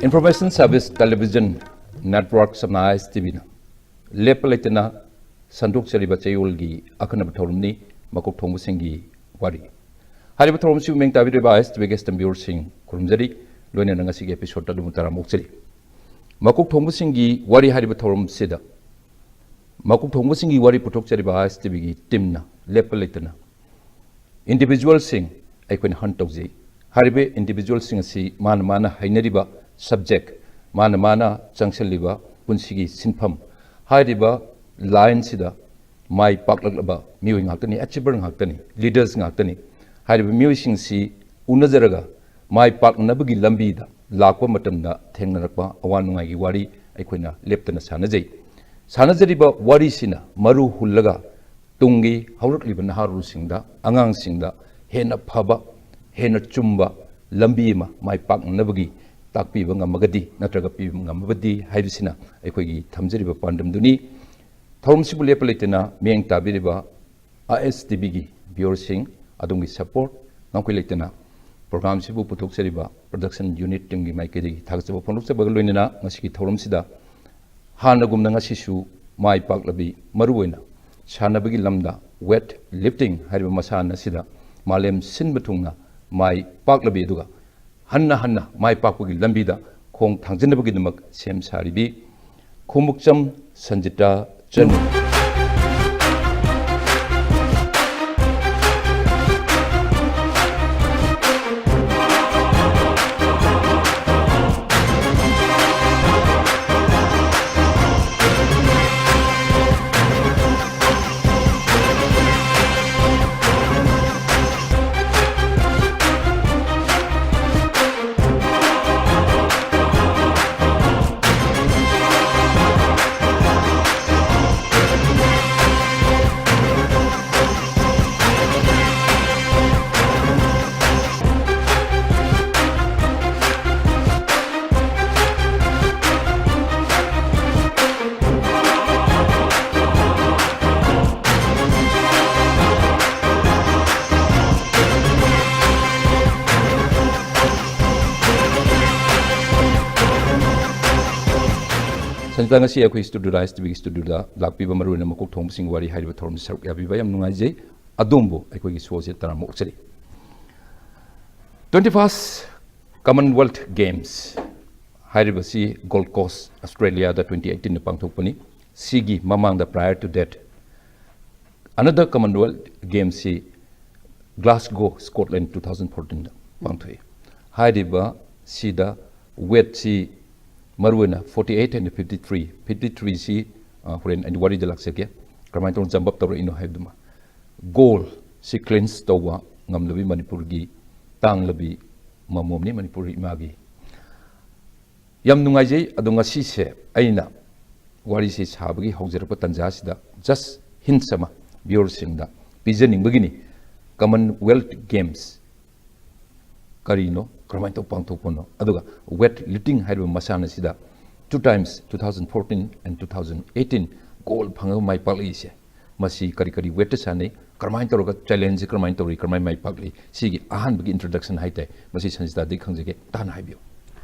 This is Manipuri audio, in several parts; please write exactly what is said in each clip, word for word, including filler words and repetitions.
Information Service Television Network ꯁꯝꯅ ꯑꯥꯏ ꯑꯦꯁ ꯇꯤ ꯚꯤꯅ ꯂꯦꯞꯄ ꯂꯩꯇꯅ ꯁꯟꯗꯣꯛꯆꯔꯤꯕ ꯆꯌꯣꯜꯒꯤ ꯑꯈꯟꯅꯕ ꯊꯧꯔꯝꯅꯤ, ꯃꯀꯣꯛ ꯊꯣꯡꯕꯁꯤꯡꯒꯤ ꯋꯥꯔꯤ꯫ ꯍꯥꯏꯔꯤꯕ ꯊꯧꯔꯝꯁꯤꯕꯨ ꯃꯤꯡ ꯇꯥꯕꯤꯔꯤꯕ ꯑꯥꯏ ꯑꯦꯁ ꯇꯤ ꯚꯤꯒꯤ ꯁ꯭ꯇꯦꯝ ꯚ꯭ꯌꯨꯋꯔꯁꯤꯡ ꯈꯨꯔꯨꯝꯖꯔꯤ, ꯂꯣꯏꯅꯅ ꯉꯁꯤꯒꯤ ꯑꯦꯄꯤꯁꯣꯗ ꯑꯗꯨꯕꯨ ꯇꯔꯥꯃꯨꯛ ꯆꯠꯂꯤ꯫ ꯃꯀꯣꯛ ꯊꯣꯡꯕꯁꯤꯡꯒꯤ ꯋꯥꯔꯤ ꯍꯥꯏꯔꯤꯕ ꯊꯧꯔꯝꯁꯤꯗ ꯃꯀꯣꯛ ꯊꯣꯡꯕꯁꯤꯡꯒꯤ ꯋꯥꯔꯤ ꯄꯨꯊꯣꯛꯆꯔꯤꯕ ꯑꯥꯏ ꯑꯦꯁ ꯇꯤ ꯚꯤꯒꯤ ꯇꯤꯝꯅ ꯂꯦꯞꯄ ꯂꯩꯇꯅ ꯏꯟꯗꯤꯚꯤꯖꯨꯋꯦꯜꯁꯤꯡ ꯑꯩꯈꯣꯏꯅ ꯍꯟ ꯇꯧꯖꯩ꯫ ꯍꯥꯏꯔꯤꯕ ꯏꯟꯗꯤꯚꯤꯖꯨꯋꯦꯜꯁꯤꯡ ꯑꯁꯤ ꯃꯥꯅ ꯃꯥꯅ ꯍꯩꯅꯔꯤꯕ ꯁꯕꯖꯦꯛ, ꯃꯥꯅ ꯃꯥꯅ ꯆꯪꯁꯤꯜꯂꯤꯕ ꯄꯨꯟꯁꯤꯒꯤ ꯁꯤꯟꯐꯝ, ꯍꯥꯏꯔꯤꯕ ꯂꯥꯏꯟꯁꯤꯗ ꯃꯥꯏ ꯄꯥꯛꯂꯛꯂꯕ ꯃꯤꯑꯣꯏ ꯉꯥꯛꯇꯅꯤ, ꯑꯦꯆꯤꯚꯔ ꯉꯥꯛꯇꯅꯤ, ꯂꯤꯗꯔꯁ ꯉꯥꯛꯇꯅꯤ꯫ ꯍꯥꯏꯔꯤꯕ ꯃꯤꯑꯣꯏꯁꯤꯡꯁꯤ ꯎꯅꯖꯔꯒ ꯃꯥꯏ ꯄꯥꯛꯅꯅꯕꯒꯤ ꯂꯝꯕꯤꯗ ꯂꯥꯛꯄ ꯃꯇꯝꯗ ꯊꯦꯡꯅꯔꯛꯄ ꯑꯋꯥ ꯅꯨꯡꯉꯥꯏꯒꯤ ꯋꯥꯔꯤ ꯑꯩꯈꯣꯏꯅ ꯂꯦꯞꯇꯅ ꯁꯥꯟꯅꯖꯩ꯫ ꯁꯥꯟꯅꯖꯔꯤꯕ ꯋꯥꯔꯤꯁꯤꯅ ꯃꯔꯨ ꯍꯨꯜꯂꯒ ꯇꯨꯡꯒꯤ ꯍꯧꯔꯛꯂꯤꯕ ꯅꯍꯥꯔꯣꯜꯁꯤꯡꯗ, ꯑꯉꯥꯡꯁꯤꯡꯗ ꯍꯦꯟꯅ ꯐꯕ, ꯍꯦꯟꯅ ꯆꯨꯝꯕ ꯂꯝꯕꯤ ꯑꯃ ꯃꯥꯏ ꯄꯥꯛꯅꯅꯕꯒꯤ ꯇꯥꯛꯄꯤꯕ ꯉꯝꯃꯒꯗꯤ ꯅꯠꯇ꯭ꯔꯒ ꯄꯤꯕ ꯉꯝꯃꯕꯗꯤ ꯍꯥꯏꯕꯁꯤꯅ ꯑꯩꯈꯣꯏꯒꯤ ꯊꯝꯖꯔꯤꯕ ꯄꯥꯟꯗꯝꯗꯨꯅꯤ꯫ ꯊꯧꯔꯝꯁꯤꯕꯨ ꯂꯦꯞꯄ ꯂꯩꯇꯅ ꯃꯤꯠꯌꯦꯡ ꯇꯥꯕꯤꯔꯤꯕ ꯑꯥꯏ ꯑꯦꯁ ꯇꯤ ꯚꯤꯒꯤ ꯚ꯭ꯌꯨꯋꯔꯁꯤꯡ, ꯑꯗꯣꯝꯒꯤ ꯁꯄꯣꯔꯠ ꯉꯝꯈꯩ ꯂꯩꯇꯅ ꯄ꯭ꯔꯣꯒ꯭ꯔꯥꯝꯁꯤꯕꯨ ꯄꯨꯊꯣꯛꯆꯔꯤꯕ ꯄ꯭ꯔꯣꯗꯛꯁꯟ ꯌꯨꯅꯤꯠ ꯇꯤꯝꯒꯤ ꯃꯥꯏꯀꯩꯗꯒꯤ ꯊꯥꯒꯠꯆꯕ ꯐꯣꯡꯗꯣꯛꯆꯕꯒ ꯂꯣꯏꯅꯅ ꯉꯁꯤꯒꯤ ꯊꯧꯔꯝꯁꯤꯗ ꯍꯥꯟꯅꯒꯨꯝꯅ ꯉꯁꯤꯁꯨ ꯃꯥꯏ ꯄꯥꯛꯂꯕꯤ, ꯃꯔꯨꯑꯣꯏꯅ ꯁꯥꯟꯅꯕꯒꯤ ꯂꯝꯗ ꯋꯦꯠ ꯂꯤꯐꯇꯤꯡ ꯍꯥꯏꯔꯤꯕ ꯃꯁꯥꯟꯅ ꯑꯁꯤꯗ ꯃꯥꯂꯦꯝ ꯁꯤꯟꯕ ꯊꯨꯡꯅ ꯃꯥꯏ ꯄꯥꯛꯂꯕꯤ, ꯑꯗꯨꯒ ꯍꯟꯅ ꯍꯟꯅ ꯃꯥꯏ ꯄꯥꯛꯄꯒꯤ ꯂꯝꯕꯤꯗ ꯈꯣꯡ ꯊꯥꯡꯖꯤꯟꯅꯕꯒꯤꯗꯃꯛ ꯁꯦꯝ ꯁꯥꯔꯤꯕꯤ ꯈꯣꯡꯎꯞꯆꯝ ꯁꯟꯖꯤꯇꯥ ꯆꯅꯨ꯫ ꯁꯟꯖꯤꯇꯥ, ꯉꯁꯤ ꯑꯩꯈꯣꯏ ꯁ꯭ꯇꯨꯗꯤꯑꯣꯗ, ꯏꯁ ꯇꯤ ꯚꯤꯒꯤ ꯁ꯭ꯇꯨꯗꯤꯑꯣꯗ ꯂꯥꯛꯄꯤꯕ ꯃꯔꯨꯑꯣꯏꯅ ꯃꯀꯣꯛ ꯊꯣꯡꯕꯁꯤꯡ ꯋꯥꯔꯤ ꯍꯥꯏꯔꯤꯕ ꯊꯧꯔꯝꯁꯤ ꯁꯔꯨꯛ ꯌꯥꯕꯤꯕ ꯌꯥꯝ ꯅꯨꯡꯉꯥꯏꯖꯩ꯫ ꯑꯗꯣꯝꯕꯨ ꯑꯩꯈꯣꯏꯒꯤ ꯁꯣꯁꯦ ꯇꯔꯥꯝꯅ ꯑꯣꯛꯆꯔꯤ꯫ Twenty first Commonwealth Games ꯍꯥꯏꯔꯤꯕꯁꯤ ꯒꯣꯜꯗ ꯀꯣꯁ, ꯑꯁꯇ꯭ꯔꯦꯂꯤꯌꯥꯗ twenty eighteen ꯗ ꯄꯥꯡꯊꯣꯛꯄꯅꯤ꯫ ꯁꯤꯒꯤ ꯃꯃꯥꯡꯗ, prior to that, another Commonwealth Games ꯁꯤ ꯒ꯭ꯂꯥꯁꯒꯣ, ꯁ꯭ꯀꯣꯠꯂꯦꯟ, two thousand fourteen ꯗ ꯄꯥꯡꯊꯣꯛꯏ꯫ ꯍꯥꯏꯔꯤꯕ ꯁꯤꯗ ꯋꯦꯠꯁꯤ ꯃꯔꯨꯑꯣꯏꯅ forty eight and fifty three, fifty three ꯁꯤ, ꯑ, ꯍꯣꯔꯦꯟ ꯑꯩꯅ ꯋꯥꯔꯤꯗ ꯂꯥꯛꯆꯒꯦ, ꯀꯔꯝꯍꯥꯏꯅ ꯇꯧꯅ ꯖꯝꯞ ꯑꯞ ꯇꯧꯔꯛꯏꯅꯣ ꯍꯥꯏꯕꯗꯨꯃ꯫ ꯒꯣꯜꯁꯤ ꯀ꯭ꯂꯤꯟꯁ ꯇꯧꯕ ꯉꯝꯂꯕꯤ ꯃꯅꯤꯄꯨꯔꯒꯤ ꯇꯥꯡꯂꯕꯤ ꯃꯃꯣꯝꯅꯤ, ꯃꯅꯤꯄꯨꯔ ꯏꯃꯥꯒꯤ꯫ ꯌꯥꯝ ꯅꯨꯡꯉꯥꯏꯖꯩ꯫ ꯑꯗꯣ ꯉꯁꯤꯁꯦ ꯑꯩꯅ ꯋꯥꯔꯤꯁꯤ ꯁꯥꯕꯒꯤ ꯍꯧꯖꯔꯛꯄ ꯇꯥꯟꯖꯥꯁꯤꯗ just hints ꯑꯃ viewerꯁꯤꯡꯗ ꯄꯤꯖꯅꯤꯡꯕꯒꯤꯅꯤ꯫ Commonwealth Games ꯀꯔꯤꯅꯣ, ꯀꯔꯝꯍꯥꯏꯅ ꯇꯧ ꯄꯥꯡꯊꯣꯛꯄꯅꯣ, ꯑꯗꯨꯒ weight lifting ꯍꯥꯏꯔꯤꯕ ꯃꯁꯥꯟꯅꯁꯤꯗ two times, two thousand fourteen and two thousand eighteen, goal ꯐꯪꯉꯒ ꯃꯥꯏ ꯄꯥꯛꯂꯛꯏꯁꯦ, ꯃꯁꯤ ꯀꯔꯤ ꯀꯔꯤ ꯋꯦꯠꯇ ꯁꯥꯟꯅꯩ, ꯀꯔꯝꯍꯥꯏꯅ ꯇꯧꯔꯒ, ꯆꯦꯂꯦꯟꯖꯁꯦ ꯀꯔꯝꯍꯥꯏꯅ ꯇꯧꯔꯤ, ꯀꯔꯝꯍꯥꯏꯅ ꯃꯥꯏ ꯄꯥꯛꯂꯤ, ꯁꯤꯒꯤ ꯑꯍꯥꯟꯕꯒꯤ introduction ꯍꯥꯏꯇꯥꯔꯦ, ꯃꯁꯤ ꯁꯟꯖꯤꯇꯥꯗꯒꯤ ꯈꯪꯖꯒꯦ, ꯇꯥꯅ ꯍꯥꯏꯕꯤꯌꯨ꯫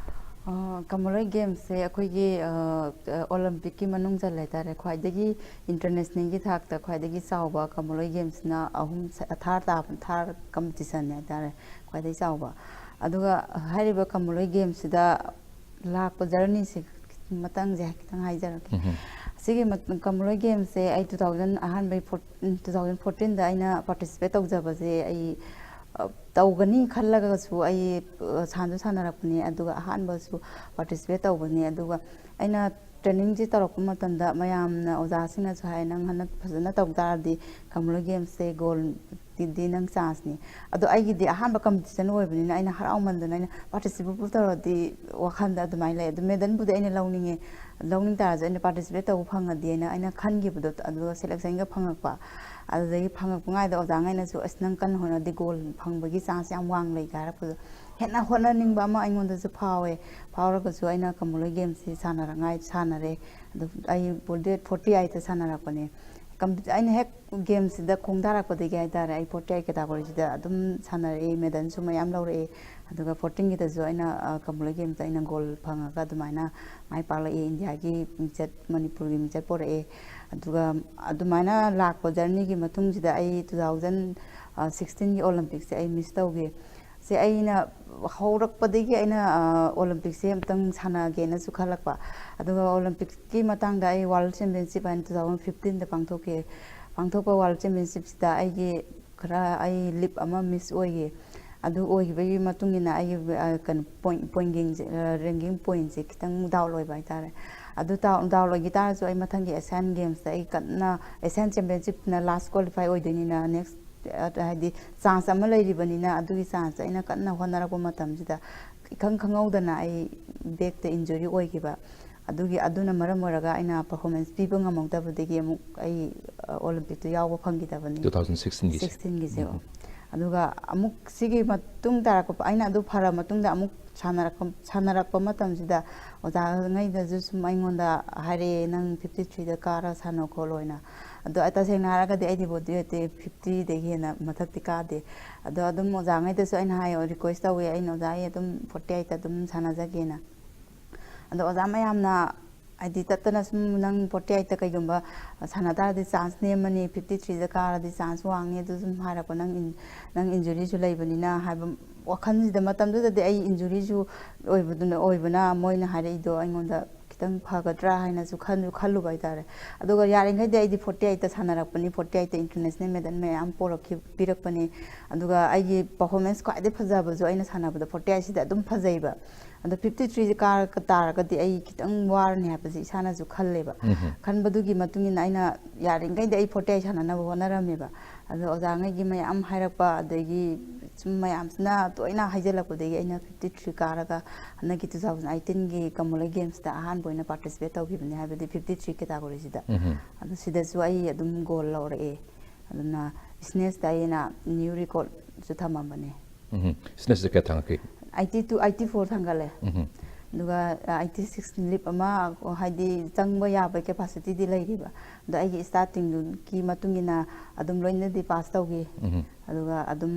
ꯑ, ꯀꯃꯂꯣꯏ ꯒꯦꯝꯁꯁꯦ ꯑꯩꯈꯣꯏꯒꯤ, ꯑ, ꯑ, ꯑꯣꯂꯦꯝꯄꯤꯛꯀꯤ ꯃꯅꯨꯡ ꯆꯜꯂꯦ ꯍꯥꯏꯇꯥꯔꯦ꯫ ꯈ꯭ꯋꯥꯏꯗꯒꯤ ꯏꯟꯇꯔꯅꯦꯁꯅꯦꯜꯒꯤ ꯊꯥꯛꯇ ꯈ꯭ꯋꯥꯏꯗꯒꯤ ꯆꯥꯎꯕ ꯀꯃꯂꯣꯏ ꯒꯦꯝꯁꯅ ꯑꯍꯨꯝ ꯁ-, ꯊꯥꯔ ꯇꯥꯕ, ꯊꯥꯔ ꯀꯝꯄꯤꯇꯤꯁꯟꯅꯦ ꯍꯥꯏꯇꯥꯔꯦ, ꯈ꯭ꯋꯥꯏꯗꯒꯤ ꯆꯥꯎꯕ꯫ ꯑꯗꯨꯒ ꯍꯥꯏꯔꯤꯕ ꯀꯃꯂꯣꯏ ꯒꯦꯝꯁꯁꯤꯗ ꯂꯥꯛꯄ ꯖꯔꯅꯤꯁꯦ ꯃꯇꯥꯡꯁꯦ ꯈꯤꯇꯪ ꯍꯥꯏꯖꯔꯛꯀꯦ꯫ ꯁꯤꯒꯤ ꯃꯠ-, ꯀꯃꯂꯣꯏ ꯒꯦꯝꯁꯁꯦ ꯑꯩ two thousand, ꯑꯍꯥꯟꯕꯒꯤ ꯐꯣꯔ-, two thousand fourteen ꯗ ꯑꯩꯅ ꯄꯥꯔꯇꯤꯁꯤꯄꯦꯠ ꯇꯧꯖꯕꯁꯦ, ꯑꯩ, ꯑ, ꯇꯧꯒꯅꯤ ꯈꯜꯂꯒꯁꯨ ꯑꯩ, ꯑ, ꯁꯥꯟꯁꯨ ꯁꯥꯟꯅꯔꯛꯄꯅꯦ, ꯑꯗꯨꯒ ꯑꯍꯥꯟꯕꯁꯨ ꯄꯥꯔꯇꯤꯁꯤꯄꯦꯠ ꯇꯧꯕꯅꯦ꯫ ꯑꯗꯨꯒ ꯑꯩꯅ ꯇ꯭ꯔꯦꯅꯤꯡꯁꯦ ꯇꯧꯔꯛꯄ ꯃꯇꯝꯗ ꯃꯌꯥꯝꯅ, ꯑꯣꯖꯥꯁꯤꯡꯅꯁꯨ ꯍꯥꯏ, "ꯅꯪ ꯍꯟꯗꯛ ꯐꯖꯅ ꯇꯧ ꯇꯥꯔꯗꯤ ꯀꯃꯂꯣꯏ ꯒꯦꯝꯁꯁꯦ ꯒꯣꯜꯗꯤ ꯅꯪ ꯆꯥꯟꯁꯅꯤ"꯫ ꯑꯗꯣ ꯑꯩꯒꯤꯗꯤ ꯑꯍꯥꯟꯕ ꯀꯝꯄꯤꯇꯤꯁꯟ ꯑꯣꯏꯕꯅꯤꯅ ꯑꯩꯅ ꯍꯔꯥꯎꯃꯟꯗꯅ ꯑꯩꯅ ꯄꯥꯔꯇꯤꯁꯤꯄꯦꯠꯄꯨ ꯇꯧꯔꯗꯤ ꯋꯥꯈꯜꯗ ꯑꯗꯨꯃꯥꯏꯅ ꯂꯩ꯫ ꯑꯗꯨ ꯃꯦꯗꯜꯕꯨꯗꯤ ꯑꯩꯅ ꯂꯧꯅꯤꯡꯉꯦ, ꯂꯧꯅꯤꯡ ꯇꯥꯔꯁꯨ ꯑꯩꯅ ꯄꯥꯔꯇꯤꯁꯤꯄꯦꯠ ꯇꯧꯕ ꯐꯪꯉꯗꯤ ꯍꯥꯏꯅ ꯑꯩꯅ ꯈꯟꯈꯤꯕꯗꯣ, ꯑꯗꯨꯒ ꯁꯦꯂꯦꯛꯁꯟꯒ ꯐꯪꯉꯛꯄ꯫ ꯑꯗꯨꯗꯒꯤ ꯐꯪꯉꯛꯄꯉꯥꯏꯗ ꯑꯣꯖꯥꯉꯩꯅꯁꯨ, "ꯑꯁ, ꯅꯪ ꯀꯟꯅ ꯍꯣꯠꯅꯔꯗꯤ ꯒꯣꯜ ꯐꯪꯕꯒꯤ ꯆꯥꯟꯁ ꯌꯥꯝ ꯋꯥꯡ ꯂꯩꯒ" ꯍꯥꯏꯔꯛꯄꯗꯣ, ꯍꯦꯟꯅ ꯍꯣꯠꯅꯅꯤꯡꯕ ꯑꯃ ꯑꯩꯉꯣꯟꯗꯁꯨ ꯐꯥꯎꯋꯦ꯫ ꯐꯥꯎꯔꯒꯁꯨ ꯑꯩꯅ ꯀꯃꯂꯣꯏ ꯒꯦꯝꯁꯁꯤ ꯁꯥꯟꯅꯔꯉꯥꯏ ꯁꯥꯟꯅꯔꯦ꯫ ꯑꯗꯨ ꯑꯩ ꯕꯣꯜ ꯗꯦꯠ forty eight ꯇ ꯁꯥꯟꯅꯔꯛꯄꯅꯦ꯫ ꯑꯩꯅ ꯍꯦꯛ ꯒꯦꯝꯁꯤꯗ ꯈꯣꯡꯗꯥꯔꯛꯄꯗꯒꯤ ꯍꯥꯏꯇꯥꯔꯦ, ꯑꯩ ꯐꯣꯔꯇꯤ ꯑꯩꯠ ꯀꯦꯇꯥꯒꯣꯔꯤꯁꯤꯗ ꯑꯗꯨꯝ ꯁꯥꯟꯅꯔꯛꯑꯦ, ꯃꯦꯗꯜꯁꯨ ꯃꯌꯥꯝ ꯂꯧꯔꯛꯑꯦ꯫ ꯑꯗꯨꯒ ꯐꯣꯔꯇꯤꯟꯒꯤꯗꯁꯨ ꯑꯩꯅ ꯀꯃꯨꯂꯔ ꯒꯦꯝꯁꯇ ꯑꯩꯅ ꯒꯣꯜ ꯐꯪꯉꯒ ꯑꯗꯨꯃꯥꯏꯅ ꯃꯥꯏ ꯄꯥꯛꯂꯛꯑꯦ, ꯏꯟꯗꯤꯌꯥꯒꯤ ꯃꯤꯡꯆꯠ, ꯃꯅꯤꯄꯨꯔꯒꯤ ꯃꯤꯡꯆꯠ ꯄꯨꯔꯛꯑꯦ꯫ ꯑꯗꯨꯒ ꯑꯗꯨꯃꯥꯏꯅ ꯂꯥꯛꯄ ꯖꯔꯅꯤꯒꯤ ꯃꯇꯨꯡꯁꯤꯗ ꯑꯩ ꯇꯨ ꯊꯥꯎꯖꯟ ꯁꯤꯛꯁꯇꯤꯟꯒꯤ ꯑꯣꯂꯦꯝꯄꯤꯛꯁꯦ ꯑꯩ ꯃꯤꯁ ꯇꯧꯈꯤ꯫ ꯁꯦ ꯑꯩꯅ ꯍꯧꯔꯛꯄꯗꯒꯤ ꯑꯩꯅ ꯑꯣꯂꯦꯝꯄꯤꯛꯁꯦ ꯑꯝꯇꯪ ꯁꯥꯟꯅꯒꯦꯅꯁꯨ ꯈꯜꯂꯛꯄ꯫ ꯑꯗꯨꯒ ꯑꯣꯂꯦꯝꯄꯤꯛꯁꯀꯤ ꯃꯇꯥꯡꯗ ꯑꯩ ꯋꯥꯔꯜ ꯆꯦꯝꯄꯤꯌꯟꯁꯤꯞ ꯍꯥꯏꯅ ꯇꯨ ꯊꯥꯎꯖꯟ ꯐꯤꯐꯇꯤꯟꯗ ꯄꯥꯡꯊꯣꯛꯈꯤ꯫ ꯄꯥꯡꯊꯣꯛꯄ ꯋꯥꯔꯜ ꯆꯦꯝꯄꯤꯌꯟꯁꯤꯞꯁꯤꯗ ꯑꯩꯒꯤ ꯈꯔ ꯑꯩ ꯂꯤꯞ ꯑꯃ ꯃꯤꯁ ꯑꯣꯏꯈꯤ꯫ ꯑꯗꯨ ꯑꯣꯏꯈꯤꯕꯒꯤ ꯃꯇꯨꯡ ꯏꯟꯅ ꯑꯩꯒꯤ ꯀꯩꯅꯣ ꯄꯣꯏꯟ ꯄꯣꯏꯟꯒꯤꯡꯁꯦ, ꯔꯦꯡꯀꯤꯡ ꯄꯣꯏꯟꯁꯦ ꯈꯤꯇꯪ ꯗꯥꯎꯟ ꯑꯣꯏꯕ ꯍꯥꯏꯇꯥꯔꯦ꯫ ꯑꯗꯨ ꯗꯥꯎꯟ ꯑꯣꯏꯈꯤ ꯇꯥꯔꯁꯨ ꯑꯩ ꯃꯊꯪꯒꯤ ꯑꯦꯁꯤꯌꯥꯟ ꯒꯦꯝꯁꯇ ꯑꯩ ꯀꯟꯅ, ꯑꯦꯁꯤꯌꯥꯟ ꯆꯦꯝꯄꯤꯌꯟꯁꯤꯞꯅ ꯂꯥꯁ ꯀ꯭ꯋꯥꯂꯤꯐꯥꯏ ꯑꯣꯏꯗꯣꯏꯅꯤꯅ, ꯅꯦꯛꯁ ꯍꯥꯏꯗꯤ ꯆꯥꯟꯁ ꯑꯃ ꯂꯩꯔꯤꯕꯅꯤꯅ ꯑꯗꯨꯒꯤ ꯆꯥꯟꯁꯇ ꯑꯩꯅ ꯀꯟꯅ ꯍꯣꯠꯅꯔꯛꯄ ꯃꯇꯝꯁꯤꯗ ꯏꯈꯪ ꯈꯪꯍꯧꯗꯅ ꯑꯩ ꯕꯦꯛꯇ ꯏꯟꯖꯨꯔꯤ ꯑꯣꯏꯈꯤꯕ꯫ ꯑꯗꯨꯒꯤ, ꯑꯗꯨꯅ ꯃꯔꯝ ꯑꯣꯏꯔꯒ ꯑꯩꯅ ꯄꯔꯐꯣꯔꯃꯦꯟꯁ ꯄꯤꯕ ꯉꯝꯍꯧꯗꯕꯗꯒꯤ ꯑꯃꯨꯛ ꯑꯩ ꯑꯣꯂꯦꯝꯄꯤꯛꯇ ꯌꯥꯎꯕ ꯐꯪꯈꯤꯗꯕꯅꯤ꯫ Two thousand ꯁꯤꯛꯁꯇꯤꯟꯒꯤꯁꯦ꯫ ꯁꯤꯛꯁꯇꯤꯟꯒꯤꯁꯦ꯫ ꯑꯗꯨꯒ ꯑꯃꯨꯛ ꯁꯤꯒꯤ ꯃꯇꯨꯡ ꯇꯥꯔꯛꯄ, ꯑꯩꯅ ꯑꯗꯨ ꯐꯔ ꯃꯇꯨꯡꯗ ꯑꯃꯨꯛ ꯁꯥꯟꯅꯔꯛꯄ ꯁꯥꯟꯅꯔꯛꯄ ꯃꯇꯝꯁꯤꯗ ꯑꯣꯖꯥꯉꯩꯗꯁꯨ ꯁꯨꯝ ꯑꯩꯉꯣꯟꯗ ꯍꯥꯏꯔꯛꯑꯦ, "ꯅꯪ ꯐꯤꯐꯇꯤ ꯊ꯭ꯔꯤꯗ ꯀꯥꯔ ꯁꯥꯟꯅꯧ ꯈꯣꯠꯂꯣ" ꯍꯥꯏꯅ꯫ ꯑꯗꯣ ꯑꯩ ꯇꯁꯦꯡꯅ ꯍꯥꯏꯔꯒꯗꯤ ꯑꯩꯗꯤ ꯕꯣꯗꯤ ꯋꯦꯠꯇꯤ ꯐꯤꯐꯇꯤꯗꯒꯤ ꯍꯦꯟꯅ ꯃꯊꯛꯇꯤ ꯀꯥꯗꯦ꯫ ꯑꯗꯣ ꯑꯗꯨꯝ ꯑꯣꯖꯥꯉꯩꯗꯁꯨ ꯑꯩꯅ ꯍꯥꯏ, ꯔꯤꯀ꯭ꯋꯦꯁ ꯇꯧꯋꯦ, ꯑꯩꯅ, "ꯑꯣꯖꯥ, ꯑꯩ ꯑꯗꯨꯝ ꯐꯣꯔꯇꯤ ꯑꯩꯠꯇ ꯑꯗꯨꯝ ꯁꯥꯟꯅꯖꯒꯦꯅ"꯫ ꯑꯗꯣ ꯑꯣꯖꯥ ꯃꯌꯥꯝꯅ ꯍꯥꯏꯗꯤ ꯇꯠꯇꯅ ꯁꯨꯝ ꯅꯪ ꯐꯣꯔꯇꯤ ꯑꯩꯠꯇ ꯀꯩꯒꯨꯝꯕ ꯁꯥꯟꯅ ꯇꯥꯔꯗꯤ ꯆꯥꯟꯁ ꯅꯦꯝꯃꯅꯤ, ꯐꯤꯐꯇꯤ ꯊ꯭ꯔꯤꯗ ꯀꯥꯔꯗꯤ ꯆꯥꯟꯁ ꯋꯥꯡꯅꯤ, ꯑꯗꯨ ꯁꯨꯝ ꯍꯥꯏꯔꯛꯄ, "ꯅꯪ ꯏꯟ-, ꯅꯪ ꯏꯟꯖꯨꯔꯤꯁꯨ ꯂꯩꯕꯅꯤꯅ" ꯍꯥꯏꯕ ꯋꯥꯈꯜꯁꯤꯗ, ꯃꯇꯝꯗꯨꯗꯗꯤ ꯑꯩ ꯏꯟꯖꯨꯔꯤꯁꯨ ꯑꯣꯏꯕꯗꯨꯅ, ꯑꯣꯏꯕꯅ ꯃꯣꯏꯅ ꯍꯥꯏꯔꯛꯏꯗꯣ ꯑꯩꯉꯣꯟꯗ ꯈꯤꯇꯪ ꯐꯒꯗ꯭ꯔꯥ ꯍꯥꯏꯅꯁꯨ ꯈꯟꯁꯨ ꯈꯜꯂꯨꯕ ꯍꯥꯏꯇꯥꯔꯦ꯫ ꯑꯗꯨꯒ ꯌꯥꯔꯤꯈꯩꯗꯤ ꯑꯩꯗꯤ ꯐꯣꯔꯇꯤ ꯑꯩꯠꯇ ꯁꯥꯟꯅꯔꯛꯄꯅꯤ, ꯐꯣꯔꯇꯤ ꯑꯩꯠꯇ ꯏꯟꯇꯔꯅꯦꯁꯅꯦꯜ ꯃꯦꯗꯜ ꯃꯌꯥꯝ ꯄꯣꯔꯛꯈꯤ, ꯄꯤꯔꯛꯄꯅꯤ꯫ ꯑꯗꯨꯒ ꯑꯩꯒꯤ ꯄꯔꯐꯣꯔꯃꯦꯟꯁ ꯈ꯭ꯋꯥꯏꯗꯩ ꯐꯖꯕꯁꯨ ꯑꯩꯅ ꯁꯥꯟꯅꯕꯗ ꯐꯣꯔꯇꯤ ꯑꯩꯠꯁꯤꯗ ꯑꯗꯨꯝ ꯐꯖꯩꯕ꯫ ꯑꯗꯣ ꯐꯤꯐꯇꯤ ꯊ꯭ꯔꯤꯁꯦ ꯀꯥꯔ ꯇꯥꯔꯒꯗꯤ ꯑꯩ ꯈꯤꯇꯪ ꯋꯥꯔꯅꯤ ꯍꯥꯏꯕꯁꯦ ꯏꯁꯥꯅꯁꯨ ꯈꯜꯂꯦꯕ꯫ ꯈꯟꯕꯗꯨꯒꯤ ꯃꯇꯨꯡ ꯏꯟꯅ ꯑꯩꯅ ꯌꯥꯔꯤꯈꯩꯗꯤ ꯑꯩ ꯐꯣꯔꯇꯤ ꯑꯩꯠ ꯁꯥꯟꯅꯅꯕ ꯍꯣꯠꯅꯔꯝꯃꯦꯕ꯫ ꯑꯗꯣ ꯑꯣꯖꯥꯉꯩꯒꯤ ꯃꯌꯥꯝ ꯍꯥꯏꯔꯛꯄ, ꯑꯗꯒꯤ ꯁꯨꯝ ꯃꯌꯥꯝꯁꯤꯅ ꯇꯣꯏꯅ ꯍꯥꯏꯖꯤꯜꯂꯛꯄꯗꯒꯤ ꯑꯩꯅ ꯐꯤꯐꯇꯤ ꯊ꯭ꯔꯤ ꯀꯥꯔꯒ ꯍꯟꯗꯛꯀꯤ ꯇꯨ ꯊꯥꯎꯖꯟ ꯑꯩꯠꯇꯤꯟꯒꯤ ꯀꯃꯨꯂꯔ ꯒꯦꯝꯁꯇ ꯑꯍꯥꯟꯕ ꯑꯣꯏꯅ ꯄꯥꯔꯇꯤꯁꯤꯄꯦꯠ ꯇꯧꯈꯤꯕꯅꯦ, ꯍꯥꯏꯕꯗꯤ ꯐꯤꯐꯇꯤ ꯊ꯭ꯔꯤ ꯀꯦꯇꯥꯒꯣꯔꯤꯁꯤꯗ꯫ ꯑꯗꯨ ꯁꯤꯗꯁꯨ ꯑꯩ ꯑꯗꯨꯝ ꯒꯣꯜ ꯂꯧꯔꯛꯑꯦ꯫ ꯑꯗꯨꯅ ꯁ꯭ꯅꯦꯠꯁꯇ ꯑꯩꯅ ꯅ꯭ꯌꯨ ꯔꯦꯀꯣꯔꯠꯁꯨ ꯊꯝꯃꯝꯕꯅꯦ꯫ ꯎꯝ꯫ ꯁ꯭ꯅꯦꯠꯁꯇ ꯀꯌꯥ ꯊꯥꯡꯒꯠꯈꯤ? ꯑꯩꯠꯇꯤ ꯇꯨ, ꯑꯩꯠꯇꯤ ꯐꯣꯔ ꯊꯥꯡꯒꯠꯂꯦ꯫ ꯎꯝ꯫ ꯑꯗꯨꯒ ꯑꯩꯠꯇꯤ ꯁꯤꯛꯁ ꯂꯤꯞ ꯑꯃ, ꯍꯥꯏꯗꯤ ꯆꯪꯕ ꯌꯥꯕ ꯀꯦꯄꯥꯁꯤꯇꯤꯗꯤ ꯂꯩꯔꯤꯕ꯫ ꯑꯗꯣ ꯑꯩꯒꯤ ꯁ꯭ꯇꯥꯔꯇꯤꯡꯗꯨꯒꯤ ꯃꯇꯨꯡ ꯏꯟꯅ ꯑꯗꯨꯝ ꯂꯣꯏꯅꯗꯤ ꯄꯥꯁ ꯇꯧꯈꯤ꯫ ꯎꯝ꯫ ꯑꯗꯨꯒ ꯑꯗꯨꯝ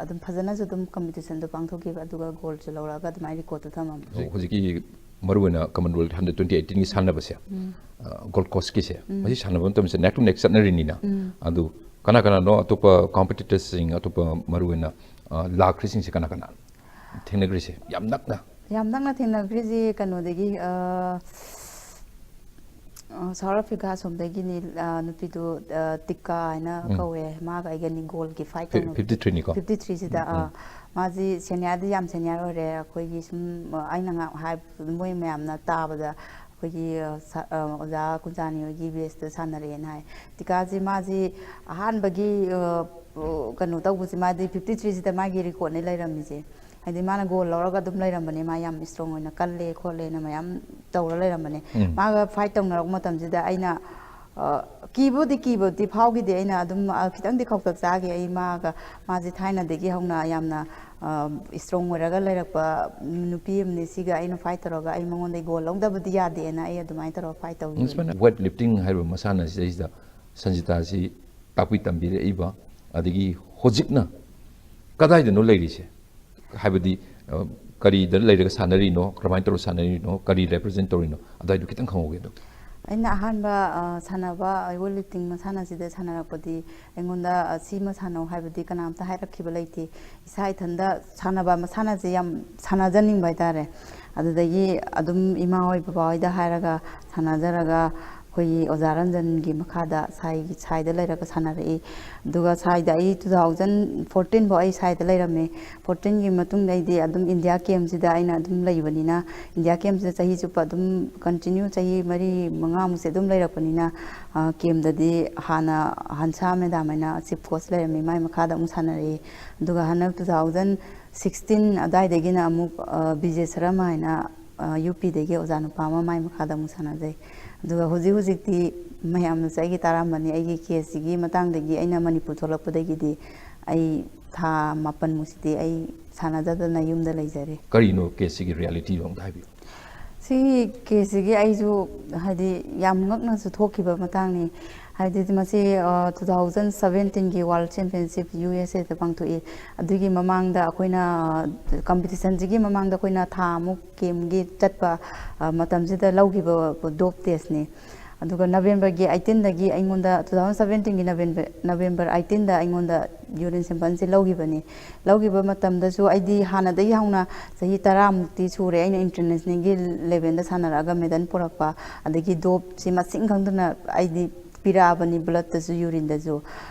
ꯑꯗꯨꯝ ꯐꯖꯅꯁꯨ ꯑꯗꯨꯝ ꯀꯝꯄꯤꯇꯤꯁꯟꯗꯣ ꯄꯥꯡꯊꯣꯛꯈꯤꯕ, ꯑꯗꯨꯒ ꯒꯣꯜꯁꯨ ꯂꯧꯔꯒ ꯑꯗꯨꯃꯥꯏꯅ ꯔꯦꯀꯣꯔꯗꯇꯣ ꯊꯝꯃꯝꯃꯦ꯫ ꯍꯧꯖꯤꯛꯀꯤ ꯃꯔꯨꯑꯣꯏꯅ ꯀꯃꯟꯋꯦꯜꯊ ꯍꯟꯗ꯭ꯔꯦꯠ ꯇ꯭ꯋꯦꯟꯇꯤ ꯑꯩꯠꯇꯤꯟꯒꯤ ꯁꯥꯟꯅꯕꯁꯦ, ꯎꯝ꯫ ꯒꯣꯜꯗ ꯀꯣꯁꯀꯤꯁꯦ, ꯎꯝ꯫ ꯃꯁꯤ ꯁꯥꯟꯅꯕ ꯃꯇꯝꯗ neck to neck ꯆꯠꯅꯔꯤꯅꯤꯅ, ꯎꯝ꯫ ꯑꯗꯨ ꯀꯅꯥ ꯀꯅꯥꯅꯣ ꯑꯇꯣꯞꯄ ꯀꯣꯝꯄꯤꯇꯤꯇꯔꯁꯤꯡ, ꯑꯇꯣꯞꯄ ꯃꯔꯨꯑꯣꯏꯅ ꯑ, ꯂꯥꯛꯈ꯭ꯔꯤꯁꯤꯡꯁꯦ ꯀꯅꯥ ꯀꯅꯥ ꯊꯦꯡꯅꯈ꯭ꯔꯤꯁꯦ? ꯌꯥꯝ ꯅꯛꯅ꯫ ꯌꯥꯝ ꯅꯛꯅ ꯊꯦꯡꯅꯈ꯭ꯔꯤꯁꯤ ꯀꯩꯅꯣꯗꯒꯤ, ꯑ, ꯑ, ꯁꯥꯎꯠ ꯑꯐ꯭ꯔꯤꯀꯥ ꯑꯁꯣꯝꯗꯒꯤꯅꯤ, ꯑ, ꯅꯨꯄꯤꯗꯨ, ꯑ, ꯇꯤꯀꯥ ꯍꯥꯏꯅ ꯎꯝ꯫ ꯀꯧꯋꯦ, ꯃꯥꯒ ꯑꯩꯒꯅꯤ ꯒꯣꯜꯒꯤ ꯐꯥꯏꯠ ꯐꯤ-, ꯇꯧꯅꯕ꯫ ꯐꯤꯐꯇꯤ ꯊ꯭ꯔꯤꯅꯤꯀꯣ? ꯐꯤꯐꯇꯤ ꯊ꯭ꯔꯤꯁꯤꯗ꯫ ꯎꯝ, ꯎꯝ꯫ ꯑ, ꯃꯥꯁꯤ ꯁꯦꯅꯤꯌꯔꯗꯤ ꯌꯥꯝ ꯁꯦꯅꯤꯌꯔ ꯑꯣꯏꯔꯦ꯫ ꯑꯩꯈꯣꯏꯒꯤ ꯁꯨꯝ, ꯑ, ꯑꯩꯅ ꯉꯥ-, ꯍꯥꯏꯕ ꯃꯣꯏ ꯃꯌꯥꯝꯅ ꯇꯥꯕꯗ ꯑꯩꯈꯣꯏꯒꯤ, ꯑ, ꯁ-, ꯑ, ꯑꯣꯖꯥ ꯀꯨꯟꯖꯥꯅꯤ ꯍꯣꯏꯒꯤ ꯕꯦꯁꯇ ꯁꯥꯟꯅꯔꯛꯑꯦꯅ ꯍꯥꯏ꯫ ꯇꯤꯀꯥꯁꯤ ꯃꯥꯁꯤ ꯑꯍꯥꯟꯕꯒꯤ, ꯑ, ꯑ, ꯀꯩꯅꯣ ꯇꯧꯕꯁꯤ ꯃꯥꯗꯤ ꯐꯤꯐꯇꯤ ꯊ꯭ꯔꯤꯁꯤꯗ ꯃꯥꯒꯤ ꯔꯦꯀꯣꯔꯗꯅꯤ ꯂꯩꯔꯝꯃꯤꯁꯦ꯫ ꯍꯥꯏꯗꯤ ꯃꯥꯅ ꯒꯣꯜ ꯂꯧꯔꯒ ꯑꯗꯨꯝ ꯂꯩꯔꯝꯕꯅꯦ, ꯃꯥ ꯌꯥꯝ ꯏꯁꯇ꯭ꯔꯣꯡ ꯑꯣꯏꯅ ꯀꯜꯂꯦ ꯈꯣꯠꯂꯦꯅ ꯃꯌꯥꯝ ꯇꯧꯔ ꯂꯩꯔꯝꯕꯅꯦ꯫ ꯎꯝ꯫ ꯃꯥꯒ ꯐꯥꯏꯠ ꯇꯧꯅꯔꯛꯄ ꯃꯇꯝꯁꯤꯗ ꯑꯩꯅ, ꯑ, ꯀꯤꯕꯨꯗꯤ ꯀꯤꯕꯗꯤ ꯐꯥꯎꯈꯤꯗꯦ꯫ ꯑꯩꯅ ꯑꯗꯨꯝ, ꯑ, ꯈꯤꯇꯪꯗꯤ ꯈꯧꯇꯛ ꯆꯥꯈꯤ꯫ ꯑꯩ ꯃꯥꯒ, ꯃꯥꯁꯦ ꯊꯥꯏꯅꯗꯒꯤ ꯍꯧꯅ ꯌꯥꯝꯅ, ꯑ, ꯏꯁꯇ꯭ꯔꯣꯡ ꯑꯣꯏꯔꯒ ꯂꯩꯔꯛꯄ ꯅꯨꯄꯤ ꯑꯃꯅꯤ꯫ ꯁꯤꯒ ꯑꯩꯅ ꯐꯥꯏꯠ ꯇꯧꯔꯒ ꯑꯩ ꯃꯉꯣꯟꯗꯒꯤ ꯒꯣꯜ ꯂꯧꯗꯕꯗꯤ ꯌꯥꯗꯦꯅ ꯑꯩ ꯑꯗꯨꯃꯥꯏꯅ ꯇꯧꯔꯒ ꯐꯥꯏꯠ ꯇꯧꯈꯤꯕꯅꯤ꯫ ꯁꯨꯃꯥꯏꯅ ꯋꯦꯠ ꯂꯤꯐꯇꯤꯡ ꯍꯥꯏꯔꯤꯕ ꯃꯁꯥꯟꯅꯁꯤꯗꯩꯁꯤꯗ ꯁꯟꯖꯤꯇꯥꯁꯤ ꯇꯥꯛꯄꯤ ꯇꯝꯕꯤꯔꯛꯏꯕ, ꯑꯗꯒꯤ ꯍꯧꯖꯤꯛꯅ ꯀꯗꯥꯏꯗꯅꯣ ꯂꯩꯔꯤꯁꯦ? ꯍꯥꯏꯕꯗꯤ, ꯑ, ꯀꯔꯤꯗ ꯂꯩꯔꯒ ꯁꯥꯟꯅꯔꯤꯅꯣ, ꯀꯔꯝꯍꯥꯏꯅ ꯇꯧꯔꯒ ꯁꯥꯟꯅꯔꯤꯅꯣ, ꯀꯔꯤ ꯔꯦꯄ꯭ꯔꯖꯦꯟ ꯇꯧꯔꯤꯅꯣ, ꯑꯗꯨꯋꯥꯏꯗꯣ ꯈꯤꯇꯪ ꯈꯪꯍꯧꯒꯦ ꯑꯗꯣ꯫ ꯑꯩꯅ ꯑꯍꯥꯟꯕ, ꯑ, ꯁꯥꯟꯅꯕ ꯋꯦꯠ ꯂꯤꯐꯇꯤꯡ ꯃꯁꯥꯟꯅꯁꯤꯗ ꯁꯥꯟꯅꯔꯛꯄꯗꯤ ꯑꯩꯉꯣꯟꯗ, ꯑ, ꯁꯤꯃ ꯁꯥꯟꯅꯧ ꯍꯥꯏꯕꯗꯤ ꯀꯅꯥꯝꯇ ꯍꯥꯏꯔꯛꯈꯤꯕ ꯂꯩꯇꯦ꯫ ꯏꯁꯥ ꯏꯊꯟꯗ ꯁꯥꯟꯅꯕ ꯃꯁꯥꯟꯅꯁꯦ ꯌꯥꯝ ꯁꯥꯟꯅꯖꯅꯤꯡꯕ ꯍꯥꯏꯇꯥꯔꯦ꯫ ꯑꯗꯨꯗꯒꯤ ꯑꯗꯨꯝ ꯏꯃꯥ ꯍꯣꯏ ꯕꯕꯥ ꯍꯣꯏꯗ ꯍꯥꯏꯔꯒ ꯁꯥꯟꯅꯖꯔꯒ ꯑꯩꯈꯣꯏꯒꯤ ꯑꯣꯖꯥ ꯔꯟꯖꯟꯒꯤ ꯃꯈꯥꯗ ꯁꯥꯏꯒꯤ, ꯁꯥꯏꯗ ꯂꯩꯔꯒ ꯁꯥꯟꯅꯔꯛꯏ꯫ ꯑꯗꯨꯒ ꯁꯥꯏꯗ ꯑꯩ two thousand fourteen ꯐꯥꯎ ꯑꯩ ꯁꯥꯏꯗ ꯂꯩꯔꯝꯃꯦ꯫ Fourteenꯒꯤ ꯃꯇꯨꯡꯗ ꯑꯩꯗꯤ ꯑꯗꯨꯝ ꯏꯟꯗꯤꯌꯥ ꯀꯦꯝꯁꯤꯗ ꯑꯩꯅ ꯑꯗꯨꯝ ꯂꯩꯕꯅꯤꯅ, ꯏꯟꯗꯤꯌꯥ ꯀꯦꯝꯁꯤꯗ ꯆꯍꯤ ꯆꯨꯞꯄ ꯑꯗꯨꯝ continue ꯆꯍꯤ ꯃꯔꯤ ꯃꯉꯥꯃꯨꯛꯁꯦ ꯑꯗꯨꯝ ꯂꯩꯔꯛꯄꯅꯤꯅ, ꯑ, ꯀꯦꯝꯗꯗꯤ ꯍꯥꯟꯅ ꯍꯟꯁꯥ ꯃꯦꯗꯥꯝ ꯍꯥꯏꯅ ꯆꯤꯐ ꯀꯣꯆ ꯂꯩꯔꯝꯃꯤ, ꯃꯥꯏ ꯃꯈꯥꯗ ꯑꯃꯨꯛ ꯁꯥꯟꯅꯔꯛꯏ꯫ ꯑꯗꯨꯒ ꯍꯟꯗꯛ two thousand sixteen ꯑꯗꯨꯋꯥꯏꯗꯒꯤꯅ ꯑꯃꯨꯛ, ꯑ, ꯕꯤ ꯖꯦ ꯁꯔꯃ ꯍꯥꯏꯅ, ꯑ, ꯌꯨ ꯄꯤꯗꯒꯤ ꯑꯣꯖꯥ ꯅꯨꯄꯥ ꯑꯃ ꯃꯥꯏ ꯃꯈꯥꯗ ꯑꯃꯨꯛ ꯁꯥꯟꯅꯖꯩ꯫ ꯑꯗꯨꯒ ꯍꯧꯖꯤꯛ ꯍꯧꯖꯤꯛꯇꯤ ꯃꯌꯥꯝꯅꯁꯨ ꯑꯩꯒꯤ ꯇꯥꯔꯝꯕꯅꯤ, ꯑꯩꯒꯤ ꯀꯦꯁꯁꯤꯒꯤ ꯃꯇꯥꯡꯗꯒꯤ ꯑꯩꯅ ꯃꯅꯤꯄꯨꯔ ꯊꯣꯛꯂꯛꯄꯗꯒꯤꯗꯤ ꯑꯩ ꯊꯥ ꯃꯥꯄꯟꯃꯨꯛꯁꯤꯗꯤ ꯑꯩ ꯁꯥꯟꯅꯗꯗꯅ ꯌꯨꯝꯗ ꯂꯩꯖꯔꯤ꯫ ꯀꯔꯤꯅꯣ ꯀꯦꯁꯁꯤꯒꯤ ꯔꯤꯌꯦꯂꯤꯇꯤꯗꯣ ꯑꯝꯇ ꯍꯥꯏꯕꯤꯌꯨ꯫ ꯁꯤꯒꯤ ꯀꯦꯁꯁꯤꯒꯤ ꯑꯩꯁꯨ ꯍꯥꯏꯗꯤ ꯌꯥꯝ ꯉꯛꯅꯁꯨ ꯊꯣꯛꯈꯤꯕ ꯃꯇꯥꯡꯅꯤ꯫ ꯍꯥꯏꯗꯤ ꯃꯁꯤ ꯇꯨ ꯊꯥꯎꯖꯟ ꯁꯕꯦꯟꯇꯤꯟꯒꯤ ꯋꯥꯔꯜ ꯆꯦꯝꯄꯤꯌꯟꯁꯤꯞ ꯌꯨ ꯑꯦꯁ ꯑꯦꯗ ꯄꯥꯡꯊꯣꯛꯏ꯫ ꯑꯗꯨꯒꯤ ꯃꯃꯥꯡꯗ ꯑꯩꯈꯣꯏꯅ ꯀꯝꯄꯤꯇꯤꯁꯟꯁꯤꯒꯤ ꯃꯃꯥꯡꯗ ꯑꯩꯈꯣꯏꯅ ꯊꯥ ꯑꯃꯨꯛ ꯀꯦꯝꯒꯤ ꯆꯠꯄ ꯃꯇꯝꯁꯤꯗ ꯂꯧꯈꯤꯕ ꯗꯣꯞ ꯇꯦꯁꯅꯤ꯫ ꯑꯗꯨꯒ ꯅꯕꯦꯝꯕꯔꯒꯤ ꯑꯩꯠꯇꯤꯟꯗꯒꯤ ꯑꯩꯉꯣꯟꯗ ꯇꯨ ꯊꯥꯎꯖꯟ ꯁꯕꯦꯟꯇꯤꯟꯒꯤ ꯅꯕꯦꯝꯕꯔ ꯅꯕꯦꯝꯕꯔ ꯑꯩꯠꯇꯤꯟꯗ ꯑꯩꯉꯣꯟꯗ ꯌꯨꯔꯤꯟ ꯁꯦꯝꯄꯜꯁꯦ ꯂꯧꯈꯤꯕꯅꯤ꯫ ꯂꯧꯈꯤꯕ ꯃꯇꯝꯗꯁꯨ ꯑꯩꯗꯤ ꯍꯥꯟꯅꯗꯒꯤ ꯍꯧꯅ ꯆꯍꯤ ꯇꯔꯥꯃꯨꯛꯇꯤ ꯁꯨꯔꯦ ꯑꯩꯅ ꯏꯟꯇꯔꯅꯦꯁꯅꯦꯜꯒꯤ ꯂꯦꯚꯦꯜꯗ ꯁꯥꯟꯅꯔꯛꯑꯒ ꯃꯦꯗꯜ ꯄꯨꯔꯛꯄ꯫ ꯑꯗꯒꯤ ꯗꯣꯞꯁꯤ ꯃꯁꯤꯡ ꯈꯪꯗꯅ ꯑꯩꯗꯤ ꯄꯤꯔꯛꯑꯕꯅꯤ, ꯕ꯭ꯂꯠꯇꯁꯨ ꯌꯨꯔꯤꯟꯗꯁꯨ꯫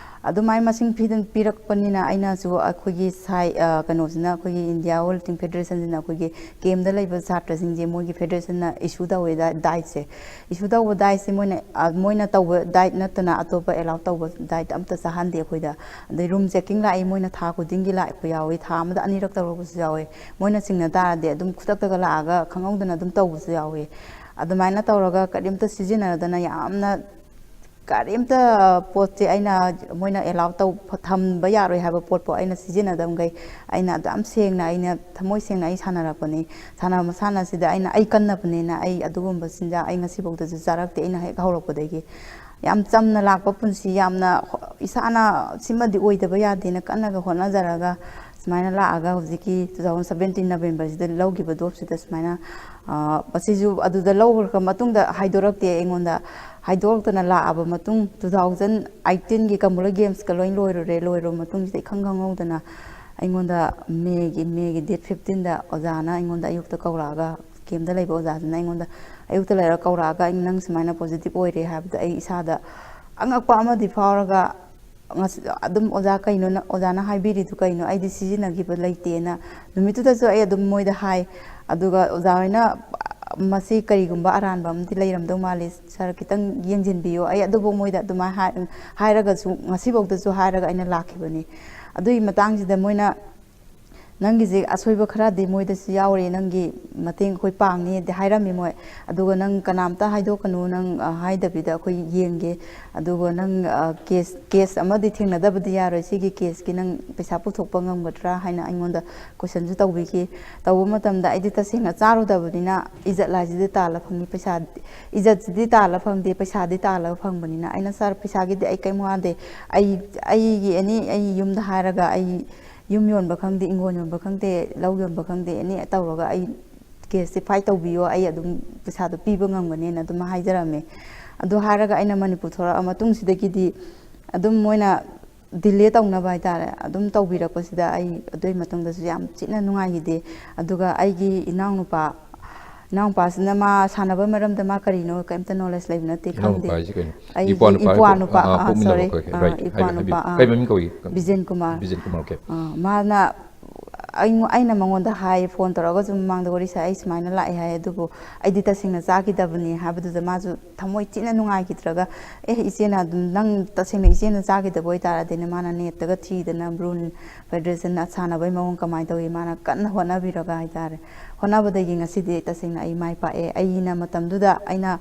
ꯑꯗꯨꯃꯥꯏꯅ ꯃꯁꯤꯡ ꯄꯤꯔꯛꯄꯅꯤꯅ ꯑꯩꯅꯁꯨ ꯑꯩꯈꯣꯏꯒꯤ ꯁꯥꯏ ꯀꯩꯅꯣꯁꯤꯅ, ꯑꯩꯈꯣꯏꯒꯤ ꯏꯟꯗꯤꯌꯥ ꯋꯦꯠ ꯂꯤꯐꯇꯤꯡ ꯐꯦꯗꯔꯦꯁꯟꯁꯤꯅ ꯑꯩꯈꯣꯏꯒꯤ ꯀꯦꯝꯗ ꯂꯩꯕ ꯁꯥꯇ꯭ꯔꯁꯤꯡꯁꯦ ꯃꯣꯏꯒꯤ ꯐꯦꯗꯔꯦꯁꯟꯅ ꯏꯁꯨ ꯇꯧꯋꯦ ꯗꯥꯏꯠꯁꯦ꯫ ꯏꯁꯨ ꯇꯧꯕ ꯗꯥꯏꯠꯁꯦ ꯃꯣꯏꯅ ꯃꯣꯏꯅ ꯇꯧꯕ ꯗꯥꯏꯠ ꯅꯠꯇꯅ ꯑꯇꯣꯞꯄ ꯑꯦꯂꯥꯎ ꯇꯧꯕ ꯗꯥꯏꯠ ꯑꯝꯇ ꯆꯥꯍꯟꯗꯦ ꯑꯩꯈꯣꯏꯗ꯫ ꯑꯗꯩ ꯔꯨꯝ ꯆꯦꯛꯀꯤꯡ ꯂꯥꯛꯏ, ꯃꯣꯏꯅ ꯊꯥ ꯈꯨꯗꯤꯡꯒꯤ ꯂꯥꯛꯄ ꯌꯥꯎꯏ, ꯊꯥ ꯑꯃꯗ ꯑꯅꯤꯔꯛ ꯇꯧꯔꯛꯄꯁꯨ ꯌꯥꯎꯏ꯫ ꯃꯣꯏꯅ ꯆꯤꯡꯅ ꯇꯥꯔꯗꯤ ꯑꯗꯨꯝ ꯈꯨꯗꯛꯇꯒ ꯂꯥꯛꯑꯒ ꯈꯪꯍꯧꯗꯅ ꯑꯗꯨꯝ ꯇꯧꯕꯁꯨ ꯌꯥꯎꯏ꯫ ꯑꯗꯨꯃꯥꯏꯅ ꯇꯧꯔꯒ ꯀꯔꯤꯝꯇ ꯁꯤꯖꯤꯟꯅꯗꯅ ꯌꯥꯝꯅ ꯀꯔꯤꯝꯇ ꯄꯣꯠꯁꯦ ꯑꯩꯅ ꯃꯣꯏꯅ ꯑꯦꯂꯥꯎ ꯇꯧ ꯊꯝꯕ ꯌꯥꯔꯣꯏ ꯍꯥꯏꯕ ꯄꯣꯠꯄꯨ ꯑꯩꯅ ꯁꯤꯖꯤꯟꯅꯗꯕꯈꯩ ꯑꯩꯅ ꯑꯗꯨ ꯌꯥꯝ ꯁꯦꯡꯅ ꯑꯩꯅ ꯊꯃꯣꯏ ꯁꯦꯡꯅ ꯑꯩ ꯁꯥꯟꯅꯔꯛꯄꯅꯤ꯫ ꯁꯥꯟꯅꯕ ꯃꯁꯥꯟꯅꯁꯤꯗ ꯑꯩꯅ ꯑꯩ ꯀꯟꯅꯕꯅꯤꯅ ꯑꯩ ꯑꯗꯨꯒꯨꯝꯕ ꯆꯤꯟꯖꯥꯛ ꯑꯩ ꯉꯁꯤꯐꯥꯎꯗꯁꯨ ꯆꯥꯔꯛꯇꯦ꯫ ꯑꯩꯅ ꯍꯦꯛ ꯍꯧꯔꯛꯄꯗꯒꯤ ꯌꯥꯝ ꯆꯝꯅ ꯂꯥꯛꯄ ꯄꯨꯟꯁꯤ, ꯌꯥꯝꯅ ꯏꯁꯥꯅ ꯁꯤꯃꯗꯤ ꯑꯣꯏꯗꯕ ꯌꯥꯗꯦꯅ ꯀꯟꯅꯒ ꯍꯣꯠꯅꯖꯔꯒ ꯁꯨꯃꯥꯏꯅ ꯂꯥꯛꯑꯒ ꯍꯧꯖꯤꯛꯀꯤ ꯇꯨ ꯊꯥꯎꯖꯟ ꯁꯕꯦꯟꯇꯤꯟ ꯅꯕꯦꯝꯕꯔꯁꯤꯗ ꯂꯧꯈꯤꯕ ꯗꯣꯞꯁꯤꯗ ꯁꯨꯃꯥꯏꯅ ꯃꯁꯤꯁꯨ ꯑꯗꯨꯗ ꯂꯧꯈ꯭ꯔ ꯃꯇꯨꯡꯗ ꯍꯥꯏꯗꯣꯔꯛꯇꯦ ꯑꯩꯉꯣꯟꯗ꯫ ꯍꯥꯏꯗꯣꯔꯛꯇꯅ ꯂꯥꯛꯑꯕ ꯃꯇꯨꯡ ꯇꯨ ꯊꯥꯎꯖꯟ ꯑꯩꯠꯇꯤꯟꯒꯤ ꯀꯃꯨꯂꯔ ꯒꯦꯝꯁꯀ ꯂꯣꯏ ꯂꯣꯏꯔꯨꯔꯦ꯫ ꯂꯣꯏꯔꯕ ꯃꯇꯨꯡꯁꯤꯗ ꯏꯈꯪ ꯈꯪꯍꯧꯗꯅ ꯑꯩꯉꯣꯟꯗ ꯃꯦꯒꯤ ꯃꯦꯒꯤ ꯗꯦꯠ ꯐꯤꯐꯇꯤꯟꯗ ꯑꯣꯖꯥꯅ ꯑꯩꯉꯣꯟꯗ ꯑꯌꯨꯛꯇ ꯀꯧꯔꯛꯑꯒ, ꯀꯦꯝꯗ ꯂꯩꯕ ꯑꯣꯖꯥꯗꯨꯅ ꯑꯩꯉꯣꯟꯗ ꯑꯌꯨꯛꯇ ꯂꯩꯔꯒ ꯀꯧꯔꯛꯑꯒ, "ꯑꯩ ꯅꯪ ꯁꯨꯃꯥꯏꯅ ꯄꯣꯖꯤꯇꯤꯚ ꯑꯣꯏꯔꯦ" ꯍꯥꯏꯕꯗ ꯑꯩ ꯏꯁꯥꯗ ꯑꯉꯛꯄ ꯑꯃꯗꯤ ꯐꯥꯎꯔꯒ, ꯉꯁꯤ ꯑꯗꯨꯝ ꯑꯣꯖꯥ ꯀꯩꯅꯣ ꯅ-, ꯑꯣꯖꯥꯅ ꯍꯥꯏꯕꯤꯔꯤꯗꯨ ꯀꯩꯅꯣ, ꯑꯩꯗꯤ ꯁꯤꯖꯤꯟꯅꯈꯤꯕ ꯂꯩꯇꯦꯅ ꯅꯨꯃꯤꯠꯇꯨꯗꯁꯨ ꯑꯩ ꯑꯗꯨꯝ ꯃꯣꯏꯗ ꯍꯥꯏ꯫ ꯑꯗꯨꯒ ꯑꯣꯖꯥ ꯍꯣꯏꯅ ꯃꯁꯤ ꯀꯔꯤꯒꯨꯝꯕ ꯑꯔꯥꯟꯕ ꯑꯃꯗꯤ ꯂꯩꯔꯝꯗꯧ ꯃꯥꯜꯂꯤ, ꯁꯥꯔ ꯈꯤꯇꯪ ꯌꯦꯡꯁꯤꯟꯕꯤꯌꯣ꯫ ꯑꯩ ꯑꯗꯨꯕꯨ ꯃꯣꯏꯗ ꯑꯗꯨꯃꯥꯏꯅ ꯍꯥꯏ-, ꯍꯥꯏꯔꯒꯁꯨ, ꯉꯁꯤꯐꯥꯎꯗꯁꯨ ꯍꯥꯏꯔꯒ ꯑꯩꯅ ꯂꯥꯛꯈꯤꯕꯅꯤ꯫ ꯑꯗꯨꯒꯤ ꯃꯇꯥꯡꯁꯤꯗ ꯃꯣꯏꯅ ꯅꯪꯒꯤꯁꯦ ꯑꯁꯣꯏꯕ ꯈꯔꯗꯤ ꯃꯣꯏꯗꯁꯨ ꯌꯥꯎꯔꯦ, ꯅꯪꯒꯤ ꯃꯇꯦꯡ ꯑꯩꯈꯣꯏ ꯄꯥꯡꯅꯤꯗꯤ ꯍꯥꯏꯔꯝꯃꯤ ꯃꯣꯏ꯫ ꯑꯗꯨꯒ ꯅꯪ ꯀꯅꯥꯝꯇ ꯍꯥꯏꯗꯣꯛꯀꯅꯨ, ꯅꯪ, ꯑ, ꯍꯥꯏꯗꯕꯤꯗ ꯑꯩꯈꯣꯏ ꯌꯦꯡꯒꯦ꯫ ꯑꯗꯨꯒ ꯅꯪ, ꯑ, ꯀꯦꯁ, ꯀꯦꯁ ꯑꯃꯗꯤ ꯊꯦꯡꯅꯗꯕꯗꯤ ꯌꯥꯔꯣꯏ, ꯁꯤꯒꯤ ꯀꯦꯁꯀꯤ ꯅꯪ ꯄꯩꯁꯥ ꯄꯨꯊꯣꯛꯄ ꯉꯝꯒꯗ꯭ꯔꯥ ꯍꯥꯏꯅ ꯑꯩꯉꯣꯟꯗ ꯀꯣꯏꯁꯟꯁꯨ ꯇꯧꯕꯤꯈꯤ꯫ ꯇꯧꯕ ꯃꯇꯝꯗ ꯑꯩꯗꯤ ꯇꯁꯦꯡꯅ ꯆꯥꯔꯨꯗꯕꯅꯤꯅ ꯏꯖꯠ ꯍꯥꯏꯁꯤꯗꯤ ꯇꯥꯜꯂ ꯐꯪꯉꯤ, ꯄꯩꯁꯥ, ꯏꯖꯠꯁꯤꯗꯤ ꯇꯥꯜꯂ ꯐꯪꯗꯦ, ꯄꯩꯁꯥꯗꯤ ꯇꯥꯜꯂꯒ ꯐꯪꯕꯅꯤꯅ꯫ ꯑꯩꯅ, "ꯁꯥꯔ, ꯄꯩꯁꯥꯒꯤꯗꯤ ꯑꯩ ꯀꯩꯝ ꯋꯥꯗꯦ, ꯑꯩ, ꯑꯩꯒꯤ ꯑꯦꯅꯤ, ꯑꯩ ꯌꯨꯝꯗ ꯍꯥꯏꯔꯒ ꯑꯩ ꯌꯨꯝ ꯌꯣꯟꯕ ꯈꯪꯗꯦ, ꯏꯪꯈꯣꯜ ꯌꯣꯟꯕ ꯈꯪꯗꯦ, ꯂꯧ ꯌꯣꯟꯕ ꯈꯪꯗꯦ, ꯑꯦꯅꯤ ꯇꯧꯔꯒ ꯑꯩ ꯀꯦꯁꯁꯦ ꯐꯥꯏꯠ ꯇꯧꯕꯤꯌꯣ, ꯑꯩ ꯑꯗꯨꯝ ꯄꯩꯁꯥꯗꯣ ꯄꯤꯕ ꯉꯝꯒꯅꯦꯅ" ꯑꯗꯨꯝ ꯍꯥꯏꯖꯔꯝꯃꯦ꯫ ꯑꯗꯨ ꯍꯥꯏꯔꯒ ꯑꯩꯅ ꯃꯅꯤꯄꯨꯔ ꯊꯣꯛꯂꯛꯑ ꯃꯇꯨꯡꯁꯤꯗꯒꯤꯗꯤ ꯑꯗꯨꯝ ꯃꯣꯏꯅ ꯗꯤꯂꯦ ꯇꯧꯅꯕ ꯍꯥꯏꯇꯥꯔꯦ, ꯑꯗꯨꯝ ꯇꯧꯕꯤꯔꯛꯄꯁꯤꯗ ꯑꯩ ꯑꯗꯨꯒꯤ ꯃꯇꯨꯡꯗꯁꯨ ꯌꯥꯝ ꯊꯤꯅ ꯅꯨꯡꯉꯥꯏꯈꯤꯗꯦ꯫ ꯑꯗꯨꯒ ꯑꯩꯒꯤ ꯏꯅꯥꯎꯅꯨꯄꯥ, ꯏꯅꯥꯎꯅꯨꯄꯥꯁꯤꯅ ꯃꯥ ꯁꯥꯟꯅꯕ ꯃꯔꯝꯗ ꯃꯥ ꯀꯔꯤꯅꯣ ꯀꯩꯝꯇ ꯅꯣꯂꯦꯖ ꯂꯩꯕ ꯅꯠꯇꯦ, ꯏꯅꯥꯎꯅꯨꯄꯥ ꯈꯪꯗꯦ꯫ ꯍꯥꯏꯁꯦ ꯀꯩꯅꯣ? ꯑꯩꯒꯤ ꯏꯄ꯭ꯋꯥ ꯅꯨꯄꯥ ꯏꯄ꯭ꯋꯥ ꯍꯥꯏꯕ꯭ꯔꯣ? ꯅꯨꯄꯥ, ꯑꯥ, ꯑꯥ, ꯄꯣꯛꯃꯤꯟꯅꯕ, ꯁꯣꯔꯤ, ꯑꯣꯀꯦ, ꯑꯣꯀꯦ, ꯑꯥ, ꯔꯥꯏꯠ, ꯍꯥꯏꯕꯤꯌꯨ, ꯏꯄ꯭ꯋꯥ ꯍꯥꯏꯕꯤꯌꯨ꯫ ꯅꯨꯄꯥ, ꯑꯥ, ꯀꯩ ꯃꯃꯤꯡ ꯀꯧꯏ? ꯕꯤꯖꯦꯟ ꯀꯨꯃꯥꯔ꯫ ꯕꯤꯖꯦꯟ ꯀꯨꯃꯥꯔ, ꯑꯣꯀꯦ꯫ ꯑꯥ, ꯃꯥꯅ ꯑꯩꯉꯣ-, ꯑꯩꯅ ꯃꯉꯣꯟꯗ ꯍꯥꯏ, ꯐꯣꯟ ꯇꯧꯔꯒꯁꯨ ꯃꯃꯥꯡꯗ ꯋꯥꯔꯤ ꯁꯥꯏ, "ꯑꯩ ꯁꯨꯃꯥꯏꯅ ꯂꯥꯛꯑꯦ" ꯍꯥꯏ꯫ ꯑꯗꯨꯕꯨ ꯑꯩꯗꯤ ꯇꯁꯦꯡꯅ ꯆꯥꯈꯤꯗꯕꯅꯤ ꯍꯥꯏꯕꯗꯨꯗ ꯃꯥꯁꯨ ꯊꯃꯣꯏ ꯊꯤꯅ ꯅꯨꯡꯉꯥꯏꯈꯤꯗ꯭ꯔꯒ, "ꯑꯦ, ꯏꯆꯦꯅ ꯑꯗꯨꯝ, ꯅꯪ ꯇꯁꯦꯡꯅ ꯏꯆꯦꯅ ꯆꯥꯈꯤꯗꯕ ꯑꯣꯏꯇꯥꯔꯗꯤꯅꯦ", ꯃꯥꯅ ꯅꯦꯠꯇꯒ ꯊꯤꯗꯅ ꯕ꯭ꯔꯨꯟ ꯐꯦꯗꯔꯦꯁꯟ ꯁꯥꯟꯅꯕꯒꯤ ꯃꯑꯣꯡ ꯀꯃꯥꯏꯅ ꯇꯧꯏ ꯃꯥꯅ ꯀꯟꯅ ꯍꯣꯠꯅꯕꯤꯔꯒ ꯍꯥꯏꯇꯥꯔꯦ꯫ ꯍꯣꯠꯅꯕꯗꯒꯤ ꯉꯁꯤꯗꯤ ꯇꯁꯦꯡꯅ ꯑꯩ ꯃꯥꯏ ꯄꯥꯛꯑꯦ꯫ ꯑꯩꯅ ꯃꯇꯝꯗꯨꯗ ꯑꯩꯅ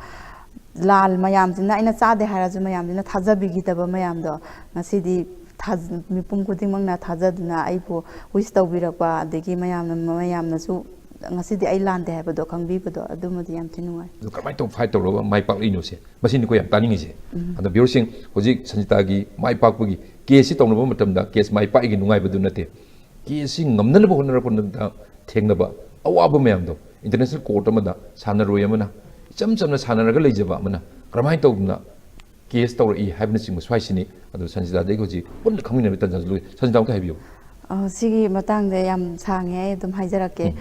ꯂꯥꯜ ꯃꯌꯥꯝꯁꯤꯅ, ꯑꯩꯅ ꯆꯥꯗꯦ ꯍꯥꯏꯔꯁꯨ ꯃꯌꯥꯝꯁꯤꯅ ꯊꯥꯖꯕꯤꯈꯤꯗꯕ ꯃꯌꯥꯝꯗꯣ ꯉꯁꯤꯗꯤ ꯊꯥꯖ-, ꯃꯤꯄꯨꯝ ꯈꯨꯗꯤꯡꯃꯛꯅ ꯊꯥꯖꯗꯨꯅ ꯑꯩꯕꯨ ꯋꯤꯁ ꯇꯧꯕꯤꯔꯛꯄ, ꯑꯗꯒꯤ ꯃꯌꯥꯝꯅ, ꯃꯌꯥꯝꯅꯁꯨ ꯉꯁꯤꯗꯤ ꯑꯩ ꯂꯥꯟꯗꯦ ꯍꯥꯏꯕꯗꯣ ꯈꯪꯕꯤꯕꯗꯣ, ꯑꯗꯨꯃꯗꯤ ꯌꯥꯝ ꯊꯤ ꯅꯨꯡꯉꯥꯏ꯫ ꯑꯗꯨ ꯀꯃꯥꯏꯅ ꯇꯧ ꯐꯥꯏꯠ ꯇꯧꯔꯒ ꯃꯥꯏ ꯄꯥꯛꯂꯛꯏꯅꯣ ꯁꯦ? ꯃꯁꯤꯅꯤꯀꯣ ꯌꯥꯝ ꯇꯥꯅꯤꯡꯉꯤꯁꯦ꯫ ꯎꯝ꯫ ꯑꯗꯣ ꯚ꯭ꯌꯨꯋꯔꯁꯤꯡ, ꯍꯧꯖꯤꯛ ꯁꯟꯖꯤꯇꯥꯒꯤ ꯃꯥꯏ ꯄꯥꯛꯄꯒꯤ ꯀꯦꯁꯁꯤ ꯇꯧꯅꯕ ꯃꯇꯝꯗ ꯀꯦꯁ ꯃꯥꯏ ꯄꯥꯛꯏꯒꯤ ꯅꯨꯡꯉꯥꯏꯕꯗꯨ ꯅꯠꯇꯦ, ꯀꯦꯁꯁꯤ ꯉꯝꯅꯅꯕ ꯍꯣꯠꯅꯔꯛꯄ ꯃꯇꯝꯗ ꯊꯦꯡꯅꯕ ꯑꯋꯥꯕ ꯃꯌꯥꯝꯗꯣ, ꯏꯟꯇꯔꯅꯦꯁꯅꯦꯜ ꯀꯣꯔꯠ ꯑꯃꯗ ꯁꯥꯟꯅꯔꯣꯏ ꯑꯃꯅ, ꯏꯆꯝ ꯆꯝꯅ ꯁꯥꯟꯅꯔꯒ ꯂꯩꯖꯕ ꯑꯃꯅ ꯀꯔꯝꯍꯥꯏꯅ ꯇꯧꯗꯅ ꯀꯦꯁ ꯇꯧꯔꯛꯏ ꯍꯥꯏꯕꯅꯆꯤꯡꯕ ꯁ꯭ꯋꯥꯏꯁꯤꯅꯤ꯫ ꯑꯗꯣ ꯁꯟꯖꯤꯇꯥꯗꯒꯤ ꯍꯧꯖꯤꯛ ꯄꯨꯟꯅ ꯈꯪꯃꯤꯟꯅꯕꯒꯤ ꯇꯥꯟꯖꯥꯁꯨ ꯂꯧꯏ꯫ ꯁꯟꯖꯤꯇꯥ, ꯑꯝꯇ ꯍꯥꯏꯕꯤꯌꯨ꯫ ꯑ, ꯁꯤꯒꯤ ꯃꯇꯥꯡꯗ ꯌꯥꯝ ꯁꯥꯡꯉꯦ, ꯑꯩ ꯑꯗꯨꯝ ꯍꯥꯏꯖꯔꯛꯀꯦ꯫ ꯎꯝ꯫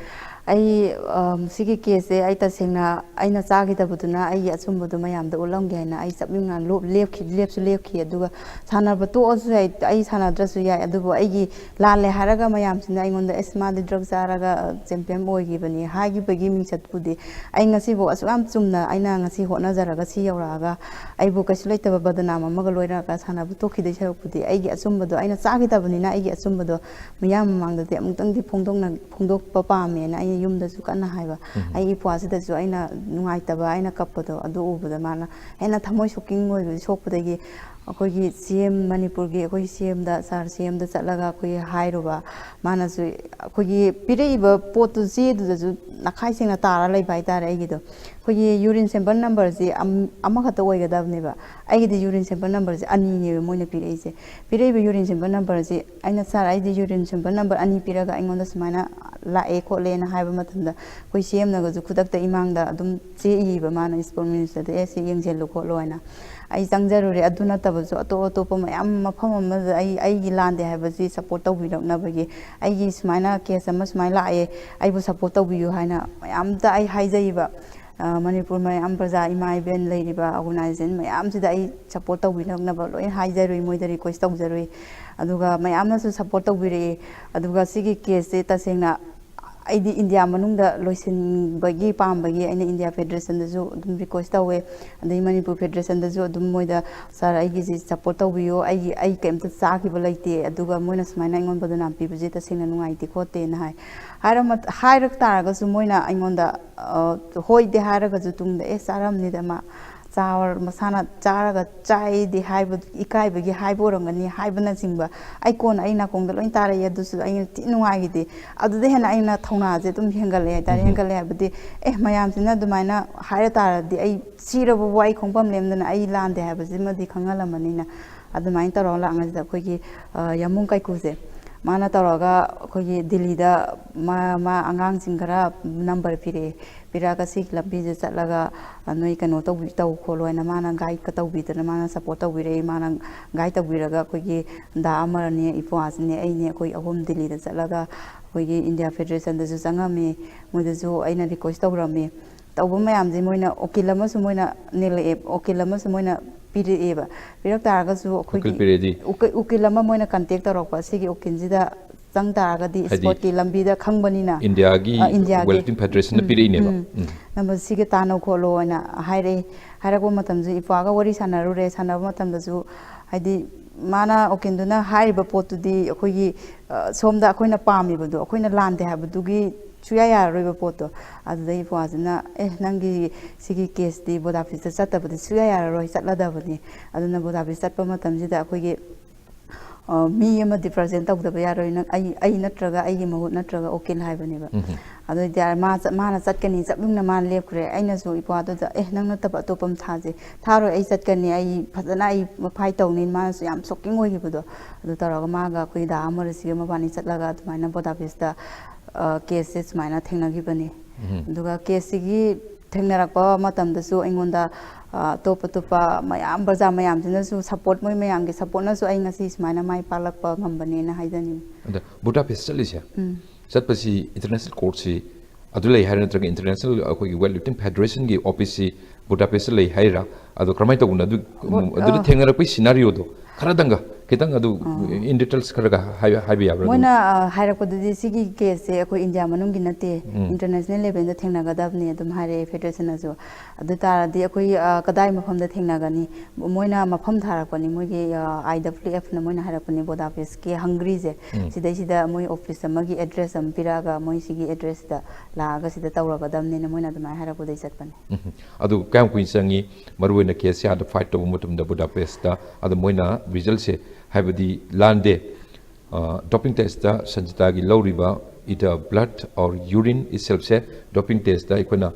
ꯑꯩ ꯑꯝ, ꯁꯤꯒꯤ ꯀꯦꯁꯁꯦ ꯑꯩ ꯇꯁꯦꯡꯅ ꯑꯩꯅ ꯆꯥꯈꯤꯗꯕꯗꯨꯅ ꯑꯩꯒꯤ ꯑꯆꯨꯝꯕꯗꯣ ꯃꯌꯥꯝꯗ ꯎꯠꯂꯝꯒꯦ ꯍꯥꯏꯅ ꯑꯩ ꯆꯞ ꯌꯨꯡꯅ ꯂꯣꯞ- ꯂꯦꯞꯈꯤ ꯂꯦꯞꯁꯨ ꯂꯦꯞꯈꯤ꯫ ꯑꯗꯨꯒ ꯁꯥꯟꯅꯕ ꯇꯣꯛꯑꯁꯨ ꯌꯥꯏ, ꯑꯩ ꯁꯥꯟꯅꯗ꯭ꯔꯁꯨ ꯌꯥꯏ, ꯑꯗꯨꯕꯨ ꯑꯩꯒꯤ ꯂꯥꯜꯂꯦ ꯍꯥꯏꯔꯒ ꯃꯌꯥꯝꯁꯤꯅ ꯑꯩꯉꯣꯟꯗ "ꯑꯦꯁ, ꯃꯥꯗꯤ ꯗ꯭ꯔꯒ ꯆꯥꯔꯒ ꯆꯦꯝꯄꯤꯌꯟ ꯑꯣꯏꯈꯤꯕꯅꯤ" ꯍꯥꯏꯈꯤꯕꯒꯤ ꯃꯤꯡꯆꯠꯄꯨꯗꯤ ꯑꯩ ꯉꯁꯤꯐꯥꯎ ꯑꯁꯨꯛ ꯌꯥꯝ ꯆꯨꯝꯅ ꯑꯩꯅ ꯉꯁꯤ ꯍꯣꯠꯅꯖꯔꯒ ꯁꯤ ꯌꯧꯔꯛꯑꯒ ꯑꯩꯕꯨ ꯀꯩꯁꯨ ꯂꯩꯇꯕ ꯕꯗꯅꯥꯝ ꯑꯃꯒ ꯂꯣꯏꯅꯔꯒ ꯁꯥꯟꯅꯕ ꯇꯣꯛꯈꯤꯗꯣꯏ ꯁꯔꯨꯛꯄꯨꯗꯤ ꯑꯩꯒꯤ ꯑꯆꯨꯝꯕꯗꯣ ꯑꯩꯅ ꯆꯥꯈꯤꯗꯕꯅꯤꯅ ꯑꯩꯒꯤ ꯑꯆꯨꯝꯕꯗꯣ ꯃꯤꯌꯥꯝ ꯃꯃꯥꯡꯗꯗꯤ ꯑꯃꯨꯛꯇꯪꯗꯤ ꯐꯣꯡꯗꯣꯛꯅ ꯐꯣꯡꯗꯣꯛꯄ ꯄꯥꯝꯃꯦꯅ ꯑꯩꯅ ꯌꯨꯝꯗꯁꯨ ꯀꯟꯅ ꯍꯥꯏꯕ꯫ ꯑꯩ ꯏꯄ꯭ꯋꯥꯁꯤꯗꯁꯨ ꯑꯩꯅ ꯅꯨꯡꯉꯥꯏꯇꯕ ꯑꯩꯅ ꯀꯞꯄꯗꯣ ꯑꯗꯨ ꯎꯕꯗ ꯃꯥꯅ ꯍꯦꯟꯅ ꯊꯃꯣꯏ ꯁꯣꯛꯀꯤꯡ ꯑꯣꯏꯕ ꯁꯣꯛꯄꯗꯒꯤ ꯑꯩꯈꯣꯏꯒꯤ ꯁꯤ ꯑꯦꯝ ꯃꯅꯤꯄꯨꯔꯒꯤ ꯑꯩꯈꯣꯏ ꯁꯤ ꯑꯦꯝꯗ ꯁꯥꯔ ꯁꯤ ꯑꯦꯝꯗ ꯆꯠꯂꯒ ꯑꯩꯈꯣꯏꯒꯤ ꯍꯥꯏꯔꯨꯕ꯫ ꯃꯥꯅꯁꯨ ꯑꯩꯈꯣꯏꯒꯤ ꯄꯤꯔꯛꯏꯕ ꯄꯣꯠꯇꯨ ꯆꯦꯗꯨꯗꯁꯨ ꯅꯈꯥꯏ ꯁꯦꯡꯅ ꯇꯥꯔ ꯂꯩꯕ ꯍꯥꯏꯇꯥꯔꯦ꯫ ꯑꯩꯒꯤꯗꯣ ꯑꯩꯈꯣꯏꯒꯤ ꯌꯨꯔꯤꯟ ꯁꯦꯝꯄꯜ ꯅꯝꯕꯔꯁꯤ ꯑꯃꯈꯛꯇ ꯑꯣꯏꯒꯗꯕꯅꯦꯕ꯫ ꯑꯩꯒꯤꯗꯤ ꯌꯨꯔꯤꯟ ꯁꯦꯝꯄꯜ ꯅꯝꯕꯔꯁꯤ ꯑꯅꯤꯅꯦꯕ ꯃꯣꯏꯅ ꯄꯤꯔꯛꯏꯁꯦ꯫ ꯄꯤꯔꯛꯏꯕ ꯌꯨꯔꯤꯟ ꯁꯦꯝꯄꯜ ꯅꯝꯕꯔꯁꯤ ꯑꯩꯅ "ꯁꯥꯔ, ꯑꯩꯗꯤ ꯌꯨꯔꯤꯟ ꯁꯦꯝꯄꯜ ꯅꯝꯕꯔ ꯑꯅꯤ ꯄꯤꯔꯒ ꯑꯩꯉꯣꯟꯗ ꯁꯨꯃꯥꯏꯅ ꯂꯥꯛꯑꯦ ꯈꯣꯠꯂꯦꯅ" ꯍꯥꯏꯕ ꯃꯇꯝꯗ ꯑꯩꯈꯣꯏ ꯁꯤ ꯑꯦꯝꯅꯒꯁꯨ ꯈꯨꯗꯛꯇ ꯏꯃꯥꯡꯗ ꯑꯗꯨꯝ ꯆꯦ ꯏꯕ, ꯃꯥꯅ ꯏꯁꯄꯣꯔꯠ ꯃꯤꯅꯤꯁꯇꯔꯗ "ꯑꯦ, ꯁꯤ ꯌꯦꯡꯁꯤꯜꯂꯨ ꯈꯣꯠꯂꯨ" ꯍꯥꯏꯅ꯫ ꯑꯩ ꯆꯪꯖꯔꯨꯔꯦ꯫ ꯑꯗꯨ ꯅꯠꯇꯕꯁꯨ ꯑꯇꯣꯞ ꯑꯇꯣꯞꯄ ꯃꯌꯥꯝ ꯃꯐꯝ ꯑꯃꯗ ꯑꯩ ꯑꯩꯒꯤ ꯂꯥꯟꯗꯦ ꯍꯥꯏꯕꯁꯤ ꯁꯞꯄꯣꯔꯠ ꯇꯧꯕꯤꯔꯛꯅꯕꯒꯤ, ꯑꯩꯒꯤ ꯁꯨꯃꯥꯏꯅ ꯀꯦꯁ ꯑꯃ ꯁꯨꯃꯥꯏꯅ ꯂꯥꯛꯑꯦ, ꯑꯩꯕꯨ ꯁꯞꯄꯣꯔꯠ ꯇꯧꯕꯤꯌꯨ ꯍꯥꯏꯅ ꯃꯌꯥꯝꯇ ꯑꯩ ꯍꯥꯏꯖꯩꯕ꯫ ꯃꯅꯤꯄꯨꯔ ꯃꯌꯥꯝ ꯄ꯭ꯔꯖꯥ ꯏꯃꯥ ꯏꯕꯦꯟ ꯂꯩꯔꯤꯕ ꯑꯣꯔꯒꯅꯥꯏꯖꯦꯁꯟ ꯃꯌꯥꯝꯁꯤꯗ ꯑꯩ ꯁꯞꯄꯣꯔꯠ ꯇꯧꯕꯤꯔꯛꯅꯕ ꯂꯣꯏ ꯍꯥꯏꯖꯔꯨꯏ, ꯃꯣꯏꯗ ꯔꯤꯀ꯭ꯋꯦꯁ ꯇꯧꯖꯔꯨꯏ꯫ ꯑꯗꯨꯒ ꯃꯌꯥꯝꯅꯁꯨ ꯁꯞꯄꯣꯔꯠ ꯇꯧꯕꯤꯔꯛꯏ꯫ ꯑꯗꯨꯒ ꯁꯤꯒꯤ ꯀꯦꯁꯁꯦ ꯇꯁꯦꯡꯅ ꯑꯩꯗꯤ ꯏꯟꯗꯤꯌꯥ ꯃꯅꯨꯡꯗ ꯂꯣꯏꯁꯤꯟꯕꯒꯤ ꯄꯥꯝꯕꯒꯤ ꯑꯩꯅ ꯏꯟꯗꯤꯌꯥ ꯐꯦꯗꯔꯦꯁꯟꯗꯁꯨ ꯑꯗꯨꯝ ꯔꯤꯀ꯭ꯋꯦꯁ ꯇꯧꯋꯦ꯫ ꯑꯗꯩ ꯃꯅꯤꯄꯨꯔ ꯐꯦꯗꯔꯦꯁꯟꯗꯁꯨ ꯑꯗꯨꯝ ꯃꯣꯏꯗ "ꯁꯥꯔ, ꯑꯩꯒꯤꯁꯤ ꯁꯞꯄꯣꯔꯠ ꯇꯧꯕꯤꯌꯨ, ꯑꯩꯒꯤ ꯑꯩ ꯀꯩꯝꯇ ꯆꯥꯈꯤꯕ ꯂꯩꯇꯦ, ꯑꯗꯨꯒ ꯃꯣꯏꯅ ꯁꯨꯃꯥꯏꯅ ꯑꯩꯉꯣꯟꯗ ꯕꯗꯅꯥꯝ ꯄꯤꯕꯁꯦ ꯇꯁꯦꯡꯅ ꯅꯨꯡꯉꯥꯏꯇꯦ" ꯈꯣꯠꯇꯦꯅ ꯍꯥꯏ꯫ ꯍꯥꯏꯔ ꯃꯠ- ꯍꯥꯏꯔꯛ ꯇꯥꯔꯒꯁꯨ ꯃꯣꯏꯅ ꯑꯩꯉꯣꯟꯗ, ꯑ, ꯍꯣꯏꯗꯤ ꯍꯥꯏꯔꯒꯁꯨ ꯇꯨꯡꯗ "ꯑꯦ, ꯆꯥꯔꯝꯅꯤꯗ ꯃꯥ, ꯆꯥꯔ ꯃꯁꯥꯅ ꯆꯥꯔꯒ ꯆꯥꯏꯗꯤ ꯍꯥꯏꯕ ꯏꯀꯥꯏꯕꯒꯤ ꯍꯥꯏꯕ ꯑꯣꯏꯔꯝꯒꯅꯤ" ꯍꯥꯏꯕꯅꯆꯤꯡꯕ ꯑꯩ ꯀꯣꯟꯅ ꯑꯩ ꯅꯥꯀꯣꯡꯗ ꯂꯣꯏ ꯇꯥꯔꯛꯏ꯫ ꯑꯗꯨꯁꯨ ꯑꯩꯅ ꯊꯤ ꯅꯨꯡꯉꯥꯏꯈꯤꯗꯦ꯫ ꯑꯗꯨꯗ ꯍꯦꯟꯅ ꯑꯩꯅ ꯊꯧꯅꯥꯁꯦ ꯑꯗꯨꯝ ꯍꯦꯟꯒꯠꯂꯛꯑꯦ ꯍꯥꯏꯇꯥꯔꯦ꯫ ꯍꯦꯟꯒꯠꯂꯛꯑꯦ ꯍꯥꯏꯕꯗꯤ, "ꯑꯦ, ꯃꯌꯥꯝꯁꯤꯅ ꯑꯗꯨꯃꯥꯏꯅ ꯍꯥꯏꯔ ꯇꯥꯔꯗꯤ ꯑꯩ ꯁꯤꯔꯕꯕꯨ ꯑꯩ ꯈꯣꯡꯐꯝ ꯂꯦꯝꯗꯅ ꯑꯩ ꯂꯥꯟꯗꯦ ꯍꯥꯏꯕꯁꯤꯃꯗꯤ ꯈꯪꯍꯜꯂꯝꯃꯅꯤꯅ" ꯑꯗꯨꯃꯥꯏꯅ ꯇꯧꯔꯒ ꯂꯥꯛꯉꯩꯁꯤꯗ ꯑꯩꯈꯣꯏꯒꯤ, ꯑ, ꯌꯥꯃꯨꯡ ꯀꯥꯏꯀꯨꯁꯦ, ꯃꯥꯅ ꯇꯧꯔꯒ ꯑꯩꯈꯣꯏꯒꯤ ꯗꯤꯜꯂꯤꯗ ꯃꯥ, ꯃꯥ ꯑꯉꯥꯡꯁꯤꯡ ꯈꯔ ꯅꯝꯕꯔ ꯄꯤꯔꯛꯑꯦ꯫ ꯄꯤꯔꯛꯑꯒ "ꯁꯤꯒꯤ ꯂꯝꯕꯤꯁꯦ ꯆꯠꯂꯒ, ꯑ, ꯅꯣꯏ ꯀꯩꯅꯣ ꯇꯧꯕꯤ-, ꯇꯧ ꯈꯣꯠꯂꯣ" ꯍꯥꯏꯅ ꯃꯥꯅ ꯒꯥꯏꯗꯀ ꯇꯧꯕꯤꯗꯅ, ꯃꯥꯅ ꯁꯞꯄꯣꯔꯠ ꯇꯧꯕꯤꯔꯛꯏ꯫ ꯃꯥꯅ ꯒꯥꯏꯗ ꯇꯧꯕꯤꯔꯒ ꯑꯩꯈꯣꯏꯒꯤ ꯗꯥ ꯑꯃꯔꯅꯦ, ꯏꯄ꯭ꯋꯥꯁꯤꯅꯦ, ꯑꯩꯅꯦ, ꯑꯩꯈꯣꯏ ꯑꯍꯨꯝ ꯗꯤꯜꯂꯤꯗ ꯆꯠꯂꯒ ꯑꯩꯈꯣꯏꯒꯤ ꯏꯟꯗꯤꯌꯥ ꯐꯦꯗꯔꯦꯁꯟꯗꯁꯨ ꯆꯪꯉꯝꯃꯤ, ꯃꯣꯏꯗꯁꯨ ꯑꯩꯅ ꯔꯤꯀ꯭ꯋꯦꯁ ꯇꯧꯔꯝꯃꯤ꯫ ꯇꯧꯕ ꯃꯌꯥꯝꯁꯦ ꯃꯣꯏꯅ ꯎꯀꯤꯜ ꯑꯃꯁꯨ ꯃꯣꯏꯅ ꯅꯦꯛꯂꯛꯑꯦ, ꯎꯀꯤꯜ ꯑꯃꯁꯨ ꯃꯣꯏꯅ ꯄꯤꯔꯛꯑꯦꯕ꯫ ꯄꯤꯔꯛ ꯇꯥꯔꯒꯁꯨ ꯑꯩꯈꯣꯏꯒꯤ ꯎꯀꯤꯜ ꯄꯤꯔꯛꯑꯗꯤ? ꯎꯀꯤ-, ꯎꯀꯤꯜ ꯑꯃ ꯃꯣꯏꯅ ꯀꯟꯇꯦꯛ ꯇꯧꯔꯛꯄ, ꯁꯤꯒꯤ ꯎꯀꯤꯜꯁꯤꯗ ꯆꯪ ꯇꯥꯔꯒꯗꯤ ꯍꯥꯏꯗꯤ ꯁ꯭ꯄꯣꯔꯠꯀꯤ ꯂꯝꯕꯤꯗ ꯈꯪꯕꯅꯤꯅ, ꯏꯟꯗꯤꯌꯥꯒꯤ ꯑ, ꯏꯟꯗꯤꯌꯥꯒꯤ, ꯋꯦꯜ ꯂꯤꯐꯇꯤꯡ ꯐꯦꯗꯔꯦꯁꯟꯅ ꯎꯝ, ꯄꯤꯔꯛꯏꯅꯦꯕ꯫ ꯎꯝ, ꯎꯝ꯫ ꯅꯝꯕꯔ ꯁꯤꯒ ꯇꯥꯟꯅꯧ ꯈꯣꯠꯂꯣ ꯍꯥꯏꯅ ꯍꯥꯏꯔꯛꯑꯦ꯫ ꯍꯥꯏꯔꯛꯄ ꯃꯇꯝꯗꯁꯨ ꯏꯄ꯭ꯋꯥꯒ ꯋꯥꯔꯤ ꯁꯥꯟꯅꯔꯨꯔꯦ꯫ ꯁꯥꯟꯅꯕ ꯃꯇꯝꯗꯁꯨ ꯍꯥꯏꯗꯤ ꯃꯥꯅ ꯎꯀꯤꯜꯗꯨꯅ ꯍꯥꯏꯔꯤꯕ ꯄꯣꯠꯇꯨꯗꯤ ꯑꯩꯈꯣꯏꯒꯤ, ꯑ, ꯁꯣꯝꯗ ꯑꯩꯈꯣꯏꯅ ꯄꯥꯝꯃꯤꯕꯗꯣ ꯑꯩꯈꯣꯏꯅ ꯂꯥꯟꯗꯦ ꯍꯥꯏꯕꯗꯨꯒꯤ ꯁꯨꯌꯥ ꯌꯥꯔꯔꯣꯏꯕ ꯄꯣꯠꯇꯣ꯫ ꯑꯗꯨꯗ ꯏꯄ꯭ꯋꯥꯁꯤꯅ, "ꯑꯦ, ꯅꯪꯒꯤ ꯁꯤꯒꯤ ꯀꯦꯁꯇꯤ ꯕꯣꯔꯗ ꯑꯣꯐꯤꯁꯇ ꯆꯠꯇꯕꯗꯤ ꯁꯨꯌꯥ ꯌꯥꯔꯔꯣꯏ, ꯆꯠꯂꯗꯕꯅꯤ꯫ ꯑꯗꯨꯅ ꯕꯣꯔꯗ ꯑꯣꯐꯤꯁ ꯆꯠꯄ ꯃꯇꯝꯁꯤꯗ ꯑꯩꯈꯣꯏꯒꯤ, ꯑ, ꯃꯤ ꯑꯃ ꯔꯤꯄ꯭ꯔꯖꯦꯟ ꯇꯧꯗꯕ ꯌꯥꯔꯣꯏ, ꯅꯪ, ꯑꯩ, ꯑꯩ ꯅꯠꯇ꯭ꯔꯒ ꯑꯩꯒꯤ ꯃꯍꯨꯠ ꯅꯠꯇ꯭ꯔꯒ ꯎꯀꯤꯜ ꯍꯥꯏꯕꯅꯦꯕ"꯫ ꯎꯝ꯫ ꯑꯗꯨ ꯑꯣꯏꯇꯥꯔꯗꯤ ꯃꯥ ꯆꯠ-, ꯃꯥꯅ ꯆꯠꯀꯅꯤ, ꯆꯠꯂꯨꯝꯅ ꯃꯥꯅ ꯂꯦꯞꯈ꯭ꯔꯦ꯫ ꯑꯩꯅꯁꯨ ꯏꯄ꯭ꯋꯥꯗꯨꯗ, "ꯑꯦ, ꯅꯪ ꯅꯠꯇꯕ ꯑꯇꯣꯞꯄ ꯑꯃ ꯊꯥꯁꯦ"꯫ "ꯊꯥꯔꯣꯏ, ꯑꯩ ꯆꯠꯀꯅꯤ, ꯑꯩ ꯐꯖꯅ ꯑꯩ ꯐꯥꯏꯠ ꯇꯧꯅꯤ"꯫ ꯃꯥꯅꯁꯨ ꯌꯥꯝ ꯁꯣꯛꯀꯤꯡ ꯑꯣꯏꯈꯤꯕꯗꯣ꯫ ꯑꯗꯨ ꯇꯧꯔꯒ ꯃꯥꯒ ꯑꯩꯈꯣꯏ ꯗꯥ ꯑꯃꯔꯁꯤꯒ ꯃꯕꯥꯅꯤ ꯆꯠꯂꯒ ꯑꯗꯨꯃꯥꯏꯅ ꯕꯣꯔꯗ ꯑꯣꯐꯤꯁꯇ, ꯑ, ꯀꯦꯁꯁꯦ ꯁꯨꯃꯥꯏꯅ ꯊꯦꯡꯅꯈꯤꯕꯅꯤ꯫ ꯎꯝ꯫ ꯑꯗꯨꯒ ꯀꯦꯁꯁꯤꯒꯤ ꯊꯦꯡꯅꯔꯛꯄ ꯃꯇꯝꯗꯁꯨ ꯑꯩꯉꯣꯟꯗ, ꯑ, ꯑꯇꯣꯞ ꯑꯇꯣꯞꯄ ꯃꯌꯥꯝ, ꯄ꯭ꯔꯖꯥ ꯃꯌꯥꯝꯁꯤꯅꯁꯨ ꯁꯄꯣꯔꯠ, ꯃꯣꯏ ꯃꯌꯥꯝꯒꯤ ꯁꯄꯣꯔꯠꯅꯁꯨ ꯑꯩ ꯉꯁꯤ ꯁꯨꯃꯥꯏꯅ ꯃꯥꯏ ꯄꯥꯛꯂꯛꯄ ꯉꯝꯕꯅꯦꯅ ꯍꯥꯏꯖꯅꯤꯡꯉꯤ꯫ ꯑꯗ ꯕꯨꯗꯥꯄꯦꯁ ꯆꯠꯂꯤꯁꯦ, ꯎꯝ꯫ ꯆꯠꯄꯁꯤ ꯏꯟꯇꯔꯅꯦꯁꯅꯦꯜ ꯀꯣꯔꯠꯁꯤ ꯑꯗꯨ ꯂꯩ ꯍꯥꯏꯔ ꯅꯠꯇ꯭ꯔꯒ ꯏꯟꯇꯔꯅꯦꯁꯅꯦꯜ ꯑꯩꯈꯣꯏꯒꯤ ꯋꯦꯠ ꯂꯤꯐꯇꯤꯡ ꯐꯦꯗꯔꯦꯁꯟꯒꯤ ꯑꯣꯐꯤꯁꯁꯤ ꯕꯨꯗꯥꯄꯦꯁꯇ ꯂꯩ ꯍꯥꯏꯔꯥ? ꯑꯗꯣ ꯀꯔꯝꯍꯥꯏꯅ ꯇꯧꯕꯅꯣ? ꯑꯗꯨ, ꯍꯣꯏ, ꯑꯗꯨꯗ ꯑ, ꯊꯦꯡꯅꯔꯛꯄꯒꯤ ꯁꯤꯅꯥꯔꯤꯑꯣꯗꯣ ꯈꯔꯗꯪꯒ, ꯈꯤꯇꯪ ꯑꯗꯨ ꯑ, in details ꯈꯔꯒ ꯍꯥꯏꯕ, ꯍꯥꯏꯕ ꯌꯥꯕ꯭ꯔꯥ? ꯃꯣꯏꯅ, ꯑ, ꯍꯥꯏꯔꯛꯄꯗꯗꯤ ꯁꯤꯒꯤ ꯀꯦꯁꯁꯦ ꯑꯩꯈꯣꯏ ꯏꯟꯗꯤꯌꯥ ꯃꯅꯨꯡꯒꯤ ꯅꯠꯇꯦ, ꯎꯝ꯫ ꯏꯟꯇꯔꯅꯦꯁꯅꯦꯜ ꯂꯦꯚꯦꯜꯗ ꯊꯦꯡꯅꯒꯗꯕꯅꯤ ꯑꯗꯨꯝ ꯍꯥꯏꯔꯛꯑꯦ ꯐꯦꯗꯔꯦꯁꯟꯅꯁꯨ꯫ ꯑꯗꯨ ꯇꯥꯔꯗꯤ ꯑꯩꯈꯣꯏ, ꯑ, ꯀꯗꯥꯏ ꯃꯐꯝꯗ ꯊꯦꯡꯅꯒꯅꯤ? ꯃꯣꯏꯅ ꯃꯐꯝ ꯊꯥꯔꯛꯄꯅꯤ, ꯃꯣꯏꯒꯤ, ꯑ, ꯑꯥꯏ ꯗꯕ꯭ꯂꯤꯎ ꯑꯦꯐꯅ ꯃꯣꯏꯅ ꯍꯥꯏꯔꯛꯄꯅꯤ, ꯕꯣꯗꯥꯄꯦꯁꯀꯤ ꯍꯪꯒꯔꯤꯁꯦ꯫ ꯎꯝ꯫ ꯁꯤꯗꯩꯁꯤꯗ ꯃꯣꯏ ꯑꯣꯐꯤꯁ ꯑꯃꯒꯤ ꯑꯦꯗ꯭ꯔꯦꯁ ꯑꯃ ꯄꯤꯔꯛꯑꯒ ꯃꯣꯏ ꯁꯤꯒꯤ ꯑꯦꯗ꯭ꯔꯦꯁꯁꯤꯗ ꯂꯥꯛꯑꯒ ꯁꯤꯗ ꯇꯧꯔꯒꯗꯕꯅꯤꯅ ꯃꯣꯏꯅ ꯑꯗꯨꯃꯥꯏꯅ ꯍꯥꯏꯔꯛꯄꯗꯩ ꯆꯠꯄꯅꯤ꯫ ꯎꯝ꯫ ꯑꯗꯨ ꯀꯌꯥꯝ ꯀꯨꯏꯅ ꯆꯪꯉꯤ? ꯃꯔꯨꯑꯣꯏꯅ ꯀꯦꯁꯁꯦ ꯑꯥꯗ ꯐꯥꯏꯠ ꯇꯧꯕ ꯃꯇꯝꯗ ꯕꯨꯗꯥꯄꯦꯁꯇ, ꯑꯗ ꯃꯣꯏꯅ ꯔꯤꯖꯜꯁꯦ ꯍꯥꯏꯕꯗꯤ ꯂꯥꯟꯗꯦ, ꯑ, ꯗꯣꯄꯤꯡ ꯇꯦꯁꯇ ꯁꯟꯖꯤꯇꯥꯒꯤ ꯂꯧꯔꯤꯕ either blood or urine itselfꯁꯦ ꯗꯣꯄꯤꯡ ꯇꯦꯁꯇ ꯑꯩꯈꯣꯏꯅ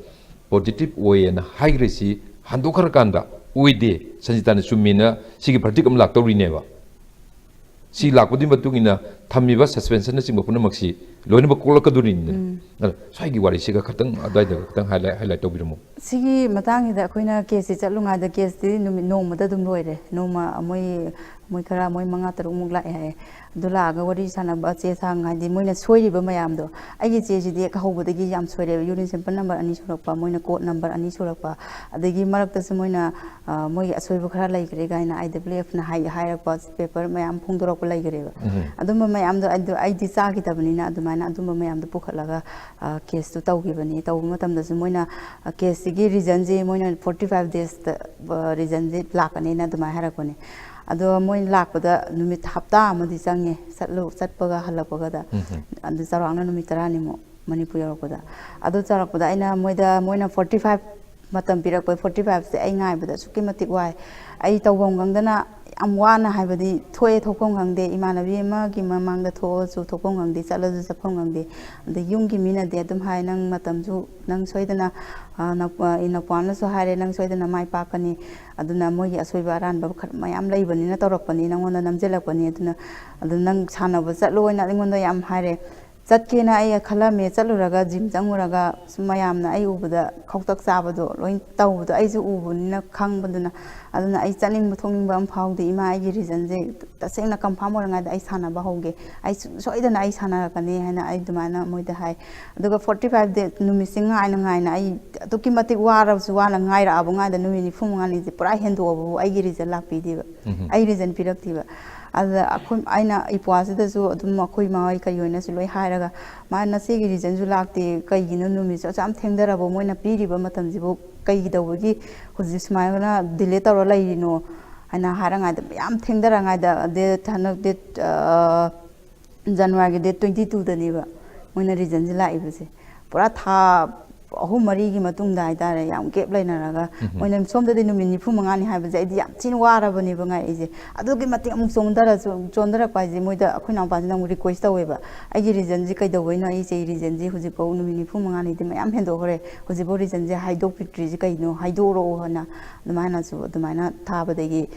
ꯄꯣꯖꯤꯇꯤꯚ ꯑꯣꯏꯌꯦꯅ ꯍꯥꯏꯈ꯭ꯔꯤꯁꯤ ꯍꯟꯗꯣꯛꯈ꯭ꯔꯀꯥꯟꯗ ꯑꯣꯏꯗꯦ, ꯁꯟꯖꯤꯇꯥꯅ ꯆꯨꯝꯃꯦꯅ ꯁꯤꯒꯤ ꯚꯔꯗꯤꯛ ꯑꯃ ꯂꯥꯛꯇꯧꯔꯤꯅꯦꯕ꯫ ꯁꯤ ꯂꯥꯛꯄꯗꯨꯒꯤ ꯃꯇꯨꯡ ꯏꯟꯅ ꯊꯝꯃꯤꯕ ꯁꯁꯄꯦꯟꯁꯟꯅꯆꯤꯡꯕ ꯄꯨꯝꯅꯃꯛꯁꯤ ꯂꯣꯏꯅꯃꯛ ꯀꯣꯛꯂꯛꯀꯗꯣꯔꯤꯅꯤꯗꯅ꯫ ꯎꯝ꯫ ꯑꯗꯣ ꯁ꯭ꯋꯥꯏꯒꯤ ꯋꯥꯔꯤꯁꯤꯒ ꯈꯇꯪ ꯑꯗꯨꯋꯥꯏꯗ ꯈꯇꯪ highlight, highlight ꯇꯧꯕꯤꯔꯝꯃꯨ꯫ ꯁꯤꯒꯤ ꯃꯇꯥꯡꯁꯤꯗ ꯑꯩꯈꯣꯏꯅ caseꯁꯤ ꯆꯠꯂꯨꯉꯥꯏꯗ caseꯇꯤ ꯅꯨꯃꯤꯠ ꯅꯣꯡꯃꯗ ꯑꯗꯨꯝ ꯂꯣꯏꯔꯦ꯫ ꯅꯣꯡꯃ ꯃꯣꯏ, ꯃꯣꯏ ꯈꯔ, ꯃꯣꯏ ꯃꯉꯥ ꯇꯔꯨꯛꯃꯨꯛ ꯂꯥꯛꯑꯦ ꯍꯥꯏꯌꯦ꯫ ꯑꯗꯨ ꯂꯥꯛꯑꯒ ꯋꯥꯔꯤ ꯁꯥꯟꯅꯕ, ꯆꯦ ꯁꯥꯡ, ꯍꯥꯏꯗꯤ ꯃꯣꯏꯅ ꯁꯣꯏꯔꯤꯕ ꯃꯌꯥꯝꯗꯣ, ꯑꯩꯒꯤ ꯆꯦꯁꯤꯗꯤ ꯍꯦꯛ ꯍꯧꯕꯗꯒꯤ ꯌꯥꯝ ꯁꯣꯏꯔꯦꯕ꯫ Urine sample number ꯑꯅꯤ ꯁꯨꯔꯛꯄ, ꯃꯣꯏꯅ code number ꯑꯅꯤ ꯁꯨꯔꯛꯄ, ꯑꯗꯒꯤ ꯃꯔꯛꯇꯁꯨ ꯃꯣꯏꯅ, ꯑ, ꯃꯣꯏꯒꯤ ꯑꯁꯣꯏꯕ ꯈꯔ ꯂꯩꯈ꯭ꯔꯦ ꯀꯥꯏꯅ IWFꯅ ꯍꯥꯏ-, ꯍꯥꯏꯔꯛꯄ paper ꯃꯌꯥꯝ ꯐꯣꯡꯗꯣꯔꯛꯄ ꯂꯩꯈ꯭ꯔꯦꯕ꯫ ꯎꯝ꯫ ꯑꯗꯨꯝꯕ ꯃꯌꯥꯝꯗꯣ ꯑꯗꯨ ꯑꯩꯗꯤ ꯆꯥꯈꯤꯗꯕꯅꯤꯅ ꯑꯗꯨꯃꯥꯏꯅ ꯑꯗꯨꯝꯕ ꯃꯌꯥꯝꯗꯣ ꯄꯨꯈꯠꯂꯒ, ꯑ, caseꯇꯨ ꯇꯧꯈꯤꯕꯅꯤ꯫ ꯇꯧꯕ ꯃꯇꯝꯗꯁꯨ ꯃꯣꯏꯅ, ꯑ, caseꯁꯤꯒꯤ reasonꯁꯦ ꯃꯣꯏꯅ forty five daysꯇ, ꯑ, reasonꯁꯦ ꯂꯥꯛꯀꯅꯤꯅ ꯑꯗꯨꯃꯥꯏꯅ ꯍꯥꯏꯔꯛꯄꯅꯦ꯫ ꯑꯗꯣ ꯃꯣꯏꯅ ꯂꯥꯛꯄꯗ ꯅꯨꯃꯤꯠ ꯍꯞꯇꯥ ꯑꯃꯗꯤ ꯆꯪꯉꯦ, ꯆꯠꯂꯨ-, ꯆꯠꯄꯒ ꯍꯜꯂꯛꯄꯒꯗ꯫ ꯎꯝ ꯍꯝ꯫ ꯑꯗꯨ ꯆꯥꯎꯔꯥꯛꯅ ꯅꯨꯃꯤꯠ ꯇꯔꯥꯅꯤꯃꯨꯛ ꯃꯅꯤꯄꯨꯔ ꯌꯧꯔꯛꯄꯗ꯫ ꯑꯗꯨ ꯆꯥꯎꯔꯛꯄꯗ ꯑꯩꯅ ꯃꯣꯏꯗ, ꯃꯣꯏꯅ forty five ꯃꯇꯝ ꯄꯤꯔꯛꯄ, forty fiveꯁꯦ ꯑꯩ ꯉꯥꯏꯕꯗ ꯑꯁꯨꯛꯀꯤ ꯃꯇꯤꯛ ꯋꯥꯏ꯫ ꯑꯩ ꯇꯧꯐꯝ ꯈꯪꯗꯅ ꯌꯥꯝ ꯋꯥꯅ, ꯍꯥꯏꯕꯗꯤ ꯊꯣꯛꯑꯦ ꯊꯣꯛꯐꯝ ꯈꯪꯗꯦ, ꯏꯃꯥꯟꯅꯕꯤ ꯑꯃꯒꯤ ꯃꯃꯥꯡꯗ ꯊꯣꯛꯑꯁꯨ ꯊꯣꯛꯐꯝ ꯈꯪꯗꯦ, ꯆꯠꯂꯁꯨ ꯆꯠꯐꯝ ꯈꯪꯗꯦ꯫ ꯑꯗꯩ ꯌꯨꯝꯒꯤ ꯃꯤꯅꯗꯤ ꯑꯗꯨꯝ ꯍꯥꯏ, "ꯅꯪ ꯃꯇꯝꯁꯨ, ꯅꯪ ꯁꯣꯏꯗꯅ, ꯑ, ꯅꯄꯨ-, ꯑ, ꯏꯅꯧꯄꯥꯅꯁꯨ ꯍꯥꯏꯔꯦ, ꯅꯪ ꯁꯣꯏꯗꯅ ꯃꯥꯏ ꯄꯥꯛꯀꯅꯤ꯫ ꯑꯗꯨꯅ ꯃꯣꯏꯒꯤ ꯑꯁꯣꯏꯕ ꯑꯔꯥꯟꯕ ꯈꯔ ꯃꯌꯥꯝ ꯂꯩꯕꯅꯤꯅ ꯇꯧꯔꯛꯄꯅꯤ, ꯅꯪꯉꯣꯟꯗ ꯅꯝꯁꯤꯜꯂꯛꯄꯅꯤ꯫ ꯑꯗꯨꯅ, ꯑꯗꯨ ꯅꯪ ꯁꯥꯟꯅꯕ ꯆꯠꯂꯣꯅ" ꯑꯩꯉꯣꯟꯗ ꯌꯥꯝ ꯍꯥꯏꯔꯦ꯫ ꯆꯠꯀꯦꯅ ꯑꯩ ꯈꯜꯂꯝꯃꯦ, ꯆꯠꯂꯨꯔꯒ gym ꯆꯪꯉꯨꯔꯒ ꯁꯨꯝ ꯃꯌꯥꯝꯅ ꯑꯩ ꯎꯕꯗ ꯈꯧꯇꯛ ꯆꯥꯕꯗꯣ ꯂꯣꯏ ꯇꯧꯕꯗꯣ ꯑꯩꯁꯨ ꯎꯕꯅꯤꯅ ꯈꯪꯕꯗꯨꯅ, ꯑꯗꯨꯅ ꯑꯩ ꯆꯠꯅꯤꯡꯕ ꯊꯣꯛꯅꯤꯡꯕ ꯑꯃ ꯐꯥꯎꯗꯦ꯫ ꯏꯃꯥ, ꯑꯩꯒꯤ reasonꯁꯦ ꯇꯁꯦꯡꯅ confirm ꯑꯣꯏꯔꯤꯉꯩꯗ ꯑꯩ ꯁꯥꯟꯅꯕ ꯍꯧꯒꯦ, ꯑꯩ ꯁꯨ-, ꯁꯣꯏꯗꯅ ꯑꯩ ꯁꯥꯟꯅꯔꯛꯀꯅꯤ ꯍꯥꯏꯅ ꯑꯩ ꯑꯗꯨꯃꯥꯏꯅ ꯃꯣꯏꯗ ꯍꯥꯏ꯫ ꯑꯗꯨꯒ forty five day ꯅꯨꯃꯤꯠꯁꯦ ꯉꯥꯏꯅ ꯉꯥꯏꯅ ꯑꯩ ꯑꯗꯨꯛꯀꯤ ꯃꯇꯤꯛ ꯋꯥꯔꯕꯁꯨ ꯋꯥꯅ ꯉꯥꯏꯔꯛꯑꯕ ꯉꯥꯏꯗ ꯅꯨꯃꯤꯠ ꯅꯤꯐꯨ ꯃꯉꯥꯅꯤꯁꯦ ꯄꯨꯔꯥ ꯍꯦꯟꯗꯣꯛꯑꯕꯕꯨ ꯑꯩꯒꯤ reason ꯂꯥꯛꯄꯤꯗꯦꯕ꯫ ꯎꯝ꯫ ꯑꯩ reason ꯄꯤꯔꯛꯇꯦꯕ꯫ ꯑꯗꯨꯗ ꯑꯩꯈꯣꯏ, ꯑꯩꯅ ꯏꯄ꯭ꯋꯥꯁꯤꯗꯁꯨ ꯑꯗꯨꯝ ꯑꯩꯈꯣꯏ ꯏꯃꯥ ꯍꯣꯏ ꯀꯩ ꯍꯣꯏꯅꯁꯨ ꯂꯣꯏ ꯍꯥꯏꯔꯒ, "ꯃꯥ ꯅꯆꯦꯒꯤ reasonꯁꯨ ꯂꯥꯛꯇꯦ, ꯀꯩꯒꯤꯅꯣ ꯅꯨꯃꯤꯠꯁꯨ ꯑꯁꯨꯛ ꯌꯥꯝ ꯊꯦꯡꯊꯔꯕꯣ? ꯃꯣꯏꯅ ꯄꯤꯔꯤꯕ ꯃꯇꯝꯁꯤꯕꯨ ꯀꯩꯒꯤꯗꯧꯕꯒꯤ ꯍꯧꯖꯤꯛ ꯁꯨꯃꯥꯏꯅ delay ꯇꯧꯔ ꯂꯩꯔꯤꯅꯣ?" ꯍꯥꯏꯅ ꯍꯥꯏꯔꯉꯥꯏꯗ, ꯃꯌꯥꯝ ꯊꯦꯡꯊꯔꯉꯥꯏꯗ, date, ꯍꯟꯗꯛ date, ꯑ, Januaryꯒꯤ date twenty twoꯗꯅꯦꯕ ꯃꯣꯏꯅ reasonꯁꯦ ꯂꯥꯛꯏꯕꯁꯦ꯫ ꯄꯨꯔꯥ ꯊꯥ ꯑꯍꯨꯝ ꯃꯔꯤꯒꯤ ꯃꯇꯨꯡꯗ ꯍꯥꯏꯇꯥꯔꯦ, ꯌꯥꯝ gap ꯂꯩꯅꯔꯒ, ꯎꯝ꯫ ꯃꯣꯏꯅ ꯁꯣꯝꯗꯗꯤ ꯅꯨꯃꯤꯠ ꯅꯤꯐꯨ ꯃꯉꯥꯅꯤ ꯍꯥꯏꯕꯁꯦ ꯑꯩꯗꯤ ꯌꯥꯝ ꯊꯤꯅ ꯋꯥꯔꯕꯅꯦꯕ ꯉꯥꯏꯔꯛꯏꯁꯦ꯫ ꯑꯗꯨꯛꯀꯤ ꯃꯇꯤꯛ ꯑꯃꯨꯛ ꯆꯣꯟꯊꯔꯁꯨ, ꯆꯣꯟꯊꯔꯛꯄ ꯍꯥꯏꯁꯦ, ꯃꯣꯏꯗ, ꯑꯩꯈꯣꯏ ꯏꯅꯥꯎꯄꯥꯁꯤꯅ ꯑꯃꯨꯛ request ꯇꯧꯋꯦꯕ, "ꯑꯩꯒꯤ reasonꯁꯤ ꯀꯩꯗꯧꯕꯩꯅꯣ? ꯑꯩꯁꯦ reasonꯁꯤ ꯍꯧꯖꯤꯛꯐꯥꯎ ꯅꯨꯃꯤꯠ ꯅꯤꯐꯨ ꯃꯉꯥꯅꯤꯗꯤ ꯃꯌꯥꯝ ꯍꯦꯟꯗꯣꯛꯈ꯭ꯔꯦ, ꯍꯧꯖꯤꯛꯐꯥꯎ reasonꯁꯦ ꯍꯥꯏꯗꯣꯛꯄꯤꯗ꯭ꯔꯤꯁꯤ ꯀꯩꯅꯣ? ꯍꯥꯏꯗꯣꯛꯔꯛꯑꯣ" ꯍꯥꯏꯅ ꯑꯗꯨꯃꯥꯏꯅꯁꯨ, ꯑꯗꯨꯃꯥꯏꯅ ꯊꯥꯕꯗꯒꯤ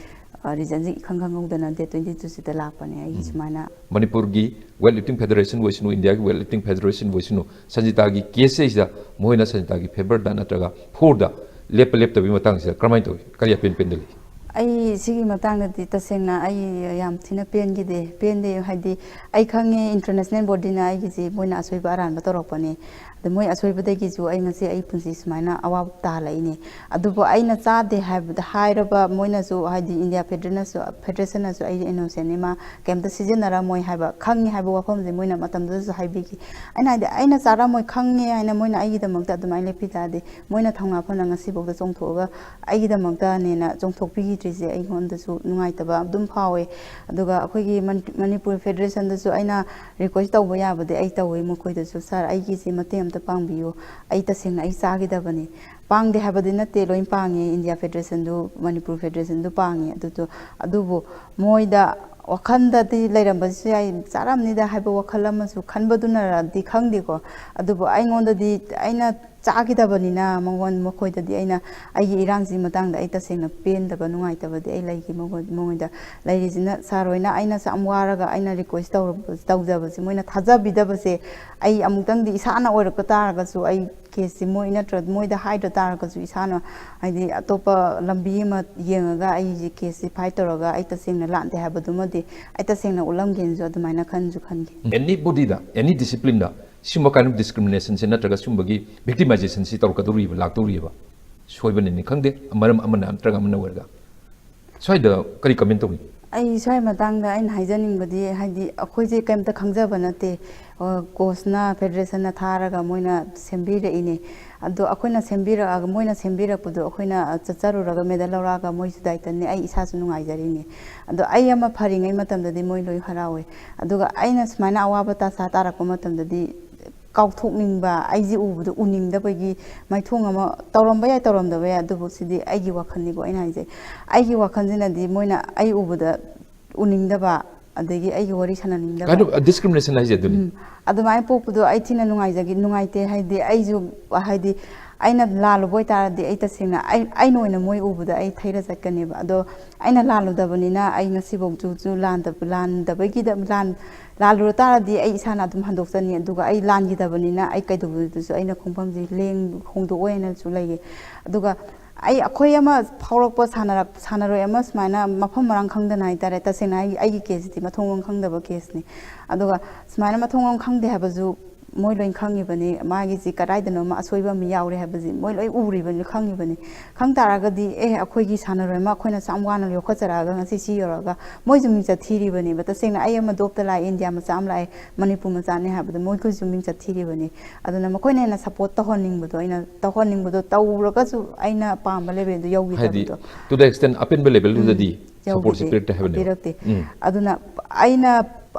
ꯔꯤꯖꯟꯁꯤ ꯏꯈꯪ ꯈꯪꯍꯧꯗꯅ ꯗꯦꯠ ꯇ꯭ꯋꯦꯟꯇꯤ ꯇꯨꯁꯤꯗ ꯂꯥꯛꯄꯅꯦ ꯑꯩꯒꯤ ꯎꯝ꯫ ꯁꯨꯃꯥꯏꯅ꯫ ꯃꯅꯤꯄꯨꯔꯒꯤ ꯋꯦꯠ ꯂꯤꯐꯇꯤꯡ ꯐꯦꯗꯔꯦꯁꯟ ꯑꯣꯏꯁꯅꯨ, ꯏꯟꯗꯤꯌꯥꯒꯤ ꯋꯦꯠ ꯂꯤꯐꯇꯤꯡ ꯐꯦꯗꯔꯦꯁꯟ ꯑꯣꯏꯁꯅꯨ, ꯁꯟꯖꯤꯇꯥꯒꯤ ꯀꯦꯁꯁꯤꯗ ꯃꯈꯣꯏꯅ ꯁꯟꯖꯤꯇꯥꯒꯤ ꯐꯦꯚꯔꯗ ꯅꯠꯇ꯭ꯔꯒ ꯐꯣꯔꯗ ꯂꯦꯞꯄ ꯂꯦꯞꯇꯕꯒꯤ ꯃꯇꯥꯡꯁꯤꯗ ꯀꯔꯝꯍꯥꯏꯅ ꯇꯧꯏ? ꯀꯔꯤ ꯑꯄꯦꯟ ꯄꯦꯟꯗ ꯂꯩ? ꯑꯩ ꯁꯤꯒꯤ ꯃꯇꯥꯡꯗꯗꯤ ꯇꯁꯦꯡꯅ ꯑꯩ ꯌꯥꯝ ꯊꯤꯅ ꯄꯦꯟꯈꯤꯗꯦ꯫ ꯄꯦꯟꯗꯦ ꯍꯥꯏꯗꯤ, ꯑꯩ ꯈꯪꯉꯦ ꯏꯟꯇꯔꯅꯦꯁꯅꯦꯜ ꯕꯣꯗꯤꯅ ꯑꯩꯒꯤꯁꯤ ꯃꯣꯏꯅ ꯑꯁꯣꯏꯕ ꯑꯔꯥꯟꯕ ꯇꯧꯔꯛꯄꯅꯦ꯫ ꯑꯗ ꯃꯣꯏ ꯑꯁꯣꯏꯕꯗꯒꯤꯁꯨ ꯑꯩ ꯉꯁꯤ ꯑꯩ ꯄꯨꯟꯁꯤ ꯁꯨꯃꯥꯏꯅ ꯑꯋꯥꯕ ꯇꯥꯍꯜꯂꯛꯏꯅꯦ꯫ ꯑꯗꯨꯕꯨ ꯑꯩꯅ ꯆꯥꯗꯦ ꯍꯥꯏꯕꯗ ꯍꯥꯏꯔꯕ ꯃꯣꯏꯅꯁꯨ, ꯍꯥꯏꯗꯤ ꯏꯟꯗꯤꯌꯥ ꯐꯦꯗꯔꯦꯜꯅꯁꯨ, ꯐꯦꯗꯔꯦꯁꯟꯅꯁꯨ ꯑꯩ ꯏꯅꯣꯁꯦꯟꯅꯤ, ꯃꯥ ꯀꯩꯝꯇ ꯁꯤꯖꯤꯟꯅꯔꯝꯃꯣꯏ ꯍꯥꯏꯕ, ꯈꯪꯉꯤ ꯍꯥꯏꯕ ꯋꯥꯐꯝꯁꯦ ꯃꯣꯏꯅ ꯃꯇꯝꯗꯨꯗꯁꯨ ꯍꯥꯏꯕꯤꯈꯤ꯫ ꯑꯩꯅ ꯍꯥꯏꯗꯤ, ꯑꯩꯅ ꯆꯥꯔꯝꯃꯣꯏ ꯈꯪꯉꯦ ꯍꯥꯏꯅ ꯃꯣꯏꯅ ꯑꯩꯒꯤꯗꯃꯛꯇ ꯑꯗꯨꯃꯥꯏꯅ ꯂꯦꯞꯄꯤ ꯇꯥꯔꯗꯤ, ꯃꯣꯏꯅ ꯊꯧꯅꯥ ꯐꯅ ꯉꯁꯤꯐꯥꯎꯗ ꯆꯣꯡꯊꯣꯛꯑꯒ ꯑꯩꯒꯤꯗꯃꯛꯇꯅꯦꯅ ꯆꯣꯡꯊꯣꯛꯄꯤꯈꯤꯗ꯭ꯔꯤꯁꯦ ꯑꯩꯉꯣꯟꯗꯁꯨ ꯅꯨꯡꯉꯥꯏꯇꯕ ꯑꯗꯨꯝ ꯐꯥꯎꯋꯦ꯫ ꯑꯗꯨꯒ ꯑꯩꯈꯣꯏꯒꯤ ꯃꯅꯤ-, ꯃꯅꯤꯄꯨꯔ ꯐꯦꯗꯔꯦꯁꯟꯗꯁꯨ ꯑꯩꯅ ꯔꯤꯀ꯭ꯋꯦꯁ ꯇꯧꯕ ꯌꯥꯕꯗꯤ ꯑꯩ ꯇꯧꯋꯦ ꯃꯈꯣꯏꯗꯁꯨ, "ꯁꯥꯔ, ꯑꯩꯒꯤꯁꯦ ꯃꯇꯦꯡ ꯑꯝꯇ ꯄꯥꯡꯕꯤꯌꯨ, ꯑꯩ ꯇꯁꯦꯡꯅ ꯑꯩ ꯆꯥꯈꯤꯗꯕꯅꯤ"꯫ ꯄꯥꯡꯗꯦ ꯍꯥꯏꯕꯗꯤ ꯅꯠꯇꯦ, ꯂꯣꯏ ꯄꯥꯡꯉꯦ, ꯏꯟꯗꯤꯌꯥ ꯐꯦꯗꯔꯦꯁꯟꯗꯨ, ꯃꯅꯤꯄꯨꯔ ꯐꯦꯗꯔꯦꯁꯟꯗꯨ ꯄꯥꯡꯉꯦ꯫ ꯑꯗꯨꯗꯣ, ꯑꯗꯨꯕꯨ ꯃꯣꯏꯗ ꯋꯥꯈꯜꯗꯗꯤ ꯂꯩꯔꯝꯕꯁꯨ ꯌꯥꯏ, "ꯆꯥꯔꯝꯅꯤꯗ" ꯍꯥꯏꯕ ꯋꯥꯈꯜ ꯑꯃꯁꯨ ꯈꯟꯕꯗꯨꯅꯔꯗꯤ ꯈꯪꯗꯦꯀꯣ꯫ ꯑꯗꯨꯕꯨ ꯑꯩꯉꯣꯟꯗꯗꯤ ꯑꯩꯅ ꯆꯥꯈꯤꯗꯕꯅꯤꯅ ꯃꯉꯣꯟ-, ꯃꯈꯣꯏꯗꯗꯤ ꯑꯩꯅ ꯑꯩꯒꯤ ꯏꯔꯥꯡꯁꯤꯒꯤ ꯃꯇꯥꯡꯗ ꯑꯩ ꯇꯁꯦꯡꯅ ꯄꯦꯟꯗꯕ, ꯅꯨꯡꯉꯥꯏꯇꯕꯗꯤ ꯑꯩ ꯂꯩꯈꯤ ꯃꯉꯣꯟ-, ꯃꯉꯣꯟꯗ꯫ ꯂꯩꯔꯤꯁꯤꯅ ꯁꯥꯔ ꯍꯣꯏꯅ ꯑꯩꯅ ꯁꯨꯛ ꯌꯥꯝ ꯋꯥꯔꯒ ꯑꯩꯅ ꯔꯤꯀ꯭ꯋꯦꯁ ꯇꯧꯔꯕ-, ꯇꯧꯖꯕꯁꯦ ꯃꯣꯏꯅ ꯊꯥꯖꯕꯤꯗꯕꯁꯦ, ꯑꯩ ꯑꯃꯨꯛꯇꯪꯗꯤ ꯏꯁꯥꯅ ꯑꯣꯏꯔꯛꯄ ꯇꯥꯔꯒꯁꯨ ꯑꯩ ꯀꯦꯁꯁꯤ ꯃꯣꯏ ꯅꯠꯇ꯭ꯔ-, ꯃꯣꯏꯗ ꯍꯥꯏꯗ꯭ꯔ ꯇꯥꯔꯒꯁꯨ ꯏꯁꯥꯅ, ꯍꯥꯏꯗꯤ, ꯑꯇꯣꯞꯄ ꯂꯝꯕꯤ ꯑꯃ ꯌꯦꯡꯉꯒ ꯑꯩꯁꯦ ꯀꯦꯁꯁꯤ ꯐꯥꯏꯠ ꯇꯧꯔꯒ ꯑꯩ ꯇꯁꯦꯡꯅ ꯂꯥꯟꯗꯦ ꯍꯥꯏꯕꯗꯨꯃꯗꯤ ꯑꯩ ꯇꯁꯦꯡꯅ ꯎꯠꯂꯝꯒꯦꯅꯁꯨ ꯑꯗꯨꯃꯥꯏꯅ ꯈꯟꯁꯨ ꯈꯟꯈꯤ꯫ ꯑꯦꯅꯤ ꯕꯣꯗꯤꯗ, ꯑꯦꯅꯤ ꯗꯤꯁꯤꯄ꯭ꯂꯤꯟꯗ ꯁꯤꯒꯨꯝꯕ ꯀꯥꯏꯟ ꯑꯣꯐ ꯗꯤꯁꯀ꯭ꯔꯤꯃꯤꯅꯦꯁꯟꯁꯦ ꯅꯠꯇ꯭ꯔꯒ ꯁꯤꯒꯨꯝꯕꯒꯤ ꯚꯤꯛꯇꯤꯃꯥꯏꯖꯦꯁꯟꯁꯤ ꯇꯧꯔꯛꯀꯗꯧꯔꯤꯕ, ꯂꯥꯛꯇꯧꯔꯤꯕ? ꯁꯣꯏꯕꯅꯅꯤ ꯈꯪꯗꯦ, ꯃꯔꯝ ꯑꯃꯅ ꯅꯠꯇ꯭ꯔꯒ ꯑꯃꯅ ꯑꯣꯏꯔꯒ꯫ ꯁ꯭ꯋꯥꯏꯗ ꯀꯔꯤ ꯀꯃꯦꯟ ꯇꯧꯅꯤ? ꯑꯩ ꯁ꯭ꯋꯥꯏ ꯃꯇꯥꯡꯗ ꯑꯩꯅ ꯍꯥꯏꯖꯅꯤꯡꯕꯗꯤ, ꯍꯥꯏꯗꯤ, ꯑꯩꯈꯣꯏꯁꯦ ꯀꯩꯝꯇ ꯈꯪꯖꯕ ꯅꯠꯇꯦ꯫ ꯑ, ꯀꯣꯆꯅ, ꯐꯦꯗꯔꯦꯁꯟꯅ ꯊꯥꯔꯒ ꯃꯣꯏꯅ ꯁꯦꯝꯕꯤꯔꯛꯏꯅꯦ꯫ ꯑꯗꯣ ꯑꯩꯈꯣꯏꯅ ꯁꯦꯝꯕꯤꯔꯛꯑꯒ, ꯃꯣꯏꯅ ꯁꯦꯝꯕꯤꯔꯛꯄꯗꯣ ꯑꯩꯈꯣꯏꯅ, ꯑ, ꯆꯠꯆꯔꯨꯔꯒ ꯃꯦꯗꯜ ꯂꯧꯔꯛꯑꯒ ꯃꯣꯏꯁꯨ ꯗꯥꯏꯇꯅꯤ, ꯑꯩ ꯏꯁꯥꯁꯨ ꯅꯨꯡꯉꯥꯏꯖꯔꯤꯅꯦ꯫ ꯑꯗꯣ ꯑꯩ ꯑꯃ ꯐꯔꯤꯉꯩ ꯃꯇꯝꯗꯗꯤ ꯃꯣꯏ ꯂꯣꯏ ꯍꯔꯥꯎꯋꯦ꯫ ꯑꯗꯨꯒ ꯑꯩꯅ ꯁꯨꯃꯥꯏꯅ ꯑꯋꯥꯕ ꯇꯥꯁꯥ ꯇꯥꯔꯛꯄ ꯃꯇꯝꯗꯗꯤ ꯀꯥꯎꯊꯣꯛꯅꯤꯡꯕ, ꯑꯩꯁꯦ ꯎꯕꯗ ꯎꯅꯤꯡꯗꯕꯒꯤ ꯃꯥꯏꯊꯣꯡ ꯑꯃ, ꯇꯧꯔꯝꯕ ꯌꯥꯏ, ꯇꯧꯔꯝꯗꯕ ꯌꯥꯏ, ꯑꯗꯨꯕꯨ ꯁꯤꯗꯤ ꯑꯩꯒꯤ ꯋꯥꯈꯜꯅꯤꯀꯣ ꯑꯩꯅ ꯍꯥꯏꯁꯦ꯫ ꯑꯩꯒꯤ ꯋꯥꯈꯜꯁꯤꯅꯗꯤ ꯃꯣꯏꯅ ꯑꯩ ꯎꯕꯗ ꯎꯅꯤꯡꯗꯕ, ꯑꯗꯒꯤ ꯑꯩꯒꯤ ꯋꯥꯔꯤ ꯁꯥꯟꯅꯅꯤꯡꯗꯕ꯫ ꯀꯥꯏꯟ ꯑꯣꯐ ꯗꯤꯁꯀ꯭ꯔꯤꯃꯤꯅꯦꯁꯟ ꯍꯥꯏꯁꯦ ꯑꯗꯨꯅꯤ꯫ ꯎꯝ꯫ ꯑꯗꯨꯃꯥꯏꯅ ꯄꯣꯛꯄꯗꯣ ꯑꯩ ꯊꯤꯅ ꯅꯨꯡꯉꯥꯏꯖꯒꯦ, ꯅꯨꯡꯉꯥꯏꯇꯦ꯫ ꯍꯥꯏꯗꯤ ꯑꯩꯁꯨ, ꯍꯥꯏꯗꯤ ꯑꯩꯅ ꯂꯥꯜꯂꯨꯕ ꯑꯣꯏꯇꯥꯔꯗꯤ, ꯑꯩ ꯇꯁꯦꯡꯅ ꯑꯩ, ꯑꯩꯅ ꯑꯣꯏꯅ ꯃꯣꯏ ꯎꯕꯗ ꯑꯩ ꯊꯩꯔ ꯆꯠꯀꯅꯦꯕ꯫ ꯑꯗꯣ ꯑꯩꯅ ꯂꯥꯜꯂꯨꯗꯕꯅꯤꯅ, ꯑꯩ ꯉꯁꯤꯐꯥꯎꯁꯨ ꯂꯥꯟꯗꯕ-, ꯂꯥꯟꯗꯕꯒꯤꯗ-, ꯂꯥꯟ-, ꯂꯥꯜꯂꯨꯔ ꯇꯥꯔꯗꯤ ꯑꯩ ꯏꯁꯥꯅ ꯑꯗꯨꯝ ꯍꯟꯗꯣꯛꯆꯅꯤ꯫ ꯑꯗꯨꯒ ꯑꯩ ꯂꯥꯟꯈꯤꯗꯕꯅꯤꯅ, ꯑꯩ ꯀꯩꯗꯧꯕꯗꯨꯁꯨ ꯑꯩꯅ ꯈꯣꯡꯐꯝꯁꯤ ꯂꯦꯡ-, ꯍꯣꯡꯗꯣꯛꯑꯣꯏꯅꯁꯨ ꯂꯩꯌꯦ꯫ ꯑꯗꯨꯒ ꯑꯩ, ꯑꯩꯈꯣꯏ ꯑꯃ ꯐꯥꯎꯔꯛꯄ ꯁꯥꯟꯅꯔꯛ-, ꯁꯥꯟꯅꯔꯣꯏ ꯑꯃ ꯁꯨꯃꯥꯏꯅ ꯃꯐꯝ ꯃꯔꯥꯡ ꯈꯪꯗꯅ ꯍꯥꯏꯇꯥꯔꯦ, ꯇꯁꯦꯡꯅ ꯑꯩ, ꯑꯩꯒꯤ ꯀꯦꯁꯁꯤꯗꯤ ꯃꯊꯣꯡ ꯃꯔꯝ ꯈꯪꯗꯕ ꯀꯦꯁꯅꯤ꯫ ꯑꯗꯨꯒ ꯁꯨꯃꯥꯏꯅ ꯃꯊꯣꯡ ꯃꯔꯝ ꯈꯪꯗꯦ ꯍꯥꯏꯕꯁꯨ ꯃꯣꯏ ꯂꯣꯏ ꯈꯪꯉꯤꯕꯅꯤ꯫ ꯃꯥꯒꯤꯁꯤ ꯀꯗꯥꯏꯗꯅꯣꯃ ꯑꯁꯣꯏꯕ ꯑꯃ ꯌꯥꯎꯔꯦ ꯍꯥꯏꯕꯁꯤ ꯃꯣꯏ ꯂꯣꯏ ꯎꯔꯤꯕꯅꯤ, ꯈꯪꯉꯤꯕꯅꯤ꯫ ꯈꯪ ꯇꯥꯔꯒꯗꯤ, ꯑꯦ, ꯑꯩꯈꯣꯏꯒꯤ ꯁꯥꯟꯅꯔꯣꯏ ꯑꯃ ꯑꯩꯈꯣꯏꯅ ꯁꯨꯛ ꯌꯥꯝ ꯋꯥꯅ ꯌꯣꯛꯈꯠꯆꯔꯛꯑꯒ ꯉꯁꯤ ꯁꯤ ꯌꯧꯔꯛꯑꯒ ꯃꯣꯏꯁꯨ ꯃꯤꯡꯆꯠ ꯊꯤꯔꯤꯕꯅꯦꯕ꯫ ꯇꯁꯦꯡꯅ ꯑꯩ ꯑꯃ ꯗꯣꯞꯇ ꯂꯥꯛꯑꯦ, ꯏꯟꯗꯤꯌꯥ ꯃꯆꯥ ꯑꯃ ꯂꯥꯛꯑꯦ, ꯃꯅꯤꯄꯨꯔ ꯃꯆꯥꯅꯦ ꯍꯥꯏꯕꯗꯣ ꯃꯣꯏꯈꯣꯏꯁꯨ ꯃꯤꯡꯆꯠ ꯊꯤꯔꯤꯕꯅꯤ꯫ ꯑꯗꯨꯅ ꯃꯈꯣꯏꯅ ꯍꯦꯟꯅ ꯁꯞꯄꯣꯔꯠ ꯇꯧꯍꯟꯅꯤꯡꯕꯗꯣ, ꯑꯩꯅ ꯇꯧꯍꯟꯅꯤꯡꯕꯗꯣ, ꯇꯧꯔꯒꯁꯨ ꯑꯩꯅ ꯄꯥꯝꯕ ꯂꯦꯚꯦꯜꯗꯣ ꯍꯥꯏꯗꯤ, ꯌꯧꯈꯤꯗꯕꯗꯣ꯫ To the extent ꯑꯄꯤꯟꯕ ꯂꯦꯚꯦꯜꯗꯨꯗꯗꯤ ꯎꯝ, ꯁꯞꯄꯣꯔꯠꯁꯦ ꯌꯧꯈꯤꯗꯦ, ꯄꯤꯔꯛꯇꯦ ꯍꯥꯏꯕꯅꯦꯕ꯫ ꯄꯤꯔꯛꯇꯦ꯫ ꯎꯝ꯫ ꯑꯗꯨꯅ ꯑꯩꯅ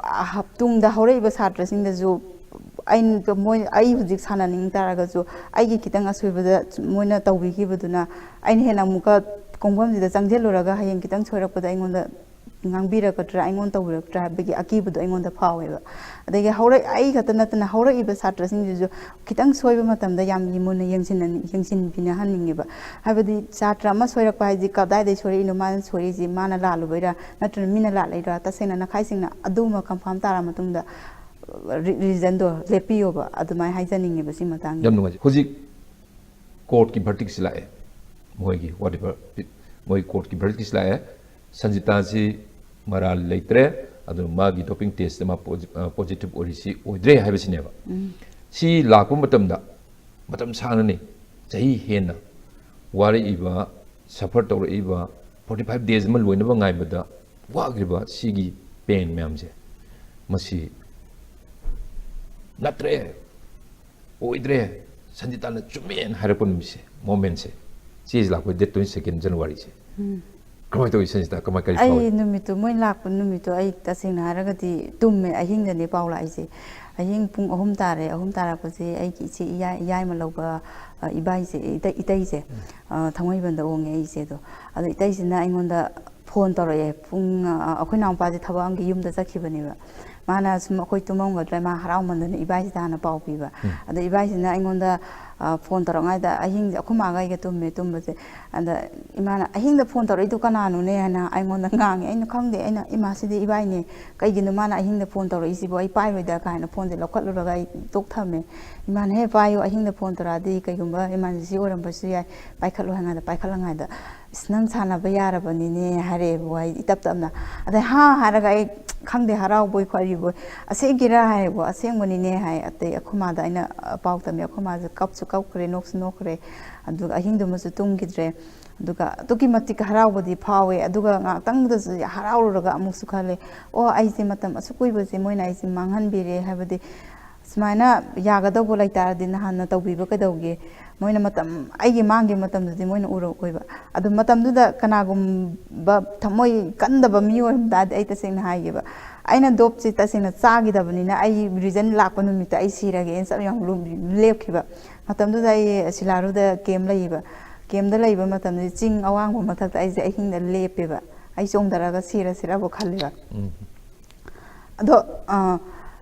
ꯍꯞ-, ꯇꯨꯡꯗ ꯍꯧꯔꯛꯏꯕ ꯁꯥꯇ꯭ꯔꯁꯤꯡꯗꯁꯨ ꯑꯩꯅ, ꯃꯣꯏ, ꯑꯩ ꯍꯧꯖꯤꯛ ꯁꯥꯟꯅꯅꯤꯡ ꯇꯥꯔꯒꯁꯨ ꯑꯩꯒꯤ ꯈꯤꯇꯪ ꯑꯁꯣꯏꯕꯗ ꯃꯣꯏꯅ ꯇꯧꯕꯤꯈꯤꯕꯗꯨꯅ ꯑꯩꯅ ꯍꯦꯟꯅ ꯑꯃꯨꯛꯀ ꯈꯣꯡꯐꯝꯁꯤꯗ ꯆꯪꯁꯤꯜꯂꯨꯔꯒ ꯍꯌꯦꯡ ꯈꯤꯇꯪ ꯁꯣꯏꯔꯛꯄꯗ ꯑꯩꯉꯣꯟꯗ ꯉꯥꯡꯕꯤꯔꯛꯀꯗ꯭ꯔꯥ, ꯑꯩꯉꯣꯟꯗ ꯇꯧꯕꯤꯔꯛꯇ꯭ꯔꯥ ꯍꯥꯏꯕꯒꯤ ꯑꯀꯤꯕꯗꯣ ꯑꯩꯉꯣꯟꯗ ꯐꯥꯎꯋꯦꯕ꯫ ꯑꯗꯒꯤ ꯍꯧꯔꯛ-, ꯑꯩ ꯈꯛꯇ ꯅꯠꯇꯅ ꯍꯧꯔꯛꯏꯕ ꯁꯥꯇ꯭ꯔꯁꯤꯡꯁꯤꯁꯨ ꯈꯤꯇꯪ ꯁꯣꯏꯕ ꯃꯇꯝꯗ ꯌꯥꯝ ꯃꯨꯟꯅ ꯌꯦꯡꯁꯤꯟꯅꯅꯤꯡ-, ꯌꯦꯡꯁꯤꯟꯕꯤꯅꯍꯟꯅꯤꯡꯉꯦꯕ꯫ ꯍꯥꯏꯕꯗꯤ ꯁꯥꯇ꯭ꯔ ꯑꯃ ꯁꯣꯏꯔꯛꯄ ꯍꯥꯏꯁꯤ ꯀꯗꯥꯏꯗꯒꯤ ꯁꯣꯏꯔꯛꯏꯅꯣ, ꯃꯥꯅ ꯁꯣꯏꯔꯛꯏꯁꯤ ꯃꯥꯅ ꯂꯥꯜꯂꯨꯕꯩꯔꯥ ꯅꯠꯇ꯭ꯔꯒ ꯃꯤꯅ ꯂꯥꯜꯂꯛꯏꯔꯥ, ꯇꯁꯦꯡꯅ ꯅꯈꯥꯏ ꯁꯦꯡꯅ ꯑꯗꯨꯒꯨꯝꯕ ꯀꯟꯐꯥꯔꯝ ꯇꯥꯔ ꯃꯇꯨꯡꯗ ꯔꯤ-, ꯔꯤꯖꯟꯗꯣ ꯂꯦꯞꯄꯤꯌꯣꯕ, ꯑꯗꯨꯃꯥꯏꯅ ꯍꯥꯏꯖꯅꯤꯡꯉꯦꯕ ꯁꯤ ꯃꯇꯥꯡꯁꯤꯗ꯫ ꯌꯥꯝ ꯅꯨꯡꯉꯥꯏꯖꯩ꯫ ꯍꯧꯖꯤꯛ ꯀꯣꯔꯠꯀꯤ ꯚꯔꯗꯤꯛꯁꯤ ꯂꯥꯛꯑꯦ, ꯃꯣꯏꯒꯤ whatever, ꯃꯣꯏ ꯀꯣꯔꯠꯀꯤ ꯚꯔꯗꯤꯛꯁꯤ ꯂꯥꯛꯑꯦ, ꯁꯟꯖꯤꯇꯥꯁꯤ ꯃꯔꯥꯜ ꯂꯩꯇ꯭ꯔꯦ, ꯑꯗꯨ ꯃꯥꯒꯤ ꯗꯣꯄꯤꯡ ꯇꯦꯁꯇ ꯃꯥ ꯄꯣꯖꯤ-, ꯑ, ꯄꯣꯖꯤꯇꯤꯚ ꯑꯣꯏꯔꯤꯁꯤ ꯑꯣꯏꯗ꯭ꯔꯦ ꯍꯥꯏꯕꯁꯤꯅꯦꯕ꯫ ꯎꯝ꯫ ꯁꯤ ꯂꯥꯛꯄ ꯃꯇꯝꯗ ꯃꯇꯝ ꯁꯥꯡꯅꯅꯤ, ꯆꯍꯤ ꯍꯦꯟꯅ ꯋꯥꯔꯛꯏꯕ, ꯁꯐꯔ ꯇꯧꯔꯛꯏꯕ, forty five days ꯑꯃ ꯂꯣꯏꯅꯕ ꯉꯥꯏꯕꯗ ꯋꯥꯈ꯭ꯔꯤꯕ ꯁꯤꯒꯤ ꯄꯦꯟ ꯃꯌꯥꯝꯁꯦ, ꯃꯁꯤ ꯅꯠꯇ꯭ꯔꯦ, ꯑꯣꯏꯗ꯭ꯔꯦ, ꯁꯟꯖꯤꯇꯥꯅ ꯆꯨꯝꯃꯦꯅ ꯍꯥꯏꯔꯛꯄ ꯅꯨꯃꯤꯠꯁꯦ, ꯃꯣꯃꯦꯟꯁꯦ, ꯁꯤꯁꯦ ꯂꯥꯛꯄ date twenty second January ꯁꯦ꯫ ꯎꯝ꯫ ꯀꯃꯥꯏꯅ ꯇꯧꯏ ꯁꯟꯖꯤꯇꯥ? ꯀꯃꯥꯏ, ꯀꯔꯤ ꯑꯩ ꯐꯥꯎꯏ? ꯅꯨꯃꯤꯠꯇꯨ, ꯃꯣꯏ ꯂꯥꯛꯄ ꯅꯨꯃꯤꯠꯇꯨ ꯑꯩ ꯇꯁꯦꯡꯅ ꯍꯥꯏꯔꯒꯗꯤ ꯇꯨꯝꯃꯦ, ꯑꯍꯤꯡꯗꯅꯦ ꯄꯥꯎ ꯂꯥꯛꯏꯁꯦ꯫ ꯑꯍꯤꯡ ꯄꯨꯡ ꯑꯍꯨꯝ ꯇꯥꯔꯦ꯫ ꯑꯍꯨꯝ ꯇꯥꯔꯛꯄꯁꯦ ꯑꯩꯒꯤ ꯏꯆꯦ ꯏꯌꯥ-, ꯏꯌꯥꯏꯃ ꯂꯧꯕ, ꯑ, ꯏꯕꯥꯏꯁꯦ, ꯏꯇꯩ-, ꯏꯇꯩꯁꯦ, ꯎꯝ꯫ ꯑ, ꯊꯥꯡꯃꯩꯕꯟꯗ ꯑꯣꯡꯉꯦ ꯑꯩ ꯏꯆꯦꯗꯣ꯫ ꯑꯗꯣ ꯏꯇꯩꯁꯤꯅ ꯑꯩꯉꯣꯟꯗ ꯐꯣꯟ ꯇꯧꯔꯛꯑꯦ꯫ ꯄꯨꯡ, ꯑ, ꯑꯩꯈꯣꯏ ꯏꯅꯥꯎꯄꯥꯁꯦ ꯊꯕꯛ ꯑꯃꯒꯤ ꯌꯨꯝꯗ ꯆꯠꯈꯤꯕꯅꯦꯕ꯫ ꯃꯥꯅ ꯁꯨꯝ ꯑꯩꯈꯣꯏ ꯇꯨꯝꯃꯝꯒꯗ꯭ꯔꯥ, ꯃꯥ ꯍꯔꯥꯎꯃꯟꯗꯅ ꯏꯕꯥꯏꯁꯤꯗ ꯍꯥꯟꯅ ꯄꯥꯎ ꯄꯤꯕ꯫ ꯑꯗꯣ ꯏꯕꯥꯏꯁꯤꯅ ꯑꯩꯉꯣꯟꯗ, ꯑ, ꯐꯣꯟ ꯇꯧꯔꯛꯉꯥꯏꯗ, ꯑꯍꯤꯡꯁꯦ ꯑꯩꯈꯣꯏ ꯃꯥꯒ ꯑꯩꯒ ꯇꯨꯝꯃꯦ, ꯇꯨꯝꯕꯁꯦ꯫ ꯑꯗ ꯏꯃꯥꯅ "ꯑꯍꯤꯡꯗ ꯐꯣꯟ ꯇꯧꯔꯛꯏꯗꯨ ꯀꯅꯥꯅꯣꯅꯦ?" ꯍꯥꯏꯅ ꯑꯩꯉꯣꯟꯗ ꯉꯥꯡꯉꯦ꯫ ꯑꯩꯅ "ꯈꯪꯗꯦ", ꯑꯩꯅ "ꯏꯃꯥ, ꯁꯤꯗꯤ ꯏꯕꯥꯏꯅꯦ, ꯀꯩꯒꯤꯅꯣ ꯃꯥꯅ ꯑꯍꯤꯡꯗ ꯐꯣꯟ ꯇꯧꯔꯛꯏꯁꯤꯕꯨ? ꯑꯩ ꯄꯥꯏꯔꯣꯏꯗ" ꯀꯥꯏꯅ ꯐꯣꯟꯁꯦ ꯂꯧꯈꯠꯂꯨꯔꯒ ꯑꯩ ꯇꯣꯛ ꯊꯝꯃꯦ꯫ ꯏꯃꯥꯅ "ꯍꯦ ꯄꯥꯏꯌꯨ, ꯑꯍꯤꯡꯗ ꯐꯣꯟ ꯇꯧꯔꯛꯑꯗꯤ ꯀꯩꯒꯨꯝꯕ ꯏꯃꯥꯔꯖꯦꯟꯁꯤ ꯑꯣꯏꯔꯝꯕꯁꯨ ꯌꯥꯏ, ꯄꯥꯏꯈꯠꯂꯨ" ꯍꯥꯏꯉꯥꯏꯗ, ꯄꯥꯏꯈꯠꯂꯉꯥꯏꯗ "ꯏꯁ, ꯅꯪ ꯁꯥꯟꯅꯕ ꯌꯥꯔꯕꯅꯤꯅꯦ" ꯍꯥꯏꯔꯛꯑꯦꯕ ꯋꯥꯍꯩ ꯏꯇꯞ ꯇꯞꯅ꯫ ꯑꯗꯩ "ꯍꯥ?" ꯍꯥꯏꯔꯒ ꯑꯩ ꯈꯪꯗꯦ, ꯍꯔꯥꯎꯕꯣꯏ ꯀꯔꯤꯕꯣꯏ꯫ "ꯑꯁꯦꯡꯀꯤꯔꯥ?" ꯍꯥꯏꯔꯦꯕꯀꯣ꯫ "ꯑꯁꯦꯡꯕꯅꯤꯅꯦ" ꯍꯥꯏ꯫ ꯑꯇꯩ ꯑꯩꯈꯣꯏ ꯃꯥꯗ ꯑꯩꯅ, ꯑ, ꯄꯥꯎ ꯇꯝꯃꯦ꯫ ꯑꯩꯈꯣꯏ ꯃꯥꯁꯦ ꯀꯞꯁꯨ ꯀꯞꯈ꯭ꯔꯦ, ꯅꯣꯛꯁꯨ ꯅꯣꯛꯈ꯭ꯔꯦ꯫ ꯑꯗꯨꯒ ꯑꯍꯤꯡꯗꯨꯃꯁꯨ ꯇꯨꯝꯈꯤꯗ꯭ꯔꯦ꯫ ꯑꯗꯨꯒ ꯑꯗꯨꯛꯀꯤ ꯃꯇꯤꯛ ꯍꯔꯥꯎꯕꯗꯤ ꯐꯥꯎꯋꯦ꯫ ꯑꯗꯨꯒ ꯉꯥꯏꯍꯥꯛꯇꯪꯗꯁꯨ ꯍꯔꯥꯎꯔꯨꯔꯒ ꯑꯃꯨꯛꯁꯨ ꯈꯜꯂꯦ, "ꯑꯣ, ꯑꯩꯁꯦ ꯃꯇꯝ ꯑꯁꯨꯛ ꯀꯨꯏꯕꯁꯦ ꯃꯣꯏꯅ ꯑꯩꯁꯦ ꯃꯥꯡꯍꯟꯕꯤꯔꯦ", ꯍꯥꯏꯕꯗꯤ ꯁꯨꯃꯥꯏꯅ ꯌꯥꯒꯗꯧꯕ ꯂꯩꯇꯥꯔꯗꯤ ꯅꯍꯥꯟꯅ ꯇꯧꯕꯤꯕ ꯀꯩꯗꯧꯒꯦ? ꯃꯣꯏꯅ ꯃꯇꯝ, ꯑꯩꯒꯤ ꯃꯥꯡꯈꯤꯕ ꯃꯇꯝꯗꯨꯗꯤ ꯃꯣꯏꯅ ꯎꯔꯛꯑꯣꯏꯕ꯫ ꯑꯗꯨ ꯃꯇꯝꯗꯨꯗ ꯀꯅꯥꯒꯨꯝꯕ ꯊꯃꯣꯏ ꯀꯟꯗꯕ ꯃꯤꯑꯣꯏ ꯑꯃ ꯇꯥꯔꯗꯤ ꯑꯩ ꯇꯁꯦꯡꯅ ꯍꯥꯏꯒꯦꯕ, ꯑꯩꯅ ꯗꯣꯞꯁꯦ ꯇꯁꯦꯡꯅ ꯆꯥꯈꯤꯗꯕꯅꯤꯅ ꯑꯩ ꯔꯤꯖꯟ ꯂꯥꯛꯄ ꯅꯨꯃꯤꯠꯇ ꯑꯩ ꯁꯤꯔꯒꯦꯅ ꯆꯞ ꯌꯥꯝ ꯂꯨꯝ-, ꯂꯦꯞꯈꯤꯕ꯫ ꯃꯇꯝꯗꯨꯗ ꯑꯩ ꯁꯤꯂꯥꯔꯨꯗ ꯀꯦꯝ ꯂꯩꯌꯦꯕ꯫ ꯀꯦꯝꯗ ꯂꯩꯕ ꯃꯇꯝꯗ ꯆꯤꯡ ꯑꯋꯥꯡꯕ ꯃꯊꯛꯇ ꯑꯩꯁꯦ ꯑꯍꯤꯡꯗ ꯂꯦꯞꯄꯦꯕ꯫ ꯑꯩ ꯆꯣꯡꯊꯔꯒ ꯁꯤꯔꯁꯤꯔꯕꯨ ꯈꯜꯂꯦꯕ꯫ ꯑꯗꯣ, ꯑ,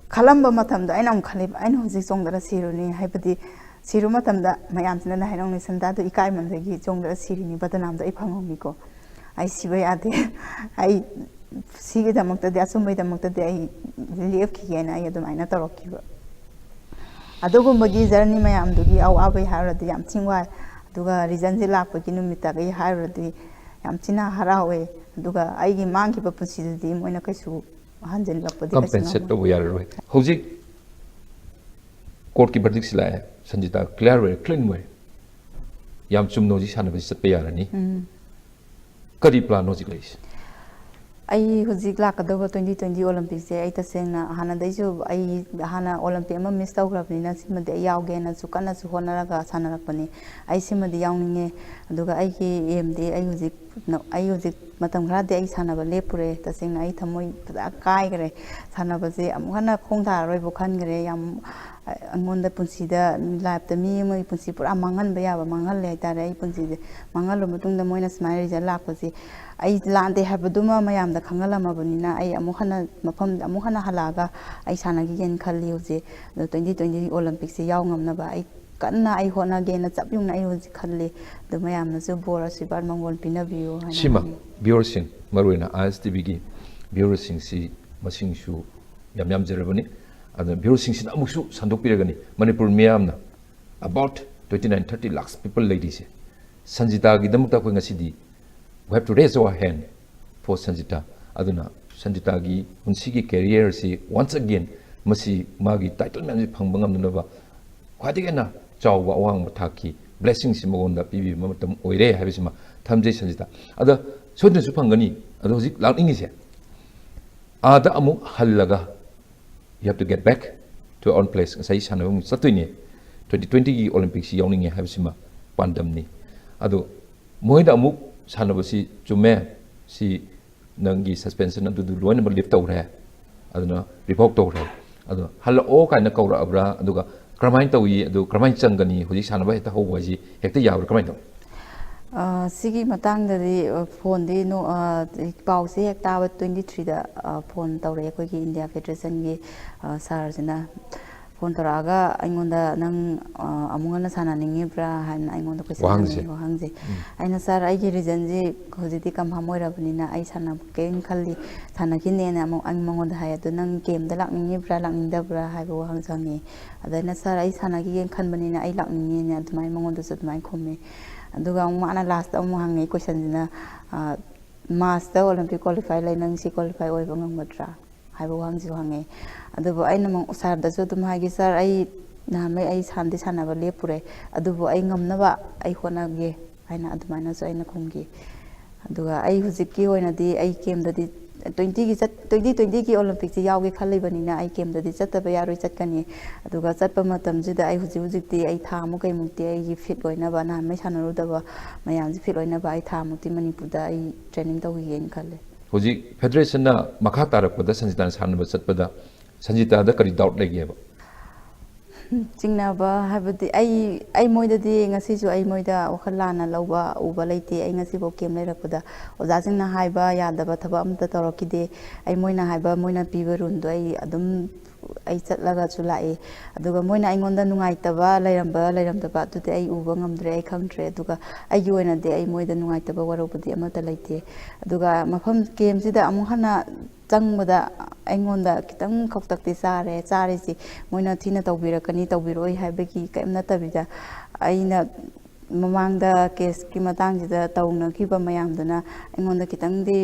ꯈꯜꯂꯝꯕ ꯃꯇꯝꯗ ꯑꯩꯅ ꯑꯃꯨꯛ ꯈꯜꯂꯦꯕ, "ꯑꯩꯅ ꯍꯧꯖꯤꯛ ꯆꯣꯡꯊꯔ ꯁꯤꯔꯨꯅꯤ", ꯍꯥꯏꯕꯗꯤ ꯁꯤꯔꯨ ꯃꯇꯝꯗ ꯃꯌꯥꯝꯁꯤꯅ ꯍꯥꯏꯔꯝꯅꯤ, "ꯁꯟꯗꯥꯗꯣ ꯏꯀꯥꯏꯃꯟꯕꯒꯤ ꯆꯣꯡꯊꯔ ꯁꯤꯔꯤꯅꯤ, ꯕꯗꯅꯥꯝꯗꯣ ꯑꯩ ꯐꯪꯍꯧꯅꯤꯀꯣ꯫ ꯑꯩ ꯁꯤꯕ ꯌꯥꯗꯦ꯫ ꯑꯩ ꯁꯤꯒꯤꯗꯃꯛꯇꯗꯤ, ꯑꯆꯨꯝꯕꯒꯤꯗꯃꯛꯇꯗꯤ ꯑꯩ ꯂꯦꯞꯈꯤꯒꯦꯅ" ꯑꯩ ꯑꯗꯨꯃꯥꯏꯅ ꯇꯧꯔꯛꯈꯤꯕ꯫ ꯑꯗꯨꯒꯨꯝꯕꯒꯤ ꯖꯔꯅꯤ ꯃꯌꯥꯝꯗꯨꯒꯤ ꯑꯋꯥꯕꯩ ꯍꯥꯏꯔꯨꯔꯗꯤ ꯌꯥꯝ ꯊꯤꯅ ꯋꯥꯏ꯫ ꯑꯗꯨꯒ ꯔꯤꯖꯟꯁꯦ ꯂꯥꯛꯄꯒꯤ ꯅꯨꯃꯤꯠꯇꯒꯤ ꯍꯥꯏꯔꯨꯔꯗꯤ ꯌꯥꯝ ꯊꯤꯅ ꯍꯔꯥꯎꯋꯦ꯫ ꯑꯗꯨꯒ ꯑꯩꯒꯤ ꯃꯥꯡꯈꯤꯕ ꯄꯨꯟꯁꯤꯗꯨꯗꯤ ꯃꯣꯏꯅ ꯀꯩꯁꯨ ꯍꯟꯖꯤꯜꯂꯛꯄꯗꯤ ꯀꯩꯁꯨ ꯀꯝꯄꯦꯟꯁꯦꯠ ꯉꯝꯃꯣꯏ꯫ ꯇꯧꯕ ꯌꯥꯔꯔꯣꯏ꯫ ꯍꯧꯖꯤꯛ ꯀꯣꯔꯠꯀꯤ ꯕꯔꯗꯤꯛꯁꯤ ꯂꯥꯛꯑꯦ, ꯁꯟꯖꯤꯇꯥ ꯀ꯭ꯂꯤꯌꯥꯔ ꯑꯣꯏꯔꯦ, ꯀ꯭ꯂꯤꯟ ꯑꯣꯏꯔꯦ, ꯌꯥꯝ ꯆꯨꯝꯅ ꯍꯧꯖꯤꯛ ꯁꯥꯟꯅꯕꯁꯤ ꯆꯠꯄ ꯌꯥꯔꯅꯤ꯫ ꯀꯔꯤ ꯄ꯭ꯂꯥꯟ ꯍꯧꯖꯤꯛ ꯂꯩꯔꯤꯁꯦ? ꯑꯩ ꯍꯧꯖꯤꯛ ꯂꯥꯛꯀꯗꯧꯕ ꯇ꯭ꯋꯦꯟꯇꯤ ꯇ꯭ꯋꯦꯟꯇꯤ ꯑꯣꯂꯦꯝꯄꯤꯛꯁꯦ ꯑꯩ ꯇꯁꯦꯡꯅ ꯍꯥꯟꯅꯗꯩꯁꯨ, ꯑꯩ ꯍꯥꯟꯅ ꯑꯣꯂꯦꯝꯄꯤꯛ ꯑꯃ ꯃꯤꯁ ꯇꯧꯈ꯭ꯔꯕꯅꯤꯅ ꯁꯤꯃꯗꯤ ꯑꯩ ꯌꯥꯎꯒꯦꯅꯁꯨ ꯀꯟꯅꯁꯨ ꯍꯣꯠꯅꯔꯒ ꯁꯥꯟꯅꯔꯛꯄꯅꯤ꯫ ꯑꯩ ꯁꯤꯃꯗꯤ ꯌꯥꯎꯅꯤꯡꯉꯦ꯫ ꯑꯗꯨꯒ ꯑꯩꯒꯤ ꯑꯦꯝꯗꯤ ꯑꯩ ꯍꯧꯖꯤꯛ, ꯑꯩ ꯍꯧꯖꯤꯛ ꯃꯇꯝ ꯈꯔꯗꯤ ꯑꯩ ꯁꯥꯟꯅꯕ ꯂꯦꯞꯄꯨꯔꯦ꯫ ꯇꯁꯦꯡꯅ ꯑꯩ ꯊꯃꯣꯏ ꯐꯖꯅ ꯀꯥꯏꯈ꯭ꯔꯦ꯫ ꯁꯥꯟꯅꯕꯁꯦ ꯑꯃꯨꯛ ꯍꯟꯅ ꯈꯣꯡ ꯊꯥꯔꯔꯣꯏꯕꯨ ꯈꯟꯈ꯭ꯔꯦ꯫ ꯌꯥꯝ ꯑꯩꯉꯣꯟꯗ ꯄꯨꯟꯁꯤꯗ, ꯂꯥꯏꯐꯇ ꯃꯤ ꯑꯃꯒꯤ ꯄꯨꯟꯁꯤ ꯄꯨꯔꯥ ꯃꯥꯡꯍꯟꯕ ꯌꯥꯕ ꯃꯥꯡꯍꯜꯂꯦ ꯍꯥꯏꯇꯥꯔꯦ꯫ ꯑꯩ ꯄꯨꯟꯁꯤꯁꯦ ꯃꯥꯡꯍꯜꯂ ꯃꯇꯨꯡꯗ ꯃꯣꯏꯅ ꯁꯨꯃꯥꯏꯅ ꯔꯤꯖꯜ ꯂꯥꯛꯄꯁꯦ, ꯑꯩ ꯂꯥꯟꯗꯦ ꯍꯥꯏꯕꯗꯨꯃ ꯃꯌꯥꯝꯗ ꯈꯪꯍꯜꯂꯝꯃꯕꯅꯤꯅ, ꯑꯩ ꯑꯃꯨꯛ ꯍꯟꯅ ꯃꯐꯝ ꯑꯃꯨꯛ ꯍꯟꯅ ꯍꯜꯂꯛꯑꯒ ꯑꯩ ꯁꯥꯟꯅꯈꯤꯒꯦꯅ ꯈꯜꯂꯤ ꯍꯧꯖꯤꯛ꯫ ꯑꯗꯣ twenty twenty Olympicsꯁꯦ ꯌꯥꯎ ꯉꯝꯅꯕ ꯑꯩ ꯀꯟꯅ ꯑꯩ ꯍꯣꯠꯅꯒꯦꯅ ꯆꯞ ꯌꯨꯡꯅ ꯑꯩ ꯍꯧꯖꯤꯛ ꯈꯜꯂꯤ꯫ ꯑꯗꯣ ꯃꯌꯥꯝꯅꯁꯨ ꯕꯣꯔ ꯑꯁꯤꯔꯕꯥꯗ ꯃꯪꯒꯣꯜ ꯄꯤꯅꯕꯤꯌꯨ ꯍꯥꯏꯅ ꯁꯤꯃ ꯍꯥꯏꯅꯤꯡꯉꯤ꯫ Viewerꯁꯤꯡ, ꯃꯔꯨꯑꯣꯏꯅ ISTVꯒꯤ viewerꯁꯤꯡꯁꯤ ꯃꯁꯤꯡꯁꯨ ꯌꯥꯝ ꯌꯥꯝꯖꯔꯕꯅꯤ꯫ ꯑꯗꯨꯅ viewerꯁꯤꯡꯁꯤꯅ ꯑꯃꯨꯛꯁꯨ ꯁꯟꯗꯣꯛꯄꯤꯔꯒꯅꯤ, ꯃꯅꯤꯄꯨꯔ ꯃꯤꯌꯥꯝꯅ about twenty nine thirty lakhs people ꯂꯩꯔꯤꯁꯦ, ꯁꯟꯖꯤꯇꯥꯒꯤꯗꯃꯛꯇ ꯑꯩꯈꯣꯏ ꯉꯁꯤꯗꯤ we have to raise our hand for ꯁꯟꯖꯤꯇꯥ꯫ ꯑꯗꯨꯅ ꯁꯟꯖꯤꯇꯥꯒꯤ ꯄꯨꯟꯁꯤꯒꯤ careerꯁꯤ once again ꯃꯁꯤ ꯃꯥꯒꯤ title ꯃꯌꯥꯝꯁꯤ ꯐꯪꯕ ꯉꯝꯅꯅꯕ ꯈ꯭ꯋꯥꯏꯗꯒꯤ ꯍꯦꯟꯅ ꯆꯥꯎꯕ ꯑꯋꯥꯡꯕ ꯊꯥꯛꯀꯤ blessingꯁꯤ ꯃꯉꯣꯟꯗ ꯄꯤꯕꯤꯕ ꯃꯇꯝ ꯑꯣꯏꯔꯦ ꯍꯥꯏꯕꯁꯤꯃ ꯊꯝꯖꯩ ꯁꯟꯖꯤꯇꯥ꯫ ꯑꯗ ꯁꯣꯏꯗꯅꯁꯨ ꯐꯪꯒꯅꯤ꯫ ꯑꯗꯣ ꯍꯧꯖꯤꯛ ꯂꯥꯛꯅꯤꯡꯉꯤꯁꯦ ꯑꯥꯗ ꯑꯃꯨꯛ ꯍꯜꯂꯒ you have to get back to your own place, ꯉꯁꯥꯏ ꯁꯥꯟꯅꯕ ꯑꯃꯨꯛ ꯆꯠꯇꯣꯏꯅꯦ, twenty twentyꯒꯤ Olympicsꯁꯤ ꯌꯥꯎꯅꯤꯡꯉꯦ ꯍꯥꯏꯕꯁꯤꯃ ꯄꯥꯟꯗꯝꯅꯤ꯫ ꯑꯗꯣ ꯃꯣꯏꯗ ꯑꯃꯨꯛ ꯁꯥꯟꯅꯕꯁꯤ ꯆꯨꯝꯃꯦ, ꯁꯤ ꯅꯪꯒꯤ suspension ꯑꯗꯨꯗꯨ ꯂꯣꯏꯅꯃꯛ lift ꯇꯧꯈ꯭ꯔꯦ, ꯑꯗꯨꯅ revoke ꯇꯧꯈ꯭ꯔꯦ꯫ ꯑꯗꯣ ꯍꯜꯂꯛꯑꯣ ꯀꯥꯏꯅ ꯀꯧꯔꯛꯑꯕ꯭ꯔꯥ? ꯑꯗꯨꯒ ꯀꯔꯝꯍꯥꯏꯅ ꯇꯧꯏ? ꯑꯗꯨ ꯀꯔꯝꯍꯥꯏꯅ ꯆꯪꯒꯅꯤ? ꯍꯧꯖꯤꯛ ꯁꯥꯟꯅꯕ ꯍꯦꯛꯇ ꯍꯧꯕ ꯍꯥꯏꯁꯤ ꯍꯦꯛꯇ ꯌꯥꯕ꯭ꯔꯥ? ꯀꯃꯥꯏꯅ ꯇꯧꯏ? ꯑ, ꯁꯤꯒꯤ ꯃꯇꯥꯡꯗꯗꯤ, ꯑ, phoneꯗꯤ ꯅꯣ-, ꯑ, ꯄꯥꯎꯁꯦ ꯍꯦꯛ ꯇꯥꯕ twenty threeꯗ, ꯑ, phone ꯇꯧꯔꯛꯑꯦ ꯑꯩꯈꯣꯏꯒꯤ India Federationꯒꯤ, ꯑ, sirꯁꯤꯅ꯫ Phone ꯇꯧꯔꯛꯑꯒ ꯑꯩꯉꯣꯟꯗ "ꯅꯪ, ꯑ, ꯑꯃꯨꯛ ꯍꯟꯅ ꯁꯥꯟꯅꯅꯤꯡꯉꯤꯕ꯭ꯔꯥ?" ꯍꯥꯏꯅ ꯑꯩꯉꯣꯟꯗ question ꯋꯥꯍꯪꯁꯦ꯫ ꯍꯪꯉꯛꯑꯦ, ꯋꯥꯍꯪꯁꯦ꯫ ꯎꯝ꯫ ꯑꯩꯅ, "Sir, ꯑꯩꯒꯤ reasonꯁꯤ ꯍꯧꯖꯤꯛꯇꯤ confirm ꯑꯣꯏꯔꯕꯅꯤꯅ ꯑꯩ ꯁꯥꯟꯅꯒꯦꯅ ꯈꯜꯂꯤ, ꯁꯥꯟꯅꯈꯤꯅꯦꯅ" ꯑꯃꯨꯛ ꯑꯩ ꯃꯉꯣꯟꯗ ꯍꯥꯏ꯫ "ꯑꯗꯣ ꯅꯪ campꯇ ꯂꯥꯛꯅꯤꯡꯉꯤꯕ꯭ꯔꯥ ꯂꯥꯛꯅꯤꯡꯗꯕ꯭ꯔꯥ?" ꯍꯥꯏꯕ ꯋꯥꯍꯪꯁꯨ ꯍꯪꯉꯛꯑꯦ꯫ ꯑꯗ ꯑꯩꯅ, "Sir, ꯑꯩ ꯁꯥꯟꯅꯈꯤꯒꯦꯅ ꯈꯟꯕꯅꯤꯅ ꯑꯩ ꯂꯥꯛꯅꯤꯡꯉꯦꯅ" ꯑꯗꯨꯃꯥꯏꯅ ꯃꯉꯣꯟꯗꯁꯨ ꯑꯗꯨꯃꯥꯏꯅ ꯈꯨꯝꯃꯦ꯫ ꯑꯗꯨꯒ ꯑꯃꯨꯛ ꯃꯥꯅ lastꯇ ꯑꯃꯨꯛ ꯍꯪꯉꯛꯏ questionꯁꯤꯅ, ꯑ, "Marchꯇ Olympic qualify ꯂꯩ, ꯅꯪ ꯁꯤ qualify ꯑꯣꯏꯕ ꯉꯝꯒꯗ꯭ꯔꯥ?" ꯍꯥꯏꯕ ꯋꯥꯍꯪꯁꯤꯁꯨ ꯍꯪꯉꯛꯑꯦ꯫ ꯑꯗꯨꯕꯨ ꯑꯩꯅ ꯃꯉꯣ-, sirꯗꯁꯨ ꯑꯗꯨꯝ ꯍꯥꯏꯒꯦ, "Sir, ꯑꯩ ꯅꯍꯥꯟꯃꯩ ꯑꯩ ꯁꯥꯟꯅꯗꯤ ꯁꯥꯟꯅꯕ ꯂꯦꯞꯄꯨꯔꯦ, ꯑꯗꯨꯕꯨ ꯑꯩ ꯉꯝꯅꯕ ꯑꯩ ꯍꯣꯠꯅꯒꯦ" ꯍꯥꯏꯅ ꯑꯗꯨꯃꯥꯏꯅꯁꯨ ꯑꯩꯅ ꯈꯨꯝꯈꯤ꯫ ꯑꯗꯨꯒ ꯑꯩ ꯍꯧꯖꯤꯛꯀꯤ ꯑꯣꯏꯅꯗꯤ ꯑꯩ campꯇꯗꯤ, twentyꯒꯤ ꯆꯠ-, twenty twentyꯒꯤ Olympicꯁꯤ ꯌꯥꯎꯒꯦ ꯈꯜꯂꯤꯕꯅꯤꯅ ꯑꯩ campꯇꯗꯤ ꯆꯠꯇꯕ ꯌꯥꯔꯣꯏ, ꯆꯠꯀꯅꯤ꯫ ꯑꯗꯨꯒ ꯆꯠꯄ ꯃꯇꯝꯁꯤꯗ ꯑꯩ ꯍꯧꯖꯤꯛ ꯍꯧꯖꯤꯛꯇꯤ ꯑꯩ ꯊꯥ ꯑꯃꯨꯛ ꯀꯩꯃꯨꯛꯇꯤ ꯑꯩꯒꯤ fit ꯑꯣꯏꯅꯕ, ꯅꯍꯥꯟꯃꯩ ꯁꯥꯟꯅꯔꯨꯗꯕ ꯃꯌꯥꯝꯁꯤ fit ꯑꯣꯏꯅꯕ ꯑꯩ ꯊꯥ ꯃꯨꯛꯇꯤ ꯃꯅꯤꯄꯨꯔꯗ ꯑꯩ training ꯇꯧꯈꯤꯒꯦꯅ ꯈꯜꯂꯦ꯫ ꯍꯧꯖꯤꯛ federationꯅ ꯃꯈꯥ ꯇꯥꯔꯛꯄꯗ ꯁꯟꯖꯤꯇꯥꯅ ꯁꯥꯟꯅꯕ ꯆꯠꯄꯗ ꯁꯟꯖꯤꯇꯥꯗ ꯀꯔꯤ doubt ꯂꯩꯒꯦꯕ? ꯆꯤꯡꯅꯕ ꯍꯥꯏꯕꯗꯤ ꯑꯩ ꯑꯩ ꯃꯣꯏꯗꯗꯤ ꯉꯁꯤꯁꯨ ꯑꯩ ꯃꯣꯏꯗ ꯋꯥꯈꯜ ꯂꯥꯟꯅ ꯂꯧꯕ ꯎꯕ ꯂꯩꯇꯦ꯫ ꯑꯩ ꯉꯁꯤꯐꯥꯎ ꯀꯦꯝ ꯂꯩꯔꯛꯄꯗ ꯑꯣꯖꯥꯁꯤꯡꯅ ꯍꯥꯏꯕ ꯌꯥꯗꯕ ꯊꯕꯛ ꯑꯃꯠꯇ ꯇꯧꯔꯛꯈꯤꯗꯦ꯫ ꯑꯩ ꯃꯣꯏꯅ ꯍꯥꯏꯕ, ꯃꯣꯏꯅ ꯄꯤꯕ ꯔꯨꯜꯗꯣ ꯑꯩ ꯑꯗꯨꯝ ꯑꯩ ꯆꯠꯂꯒꯁꯨ ꯂꯥꯛꯏ꯫ ꯑꯗꯨꯒ ꯃꯣꯏꯅ ꯑꯩꯉꯣꯟꯗ ꯅꯨꯡꯉꯥꯏꯇꯕ ꯂꯩꯔꯝꯕ ꯂꯩꯔꯝꯗꯕ ꯑꯗꯨꯗꯤ ꯑꯩ ꯎꯕ ꯉꯝꯗ꯭ꯔꯦ, ꯑꯩ ꯈꯪꯗ꯭ꯔꯦ꯫ ꯑꯗꯨꯒ ꯑꯩꯒꯤ ꯑꯣꯏꯅꯗꯤ ꯑꯩ ꯃꯣꯏꯗ ꯅꯨꯡꯉꯥꯏꯇꯕ ꯋꯥꯔꯧꯕꯗꯤ ꯑꯃꯠꯇ ꯂꯩꯇꯦ꯫ ꯑꯗꯨꯒ ꯃꯐꯝ ꯀꯦꯝꯁꯤꯗ ꯑꯃꯨꯛ ꯍꯟꯅ ꯆꯪꯕꯗ ꯑꯩꯉꯣꯟꯗ ꯈꯤꯇꯪ ꯈꯧꯇꯛꯇꯤ ꯆꯥꯔꯦ꯫ ꯆꯥꯔꯤꯁꯤ ꯃꯣꯏꯅ ꯊꯤꯅ ꯇꯧꯕꯤꯔꯛꯀꯅꯤ ꯇꯧꯕꯤꯔꯛꯑꯣꯏ ꯍꯥꯏꯕꯒꯤ ꯀꯔꯤꯝ ꯅꯠꯇꯕꯤꯗ, ꯑꯩꯅ ꯃꯃꯥꯡꯗ ꯀꯦꯁꯀꯤ ꯃꯇꯥꯡꯁꯤꯗ ꯇꯧꯅꯈꯤꯕ ꯃꯌꯥꯝꯗꯨꯅ ꯑꯩꯉꯣꯟꯗ ꯈꯤꯇꯪꯗꯤ,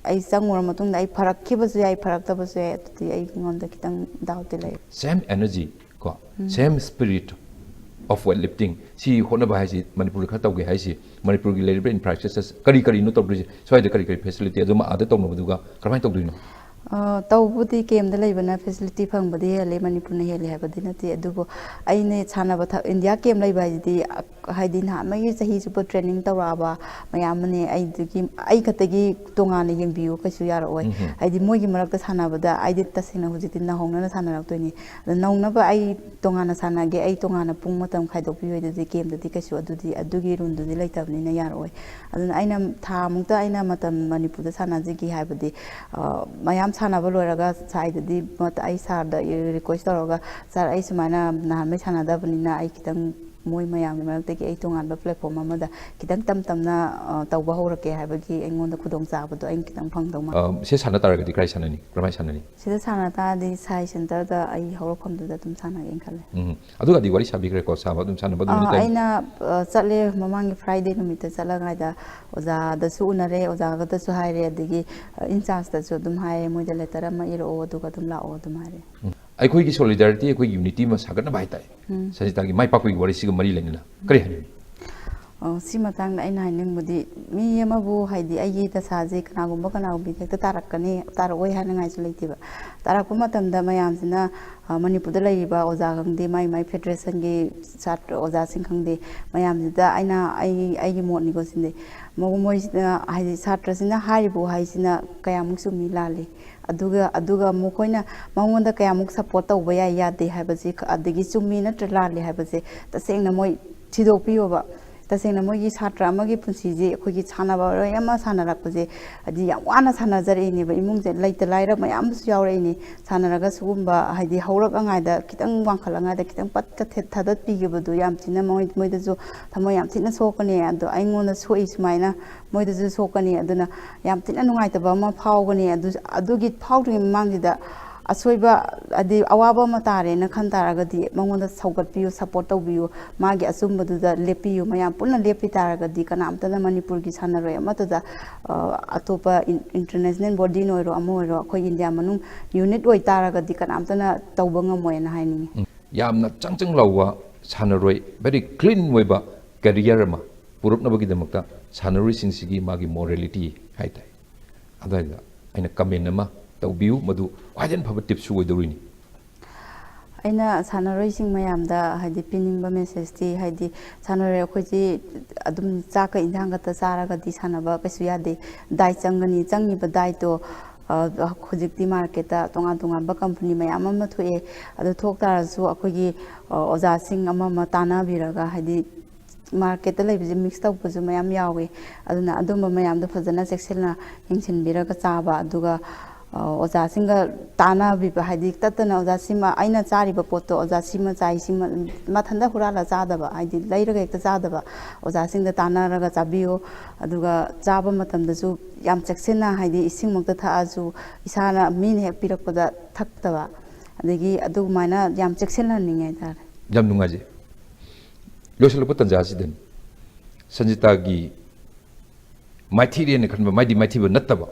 ꯑꯩ ꯆꯪꯉꯨꯔ ꯃꯇꯨꯡꯗ ꯑꯩ ꯐꯔꯛꯈꯤꯕꯁꯨ ꯌꯥꯏ, ꯐꯔꯛꯇꯕꯁꯨ ꯌꯥꯏ, ꯑꯗꯨꯗꯤ ꯑꯩꯉꯣꯟꯗ ꯈꯤꯇꯪ ꯗꯥꯎꯠꯇꯤ ꯂꯩ꯫ Same energy ꯀꯣ, same spirit of weight lifting, ꯁꯤ ꯍꯣꯠꯅꯕ ꯍꯥꯏꯁꯤ ꯃꯅꯤꯄꯨꯔꯗ ꯈꯔ ꯇꯧꯒꯦ ꯍꯥꯏꯁꯤ, ꯃꯅꯤꯄꯨꯔꯒꯤ ꯂꯩꯔꯤꯕ ꯏꯟꯐ꯭ꯔꯥꯁ꯭ꯇ꯭ꯔꯛꯆꯔ ꯀꯔꯤ ꯀꯔꯤꯅꯣ ꯇꯧꯗꯣꯏꯁꯦ? ꯁ꯭ꯋꯥꯏꯗ ꯀꯔꯤ ꯀꯔꯤ ꯐꯦꯁꯤꯂꯤꯇꯤ, ꯑꯗꯨꯝ ꯑꯥꯗ ꯇꯧꯅꯕꯗꯨꯒ ꯀꯔꯝꯍꯥꯏꯅ ꯇꯧꯗꯣꯏꯅꯣ? ꯑ, ꯇꯧꯕꯨꯗꯤ ꯀꯦꯝꯗ ꯂꯩꯕꯅ ꯐꯦꯁꯤꯂꯤꯇꯤ ꯐꯪꯕꯗꯤ ꯍꯦꯜꯂꯤ, ꯃꯅꯤꯄꯨꯔꯅ ꯍꯦꯜꯂꯤ ꯍꯥꯏꯕꯗꯤ ꯅꯠꯇꯦ꯫ ꯑꯗꯨꯕꯨ ꯑꯩꯅ ꯁꯥꯟꯅꯕ ꯊ- ꯏꯟꯗꯤꯌꯥ ꯀꯦꯝ ꯂꯩꯕ ꯍꯥꯏꯁꯤꯗꯤ, ꯑ, ꯍꯥꯏꯗꯤ ꯅꯍꯥꯟꯃꯩꯒꯤ ꯆꯍꯤ ꯆꯨꯞꯄ ꯇ꯭ꯔꯦꯅꯤꯡ ꯇꯧꯔꯛꯑꯕ ꯃꯌꯥꯝ ꯑꯃꯅꯦ꯫ ꯑꯩꯗꯒꯤ, ꯑꯩ ꯈꯛꯇꯒꯤ ꯇꯣꯉꯥꯟꯅ ꯌꯦꯡꯕꯤꯌꯨ ꯀꯩꯁꯨ ꯌꯥꯔꯛꯑꯣꯏ꯫ ꯍꯥꯏꯗꯤ ꯃꯣꯏꯒꯤ ꯃꯔꯛꯇ ꯁꯥꯟꯅꯕꯗ ꯑꯩꯗꯤ ꯇꯁꯦꯡꯅ ꯍꯧꯖꯤꯛꯇꯤ ꯅꯧꯍꯧꯅꯅ ꯁꯥꯟꯅꯔꯛꯇꯣꯏꯅꯤ꯫ ꯑꯗꯣ ꯅꯧꯅꯕ ꯑꯩ ꯇꯣꯉꯥꯟꯅ ꯁꯥꯟꯅꯒꯦ, ꯑꯩ ꯇꯣꯉꯥꯟꯅ ꯄꯨꯡ ꯃꯇꯝ ꯈꯥꯏꯗꯣꯛꯄꯤꯌꯨ ꯍꯥꯏꯗꯨꯗꯤ ꯀꯦꯝꯗꯗꯤ ꯀꯩꯁꯨ ꯑꯗꯨꯗꯤ, ꯑꯗꯨꯒꯤ ꯔꯨꯜꯗꯨꯗꯤ ꯂꯩꯇꯕꯅꯤꯅ ꯌꯥꯔꯛꯑꯣꯏ꯫ ꯑꯗꯨꯅ ꯑꯩꯅ ꯊꯥ ꯃꯨꯛꯇ ꯑꯩꯅ ꯃꯇꯝ ꯃꯅꯤꯄꯨꯔꯗ ꯁꯥꯟꯅꯖꯒꯦ ꯍꯥꯏꯕꯗꯤ, ꯑ, ꯃꯌꯥꯝ ꯁꯥꯟꯅꯕ ꯂꯣꯏꯔꯒ ꯁ꯭ꯋꯥꯏꯗꯗꯤ ꯃꯠ-, ꯑꯩ ꯁꯥꯔꯗ ꯔꯤꯀ꯭ꯋꯦꯁ ꯇꯧꯔꯒ, "ꯁꯥꯔ, ꯑꯩ ꯁꯨꯃꯥꯏꯅ ꯅꯍꯥꯟꯃꯩ ꯁꯥꯟꯅꯗꯕꯅꯤꯅ ꯑꯩ ꯈꯤꯇꯪ ꯃꯣꯏ ꯃꯌꯥꯝꯒꯤ ꯃꯔꯛꯇꯒꯤ ꯑꯩ ꯇꯣꯉꯥꯟꯕ ꯄ꯭ꯂꯦꯠꯐꯣꯝ ꯑꯃꯗ ꯈꯤꯇꯪ ꯇꯝ ꯇꯝꯅ, ꯑ, ꯇꯧꯕ ꯍꯧꯔꯛꯀꯦ" ꯍꯥꯏꯕꯒꯤ ꯑꯩꯉꯣꯟꯗ ꯈꯨꯗꯣꯡꯆꯥꯕꯗꯣ ꯑꯩꯅ ꯈꯤꯇꯪ ꯐꯪꯗꯧ ꯃꯥꯜꯂꯦ꯫ ꯑ, ꯁꯤ ꯁꯥꯟꯅ ꯇꯥꯔꯒꯗꯤ ꯀꯗꯥꯏ ꯁꯥꯟꯅꯅꯤ? ꯀꯔꯝꯍꯥꯏꯅ ꯁꯥꯟꯅꯅꯤ? ꯁꯤꯗ ꯁꯥꯟꯅ ꯇꯥꯔꯗꯤ ꯁꯥꯏ ꯁꯦꯟꯇꯔꯗ ꯑꯩ ꯍꯧꯔꯛꯐꯝꯗꯨꯗ ꯑꯗꯨꯝ ꯁꯥꯟꯅꯒꯦꯅ ꯈꯜꯂꯦ꯫ ꯎꯝ꯫ ꯑꯗꯨꯒꯗꯤ ꯋꯥꯔꯤ ꯁꯥꯕꯤꯈ꯭ꯔꯦꯀꯣ, ꯁꯥꯕ ꯑꯗꯨꯝ ꯁꯥꯟꯅꯕ ꯑꯗꯨꯝ ꯑꯥ, ꯅꯨꯃꯤꯠꯇ? ꯑꯩꯅ, ꯑ, ꯆꯠꯂꯦ, ꯃꯃꯥꯡꯒꯤ ꯐ꯭ꯔꯥꯏꯗꯦ ꯅꯨꯃꯤꯠꯇ ꯆꯠꯂꯉꯥꯏꯗ ꯑꯣꯖꯥꯗꯁꯨ ꯎꯅꯔꯦ, ꯑꯣꯖꯥꯒꯗꯁꯨ ꯍꯥꯏꯔꯦ, ꯑꯗꯒꯤ, ꯑ, ꯏꯟꯆꯥꯔꯖꯇꯁꯨ ꯑꯗꯨꯝ ꯍꯥꯏꯔꯦ, ꯃꯣꯏꯗ ꯂꯦꯇꯔ ꯑꯃ ꯏꯔꯛꯑꯣ, ꯑꯗꯨꯒ ꯑꯗꯨꯝ ꯂꯥꯛꯑꯣ ꯑꯗꯨꯝ ꯍꯥꯏꯔꯦ꯫ ꯎꯝ꯫ ꯑꯩꯈꯣꯏꯒꯤ ꯁꯣꯂꯤꯗꯥꯔꯤꯇꯤ, ꯑꯩꯈꯣꯏꯒꯤ ꯌꯨꯅꯤꯇꯤ ꯑꯃ ꯁꯥꯒꯠꯅꯕ ꯍꯥꯏꯇꯥꯔꯦ꯫ ꯎꯝ꯫ ꯁꯟꯖꯤꯇꯥꯒꯤ ꯃꯥꯏ ꯄꯥꯛꯄꯒꯤ ꯋꯥꯔꯤꯁꯤꯒ ꯃꯔꯤ ꯂꯩꯅꯅ ꯀꯔꯤ ꯍꯥꯏꯅꯤꯡꯉꯤ? ꯑ, ꯁꯤ ꯃꯇꯥꯡꯗ ꯑꯩꯅ ꯍꯥꯏꯅꯤꯡꯕꯗꯤ, ꯃꯤ ꯑꯃꯕꯨ, ꯍꯥꯏꯗꯤ, ꯑꯩꯒꯤ ꯗꯁꯥꯁꯦ ꯀꯅꯥꯒꯨꯝꯕ ꯀꯅꯥꯒꯨꯝꯕꯤ ꯍꯦꯛꯇ ꯇꯥꯔꯛꯀꯅꯤ, ꯇꯥꯔꯛꯑꯣꯏ ꯍꯥꯏꯅꯉꯥꯏꯁꯨ ꯂꯩꯇꯦꯕ꯫ ꯇꯥꯔꯛꯄ ꯃꯇꯝꯗ ꯃꯌꯥꯝꯁꯤꯅ, ꯑ, ꯃꯅꯤꯄꯨꯔꯗ ꯂꯩꯔꯤꯕ ꯑꯣꯖꯥ ꯈꯪꯗꯦ, ꯃꯥꯏ ꯃꯥꯏ ꯐꯦꯗꯔꯦꯁꯟꯒꯤ ꯁꯥꯇ꯭ꯔ ꯑꯣꯖꯥꯁꯤꯡ ꯈꯪꯗꯦ, ꯃꯌꯥꯝꯁꯤꯗ ꯑꯩꯅ, ꯑꯩ, ꯑꯩꯒꯤ ꯃꯣꯠꯅꯤꯀꯣ ꯁꯤꯗꯤ, ꯃꯣꯏꯁꯤꯅ, ꯍꯥꯏꯗꯤ ꯁꯥꯇ꯭ꯔꯁꯤꯅ ꯍꯥꯏꯔꯤꯕ ꯋꯥꯍꯩꯁꯤꯅ ꯀꯌꯥꯃꯨꯛ ꯆꯨꯝꯃꯤ ꯂꯥꯜꯂꯤ, ꯑꯗꯨꯒ ꯑꯗꯨꯒ ꯃꯈꯣꯏꯅ ꯃꯉꯣꯟꯗ ꯀꯌꯥꯃꯨꯛ ꯁꯞꯄꯣꯔꯠ ꯇꯧꯕ ꯌꯥꯏ ꯌꯥꯗꯦ ꯍꯥꯏꯕꯁꯤ, ꯑꯗꯒꯤ ꯆꯨꯝꯃꯤ ꯅꯠꯇ꯭ꯔ ꯂꯥꯜꯂꯤ ꯍꯥꯏꯕꯁꯦ ꯇꯁꯦꯡꯅ ꯃꯣꯏ ꯊꯤꯗꯣꯛꯄꯤꯌꯣꯕ꯫ ꯇꯁꯦꯡꯅ ꯃꯣꯏꯒꯤ ꯁꯥꯇ꯭ꯔ ꯑꯃꯒꯤ ꯄꯨꯟꯁꯤꯁꯦ, ꯑꯩꯈꯣꯏꯒꯤ ꯁꯥꯟꯅꯕ ꯑꯃ ꯁꯥꯟꯅꯔꯛꯄꯁꯦ, ꯍꯥꯏꯗꯤ ꯌꯥꯝ ꯋꯥꯅ ꯁꯥꯟꯅꯖꯔꯛꯏꯅꯦꯕ꯫ ꯏꯃꯨꯡꯁꯦ ꯂꯩꯇ ꯂꯥꯏꯔ ꯃꯌꯥꯝ ꯑꯃꯁꯨ ꯌꯥꯎꯔꯛꯏꯅꯦ꯫ ꯁꯥꯟꯅꯔꯒ ꯁꯤꯒꯨꯝꯕ, ꯍꯥꯏꯗꯤ ꯍꯧꯔꯛꯂꯉꯥꯏꯗ ꯈꯤꯇꯪ ꯋꯥꯡꯈꯠꯂꯉꯥꯏꯗ ꯈꯤꯇꯪ ꯄꯠꯀ ꯊꯦꯠ-, ꯊꯥꯗꯠꯄꯤꯈꯤꯕꯗꯣ ꯌꯥꯝ ꯊꯤꯅ ꯃꯣꯏ-, ꯃꯣꯏꯗꯁꯨ ꯊꯃꯣꯏ ꯌꯥꯝ ꯊꯤꯅ ꯁꯣꯛꯀꯅꯤ꯫ ꯑꯗꯣ ꯑꯩꯉꯣꯟꯗ ꯁꯣꯛꯏ ꯁꯨꯃꯥꯏꯅ ꯃꯣꯏꯗꯁꯨ ꯁꯣꯛꯀꯅꯤ꯫ ꯑꯗꯨꯅ ꯌꯥꯝ ꯊꯤꯅ ꯅꯨꯡꯉꯥꯏꯇꯕ ꯑꯃ ꯐꯥꯎꯒꯅꯤ꯫ ꯑꯗꯨ, ꯑꯗꯨꯒꯤ ꯐꯥꯎꯗ꯭ꯔꯤꯉꯩ ꯃꯃꯥꯡꯁꯤꯗ ꯑꯁꯣꯏꯕ, ꯍꯥꯏꯗꯤ ꯑꯋꯥꯕ ꯑꯃ ꯇꯥꯔꯦꯅ ꯈꯟ ꯇꯥꯔꯒꯗꯤ ꯃꯉꯣꯟꯗ ꯁꯧꯒꯠꯄꯤꯌꯨ, ꯁꯞꯄꯣꯔꯠ ꯇꯧꯕꯤꯌꯨ, ꯃꯥꯒꯤ ꯑꯆꯨꯝꯕꯗꯨꯗ ꯂꯦꯞꯄꯤꯌꯨ꯫ ꯃꯌꯥꯝ ꯄꯨꯟꯅ ꯂꯦꯞꯄꯤ ꯇꯥꯔꯒꯗꯤ ꯀꯅꯥꯝꯇꯅ ꯃꯅꯤꯄꯨꯔꯒꯤ ꯁꯥꯟꯅꯔꯣꯏ ꯑꯃꯠꯇꯗ, ꯑ, ꯑꯇꯣꯞꯄ ꯏꯟ-, ꯏꯟꯇꯔꯅꯦꯁꯅꯦꯜ ꯕꯣꯗꯤꯅ ꯑꯣꯏꯔꯣ, ꯑꯃ ꯑꯣꯏꯔꯣ, ꯑꯩꯈꯣꯏ ꯏꯟꯗꯤꯌꯥ ꯃꯅꯨꯡ ꯌꯨꯅꯤꯠ ꯑꯣꯏ ꯇꯥꯔꯒꯗꯤ ꯀꯅꯥꯝꯇꯅ ꯇꯧꯕ ꯉꯝꯃꯣꯏꯅ ꯍꯥꯏꯅꯤꯡꯉꯤ꯫ ꯎꯝ꯫ ꯌꯥꯝꯅ ꯆꯪ ꯆꯪ ꯂꯥꯎꯕ ꯁꯥꯟꯅꯔꯣꯏ, very clean ꯑꯣꯏꯕ ꯀꯦꯔꯤꯌꯔ ꯑꯃ ꯄꯨꯔꯛꯅꯕꯒꯤꯗꯃꯛꯇ ꯁꯥꯟꯅꯔꯣꯏꯁꯤꯡꯁꯤꯒꯤ ꯃꯥꯒꯤ ꯃꯣꯔꯦꯂꯤꯇꯤ ꯍꯥꯏ ꯇꯥꯏ, ꯑꯗꯨꯋꯥꯏꯗ ꯑꯩꯅ ꯀꯃꯦꯟ ꯑꯃ ꯇꯧꯕꯤꯌꯨ, ꯃꯗꯨ ꯈ꯭ꯋꯥꯏꯗꯒꯤ ꯐꯕ ꯇꯤꯞꯁꯨ ꯑꯣꯏꯗꯧꯔꯤꯅꯤ꯫ ꯑꯩꯅ ꯁꯥꯟꯅꯔꯣꯏꯁꯤꯡ ꯃꯌꯥꯝꯗ ꯍꯥꯏꯗꯤ ꯄꯤꯅꯤꯡꯕ ꯃꯦꯁꯦꯖꯇꯤ, ꯍꯥꯏꯗꯤ ꯁꯥꯟꯅꯔꯣꯏ ꯑꯩꯈꯣꯏꯁꯤ ꯑꯗꯨꯝ ꯆꯥꯛꯀ ꯏꯟꯖꯥꯡ ꯈꯛꯇ ꯆꯥꯔꯒꯗꯤ ꯁꯥꯟꯅꯕ ꯀꯩꯁꯨ ꯌꯥꯗꯦ꯫ ꯗꯥꯏꯠ ꯆꯪꯒꯅꯤ, ꯆꯪꯉꯤꯕ ꯗꯥꯏꯠꯇꯣ, ꯑ, ꯍꯧꯖꯤꯛꯇꯤ ꯃꯥꯔꯀꯦꯠꯇ ꯇꯣꯉꯥꯟ ꯇꯣꯉꯥꯟꯕ ꯀꯝꯄꯅꯤ ꯃꯌꯥꯝ ꯑꯃ ꯊꯣꯛꯑꯦ꯫ ꯑꯗꯨ ꯊꯣꯛ ꯇꯥꯔꯁꯨ ꯑꯩꯈꯣꯏꯒꯤ, ꯑ, ꯑꯣꯖꯥꯁꯤꯡ ꯑꯃ ꯑꯃ ꯇꯥꯟꯅꯕꯤꯔꯒ, ꯍꯥꯏꯗꯤ ꯃꯥꯔꯀꯦꯠꯇ ꯂꯩꯕꯁꯦ ꯃꯤꯛꯁ ꯇꯧꯕꯁꯨ ꯃꯌꯥꯝ ꯌꯥꯎꯋꯦ꯫ ꯑꯗꯨꯅ ꯑꯗꯨꯝꯕ ꯃꯌꯥꯝꯗꯣ ꯐꯖꯅ ꯆꯦꯛꯁꯤꯟꯅ ꯌꯦꯡꯁꯤꯟꯕꯤꯔꯒ ꯆꯥꯕ, ꯑꯗꯨꯒ, ꯑ, ꯑꯣꯖꯥꯁꯤꯡꯒ ꯇꯥꯟꯅꯕꯤꯕ, ꯍꯥꯏꯗꯤ ꯇꯠꯇꯅ ꯑꯣꯖꯥ ꯁꯤꯃ ꯑꯩꯅ ꯆꯥꯔꯤꯕ ꯄꯣꯠꯇꯣ ꯑꯣꯖꯥ ꯁꯤꯃ ꯆꯥꯏ, ꯁꯤꯃ ꯃꯊꯟꯇ ꯍꯨꯔꯥꯜꯂ ꯆꯥꯗꯕ, ꯍꯥꯏꯗꯤ ꯂꯩꯔꯒ ꯍꯦꯛꯇ ꯆꯥꯗꯕ, ꯑꯣꯖꯥꯁꯤꯡꯗ ꯇꯥꯟꯅꯔꯒ ꯆꯥꯕꯤꯌꯨ꯫ ꯑꯗꯨꯒ ꯆꯥꯕ ꯃꯇꯝꯗꯁꯨ ꯌꯥꯝ ꯆꯦꯛꯁꯤꯟꯅ, ꯍꯥꯏꯗꯤ ꯏꯁꯤꯡꯃꯛꯇ ꯊꯛꯑꯁꯨ ꯏꯁꯥꯅ ꯃꯤꯅ ꯍꯦꯛ ꯄꯤꯔꯛꯄꯗ ꯊꯛꯇꯕ, ꯑꯗꯒꯤ ꯑꯗꯨꯃꯥꯏꯅ ꯌꯥꯝ ꯆꯦꯛꯁꯤꯟꯍꯟꯅꯤꯡꯉꯦ ꯍꯥꯏꯇꯥꯔꯦ꯫ ꯌꯥꯝ ꯅꯨꯡꯉꯥꯏꯖꯩ꯫ ꯂꯣꯏꯁꯤꯜꯂꯛꯄ ꯇꯥꯟꯖꯥꯁꯤꯗꯅꯤ ꯁꯟꯖꯤꯇꯥꯒꯤ ꯃꯥꯏꯊꯤꯔꯦꯅ ꯈꯟꯕ, ꯃꯥꯏꯗꯤ ꯃꯥꯏꯊꯤꯕ ꯅꯠꯇꯕ,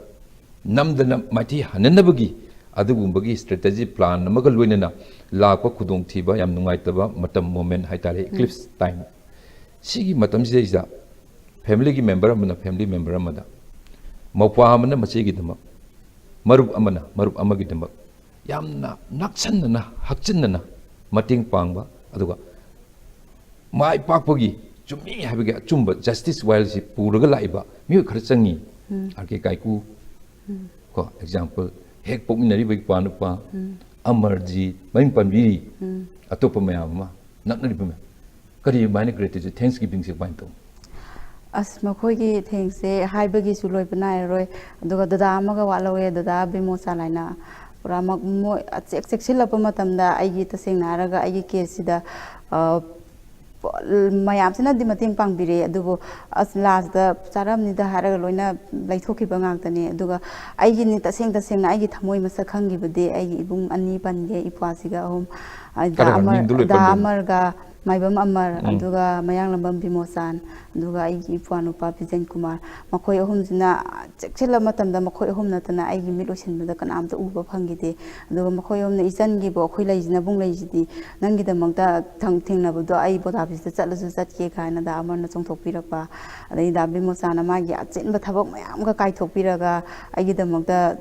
ꯅꯝꯗꯅ ꯃꯥꯏꯊꯤ ꯍꯟꯅꯅꯕꯒꯤ ꯑꯗꯨꯒꯨꯝꯕꯒꯤ ꯁ꯭ꯇ꯭ꯔꯦꯇꯦꯖꯤ ꯄ꯭ꯂꯥꯟ ꯑꯃꯒ ꯂꯣꯏꯅꯅ ꯂꯥꯛꯄ ꯈꯨꯗꯣꯡꯊꯤꯕ, ꯌꯥꯝ ꯅꯨꯡꯉꯥꯏꯇꯕ ꯃꯇꯝ, ꯃꯣꯃꯦꯟ ꯍꯥꯏꯇꯥꯔꯦ, ꯎꯝ꯫ Eclipse time. ꯁꯤꯒꯤ ꯃꯇꯝꯁꯤꯗꯩꯁꯤꯗ ꯐꯦꯃꯤꯂꯤꯒꯤ ꯃꯦꯝꯕꯔ ꯑꯃꯅ ꯐꯦꯃꯤꯂꯤ ꯃꯦꯝꯕꯔ ꯑꯃꯗ, ꯃꯧꯄ꯭ꯋꯥ ꯑꯃꯅ ꯃꯆꯦꯒꯤꯗꯃꯛ, ꯃꯔꯨꯞ ꯑꯃꯅ ꯃꯔꯨꯞ ꯑꯃꯒꯤꯗꯃꯛ ꯌꯥꯝꯅ ꯅꯛꯁꯟꯅꯅ, ꯍꯛꯆꯤꯟꯅꯅ ꯃꯇꯦꯡ ꯄꯥꯡꯕ, ꯑꯗꯨꯒ ꯃꯥꯏ ꯄꯥꯛꯄꯒꯤ ꯆꯨꯝꯃꯤ ꯍꯥꯏꯕꯒꯤ ꯑꯆꯨꯝꯕ ꯖꯁꯇꯤꯁ ꯋꯥꯌꯦꯜꯁꯤ ꯄꯨꯔꯒ ꯂꯥꯛꯏꯕ ꯃꯤꯑꯣꯏ ꯈꯔ ꯆꯪꯉꯤ꯫ ꯎꯝ꯫ ꯑꯥꯔ ꯀꯦ ꯀꯥꯏꯀꯨ, ꯎꯝ꯫ ꯀꯣ, ꯑꯦꯛꯖꯥꯝꯄꯜ, ꯍꯦꯛ ꯄꯣꯛꯃꯤꯟꯅꯔꯤꯕ ꯏꯄ꯭ꯋꯥ ꯅꯨꯄꯥ, ꯎꯝ꯫ ꯑꯃꯔꯖꯤꯠ, ꯃꯌꯨꯝ ꯄꯥꯟꯕꯤꯔꯤ, ꯎꯝ꯫ ꯑꯇꯣꯞꯄ ꯃꯌꯥꯝ ꯑꯃ, ꯅꯛꯅꯔꯤꯕ ꯃꯌꯥꯝ꯫ ꯀꯔꯤ ꯍꯥꯏꯅ ꯒ꯭ꯔꯦꯇꯤꯇ꯭ꯌꯨꯠ, ꯊꯦꯡꯛꯁ ꯒꯤꯚꯤꯡꯁꯦ ꯀꯃꯥꯏꯅ ꯇꯧ? ꯑꯁ, ꯃꯈꯣꯏꯒꯤ ꯊꯦꯡꯛꯁꯁꯦ ꯍꯥꯏꯕꯒꯤꯁꯨ ꯂꯣꯏꯕ ꯅꯥꯏꯔꯔꯣꯏ꯫ ꯑꯗꯨꯒ ꯗꯗꯥ ꯑꯃꯒ ꯋꯥꯠꯍꯧꯋꯦ, ꯗꯗꯥ ꯕꯤꯃꯣꯆꯥꯟ ꯍꯥꯏꯅ꯫ ꯄꯨꯔꯥ ꯃꯛ-, ꯃꯣꯏ ꯆꯦꯛ-, ꯆꯦꯛꯁꯤꯜꯂꯛꯄ ꯃꯇꯝꯗ ꯑꯩꯒꯤ, ꯇꯁꯦꯡꯅ ꯍꯥꯏꯔꯒ, ꯑꯩꯒꯤ ꯀꯦꯁꯁꯤꯗ, ꯑ, ꯃꯌꯥꯝꯁꯤꯅꯗꯤ ꯃꯇꯦꯡ ꯄꯥꯡꯕꯤꯔꯦ, ꯑꯗꯨꯕꯨ ꯑꯁ, ꯂꯥꯁꯇ ꯆꯥꯔꯝꯅꯤꯗ ꯍꯥꯏꯔꯒ ꯂꯣꯏꯅ ꯂꯩꯊꯣꯛꯈꯤꯕ ꯉꯥꯛꯇꯅꯦ꯫ ꯑꯗꯨꯒ ꯑꯩꯒꯤꯅꯤ, ꯇꯁꯦꯡ ꯇꯁꯦꯡꯅ ꯑꯩꯒꯤ ꯊꯃꯣꯏ ꯃꯁꯛ ꯈꯪꯈꯤꯕꯗꯤ ꯑꯩꯒꯤ ꯏꯕꯨꯡ ꯑꯅꯤ ꯄꯟꯒꯦ, ꯏꯄ꯭ꯋꯥꯁꯤꯒ ꯑꯍꯨꯝ, ꯑ, ꯗꯥ ꯀꯔꯝꯕ ꯑꯃꯔ-, ꯃꯤꯡꯗꯣ ꯂꯣꯏ ꯗꯥ ꯄꯟꯗꯣꯏꯅꯣ? ꯑꯃꯔꯒ ꯃꯥꯏꯕꯝ ꯑꯃꯔ, ꯎꯝ꯫ ꯑꯗꯨꯒ ꯃꯌꯥꯡꯂꯝꯕꯝ ꯕꯤꯃꯣꯆꯥꯟ, ꯑꯗꯨꯒ ꯑꯩꯒꯤ ꯏꯄ꯭ꯋꯥ ꯅꯨꯄꯥ ꯕꯤꯖꯦꯟ ꯀꯨꯃꯥꯔ꯫ ꯃꯈꯣꯏ ꯑꯍꯨꯝꯁꯤꯅ ꯆꯦꯛꯁꯤꯜꯂ ꯃꯇꯝꯗ ꯃꯈꯣꯏ ꯑꯍꯨꯝ ꯅꯠꯇꯅ ꯑꯩꯒꯤ ꯃꯤꯠ ꯑꯣꯏꯁꯤꯟꯕꯗ ꯀꯅꯥꯝꯇ ꯎꯕ ꯐꯪꯈꯤꯗꯦ꯫ ꯑꯗꯨꯒ ꯃꯈꯣꯏ ꯑꯍꯨꯝꯅ, "ꯏꯆꯟꯒꯤꯕꯨ ꯑꯩꯈꯣꯏ ꯂꯩꯁꯤꯅ, ꯕꯨꯡ ꯂꯩꯁꯤꯗꯤ ꯅꯪꯒꯤꯗꯃꯛꯇ ꯊꯪ-, ꯊꯦꯡꯅꯕꯗꯣ ꯑꯩ ꯕꯣꯗꯥꯕꯤꯁꯇ ꯆꯠꯂꯁꯨ ꯆꯠꯀꯦ" ꯀꯥꯏꯅ ꯗꯥ ꯑꯃꯔꯅ ꯆꯣꯡꯊꯣꯛꯄꯤꯔꯛꯄ꯫ ꯑꯗꯩ ꯗꯥ ꯕꯤꯃꯣꯆꯥꯅ ꯃꯥꯒꯤ ꯑꯆꯤꯟꯕ ꯊꯕꯛ ꯃꯌꯥꯝꯒ ꯀꯥꯏꯊꯣꯛꯄꯤꯔꯒ ꯑꯩꯒꯤꯗꯃꯛꯇ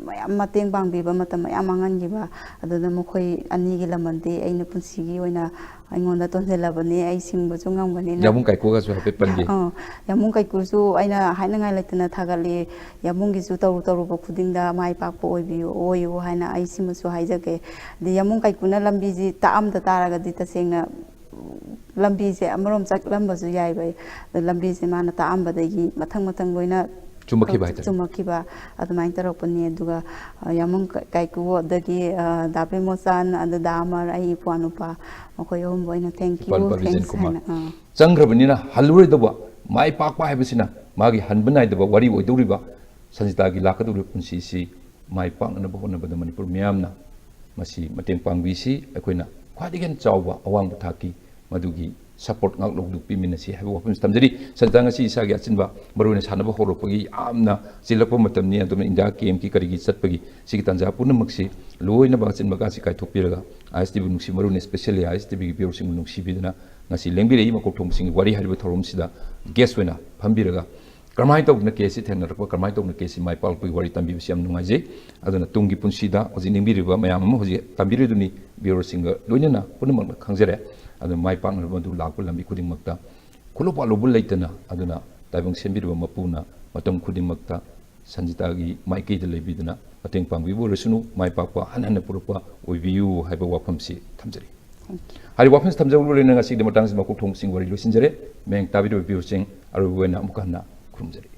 ꯃꯌꯥꯝ ꯃꯇꯦꯡ ꯄꯥꯡꯕꯤꯕ, ꯃꯇꯝ ꯃꯌꯥꯝ ꯃꯥꯡꯍꯟꯈꯤꯕ꯫ ꯑꯗꯨꯅ ꯃꯈꯣꯏ ꯑꯅꯤꯒꯤ ꯂꯃꯟꯗꯤ ꯑꯩꯅ ꯄꯨꯟꯁꯤꯒꯤ ꯑꯣꯏꯅ ꯑꯩꯉꯣꯟꯗ ꯇꯣꯟꯁꯤꯜꯂꯕꯅꯤ, ꯑꯩ ꯁꯤꯡꯕꯁꯨ ꯉꯝꯒꯅꯤꯅ꯫ ꯌꯥꯃꯨꯡ ꯀꯥꯏꯀꯨꯒꯁꯨ ꯍꯥꯏꯐꯦꯠ ꯄꯟꯒꯦ꯫ ꯑꯥ, ꯌꯥꯃꯨꯡ ꯀꯥꯏꯀꯨꯁꯨ ꯑꯩꯅ ꯍꯥꯏꯅꯉꯥꯏ ꯂꯩꯇꯅ ꯊꯥꯒꯠꯂꯤ꯫ ꯌꯥꯃꯨꯡꯒꯤꯁꯨ ꯇꯧꯔꯨ ꯇꯧꯔꯨꯕ ꯈꯨꯗꯤꯡꯗ ꯃꯥꯏ ꯄꯥꯛꯄ ꯑꯣꯏꯕꯤꯌꯨ, ꯑꯣꯏꯌꯨ ꯍꯥꯏꯅ ꯑꯩ ꯁꯤꯃꯁꯨ ꯍꯥꯏꯖꯒꯦ꯫ ꯑꯗꯩ ꯌꯥꯃꯨꯡ ꯀꯥꯏꯀꯨꯅ ꯂꯝꯕꯤꯁꯤ ꯇꯥꯛꯑꯝꯗ ꯇꯥꯔꯒꯗꯤ ꯇꯁꯦꯡꯅ ꯂꯝꯕꯤꯁꯦ ꯑꯃꯔꯣꯝ ꯆꯠꯂꯝꯕꯁꯨ ꯌꯥꯏꯕ꯫ ꯑꯗꯣ ꯂꯝꯕꯤꯁꯦ ꯃꯥꯅ ꯇꯥꯛꯑꯝꯕꯗꯒꯤ ꯃꯊꯪ ꯃꯊꯪ ꯂꯣꯏꯅ ꯆꯨꯝꯃꯛꯈꯤꯕ ꯍꯥꯏꯇꯥꯔꯦ꯫ ꯆꯨꯝꯃꯛꯈꯤꯕ ꯑꯗꯨꯃꯥꯏꯅ ꯇꯧꯔꯛꯄꯅꯤ꯫ ꯑꯗꯨꯒ, ꯑ, ꯌꯥꯃꯨꯡ ꯀ-, ꯀꯥꯏꯀꯨ, ꯑꯗꯒꯤ, ꯑ, ꯗꯥ ꯕꯤꯃꯣꯆꯥꯟ, ꯑꯗ ꯗꯥ ꯑꯃꯔ, ꯑꯩ ꯏꯄ꯭ꯋꯥ ꯅꯨꯄꯥ, ꯃꯈꯣꯏ ꯑꯍꯨꯝꯕꯨ ꯑꯩꯅ "Thank you, ꯏꯄ꯭ꯋꯥ ꯅꯨꯄꯥ ꯕꯤꯖꯦꯟ thanks" ꯀꯨꯃꯥꯔ꯫ ꯍꯥꯏꯅ, ꯑꯥ꯫ ꯆꯪꯈ꯭ꯔꯕꯅꯤꯅ ꯍꯜꯂꯔꯣꯏꯗꯧꯕ, ꯃꯥꯏ ꯄꯥꯛꯄ ꯍꯥꯏꯕꯁꯤꯅ ꯃꯥꯒꯤ ꯍꯟꯕ ꯅꯥꯏꯗꯕ ꯋꯥꯔꯤ ꯑꯣꯏꯗꯧꯔꯤꯕ ꯁꯟꯖꯤꯇꯥꯒꯤ ꯂꯥꯛꯀꯗꯧꯔꯤꯕ ꯄꯨꯟꯁꯤꯁꯤ ꯃꯥꯏ ꯄꯥꯛꯅꯅꯕ ꯍꯣꯠꯅꯕꯗ ꯃꯅꯤꯄꯨꯔ ꯃꯤꯌꯥꯝꯅ ꯃꯁꯤ ꯃꯇꯦꯡ ꯄꯥꯡꯕꯤꯁꯤ꯫ ꯑꯩꯈꯣꯏꯅ ꯈ꯭ꯋꯥꯏꯗꯒꯤ ꯍꯦꯟꯅ ꯆꯥꯎꯕ ꯑꯋꯥꯡꯕ ꯊꯥꯛꯀꯤ ꯃꯗꯨꯒꯤ ꯁꯄꯣꯔꯠ ꯉꯥꯛ ꯂꯧꯗꯨ ꯄꯤꯃꯤꯟꯅꯁꯤ ꯍꯥꯏꯕ ꯋꯥꯐꯝꯁꯤ ꯊꯝꯖꯔꯤ꯫ ꯁꯟꯖꯤꯇꯥ, ꯉꯁꯤ ꯏꯁꯥꯒꯤ ꯑꯆꯤꯟꯕ, ꯃꯔꯨꯑꯣꯏꯅ ꯁꯥꯟꯅꯕ ꯍꯧꯔꯛꯄꯒꯤ ꯌꯥꯝꯅ ꯆꯤꯜꯂꯛꯄ ꯃꯇꯝꯅꯤ, ꯑꯗꯨꯅ ꯏꯟꯗꯤꯌꯥ ꯀꯦꯝꯞꯀꯤ ꯀꯔꯤꯒꯤ ꯆꯠꯄꯒꯤ ꯁꯤꯒꯤ ꯇꯥꯟꯖꯥ ꯄꯨꯝꯅꯃꯛꯁꯤ ꯂꯣꯏꯅꯃꯛ ꯑꯆꯤꯟꯕ ꯀꯥꯁꯤ ꯀꯥꯏꯊꯣꯛꯄꯤꯔꯒ, ꯑꯥꯏ ꯑꯦꯁ ꯇꯤꯚꯤꯕꯨ ꯅꯨꯡꯁꯤ, ꯃꯔꯨꯑꯣꯏꯅ ꯁ꯭ꯄꯦꯁꯦꯜꯂꯤ ꯑꯥꯏ ꯑꯦꯁ ꯇꯤꯚꯤꯒꯤ ꯚ꯭ꯌꯨꯋꯔꯁꯤꯡꯕꯨ ꯅꯨꯡꯁꯤꯕꯤꯗꯨꯅ ꯉꯁꯤ ꯂꯦꯡꯕꯤꯔꯛꯏ ꯃꯀꯣꯛ ꯊꯣꯡꯕꯁꯤꯡꯒꯤ ꯋꯥꯔꯤ ꯍꯥꯏꯔꯤꯕ ꯊꯧꯔꯝꯁꯤꯗ ꯒꯦꯁ ꯑꯣꯏꯅ ꯐꯝꯕꯤꯔꯒ ꯀꯔꯝꯍꯥꯏꯅ ꯇꯧꯗꯅ ꯀꯦꯁꯁꯤ ꯊꯦꯡꯅꯔꯛꯄ, ꯀꯔꯝꯍꯥꯏꯅ ꯇꯧꯗꯅ ꯀꯦꯁꯁꯤ ꯃꯥꯏ ꯄꯥꯛꯂꯛꯄꯒꯤ ꯋꯥꯔꯤ ꯇꯝꯕꯤꯕꯁꯤ ꯌꯥꯝ ꯅꯨꯡꯉꯥꯏꯖꯩ꯫ ꯑꯗꯨꯅ ꯇꯨꯡꯒꯤ ꯄꯨꯟꯁꯤꯗ ꯍꯧꯖꯤꯛ ꯅꯤꯡꯕꯤꯔꯤꯕ ꯃꯌꯥꯝ ꯑꯃ ꯍꯧꯖꯤꯛ ꯇꯝꯕꯤꯔꯤꯗꯨꯅꯤ, ꯚ꯭ꯌꯨꯋꯔꯁꯤꯡꯒ ꯂꯣꯏꯅꯅ ꯄꯨꯝꯅꯃꯛꯅ ꯈꯪꯖꯔꯦ꯫ ꯑꯗꯨꯅ ꯃꯥꯏ ꯄꯥꯛꯅꯕ ꯑꯗꯨ ꯂꯥꯛꯄ ꯂꯝꯕꯤ ꯈꯨꯗꯤꯡꯃꯛꯇ ꯈꯨꯂꯣꯛ ꯄꯥꯂꯣꯛꯄ ꯂꯩꯇꯅ ꯑꯗꯨꯅ ꯇꯥꯏꯕꯪ ꯁꯦꯝꯕꯤꯔꯤꯕ ꯃꯄꯨꯅ ꯃꯇꯝ ꯈꯨꯗꯤꯡꯃꯛꯇ ꯁꯟꯖꯤꯇꯥꯒꯤ ꯃꯥꯏꯀꯩꯗ ꯂꯩꯕꯤꯗꯨꯅ ꯃꯇꯦꯡ ꯄꯥꯡꯕꯤꯕ ꯑꯣꯏꯔꯁꯅꯨ, ꯃꯥꯏ ꯄꯥꯛꯄ ꯍꯟꯅ ꯍꯟꯅ ꯄꯨꯔꯛꯄ ꯑꯣꯏꯕꯤꯌꯨ ꯍꯥꯏꯕ ꯋꯥꯐꯝꯁꯤ ꯊꯝꯖꯔꯤ꯫ ꯍꯥꯏꯔꯤꯕ ꯋꯥꯐꯝꯁꯤ ꯊꯝꯖꯕ ꯂꯣꯏꯅ ꯉꯁꯤꯒꯤꯗꯤ ꯃꯇꯥꯡꯁꯤ ꯃꯀꯣꯛ ꯊꯣꯡꯕꯁꯤꯡ ꯋꯥꯔꯤ ꯂꯣꯏꯁꯤꯟꯖꯔꯦ꯫ ꯃꯌꯥꯝ ꯇꯥꯕꯤꯔꯤꯕ ꯚ꯭ꯌꯨꯁꯤꯡ ꯑꯔꯣꯏꯕ ꯑꯣꯏꯅ ꯑꯃꯨꯛ ꯍꯟꯅ ꯈꯨꯔꯨꯝꯖꯔꯤ꯫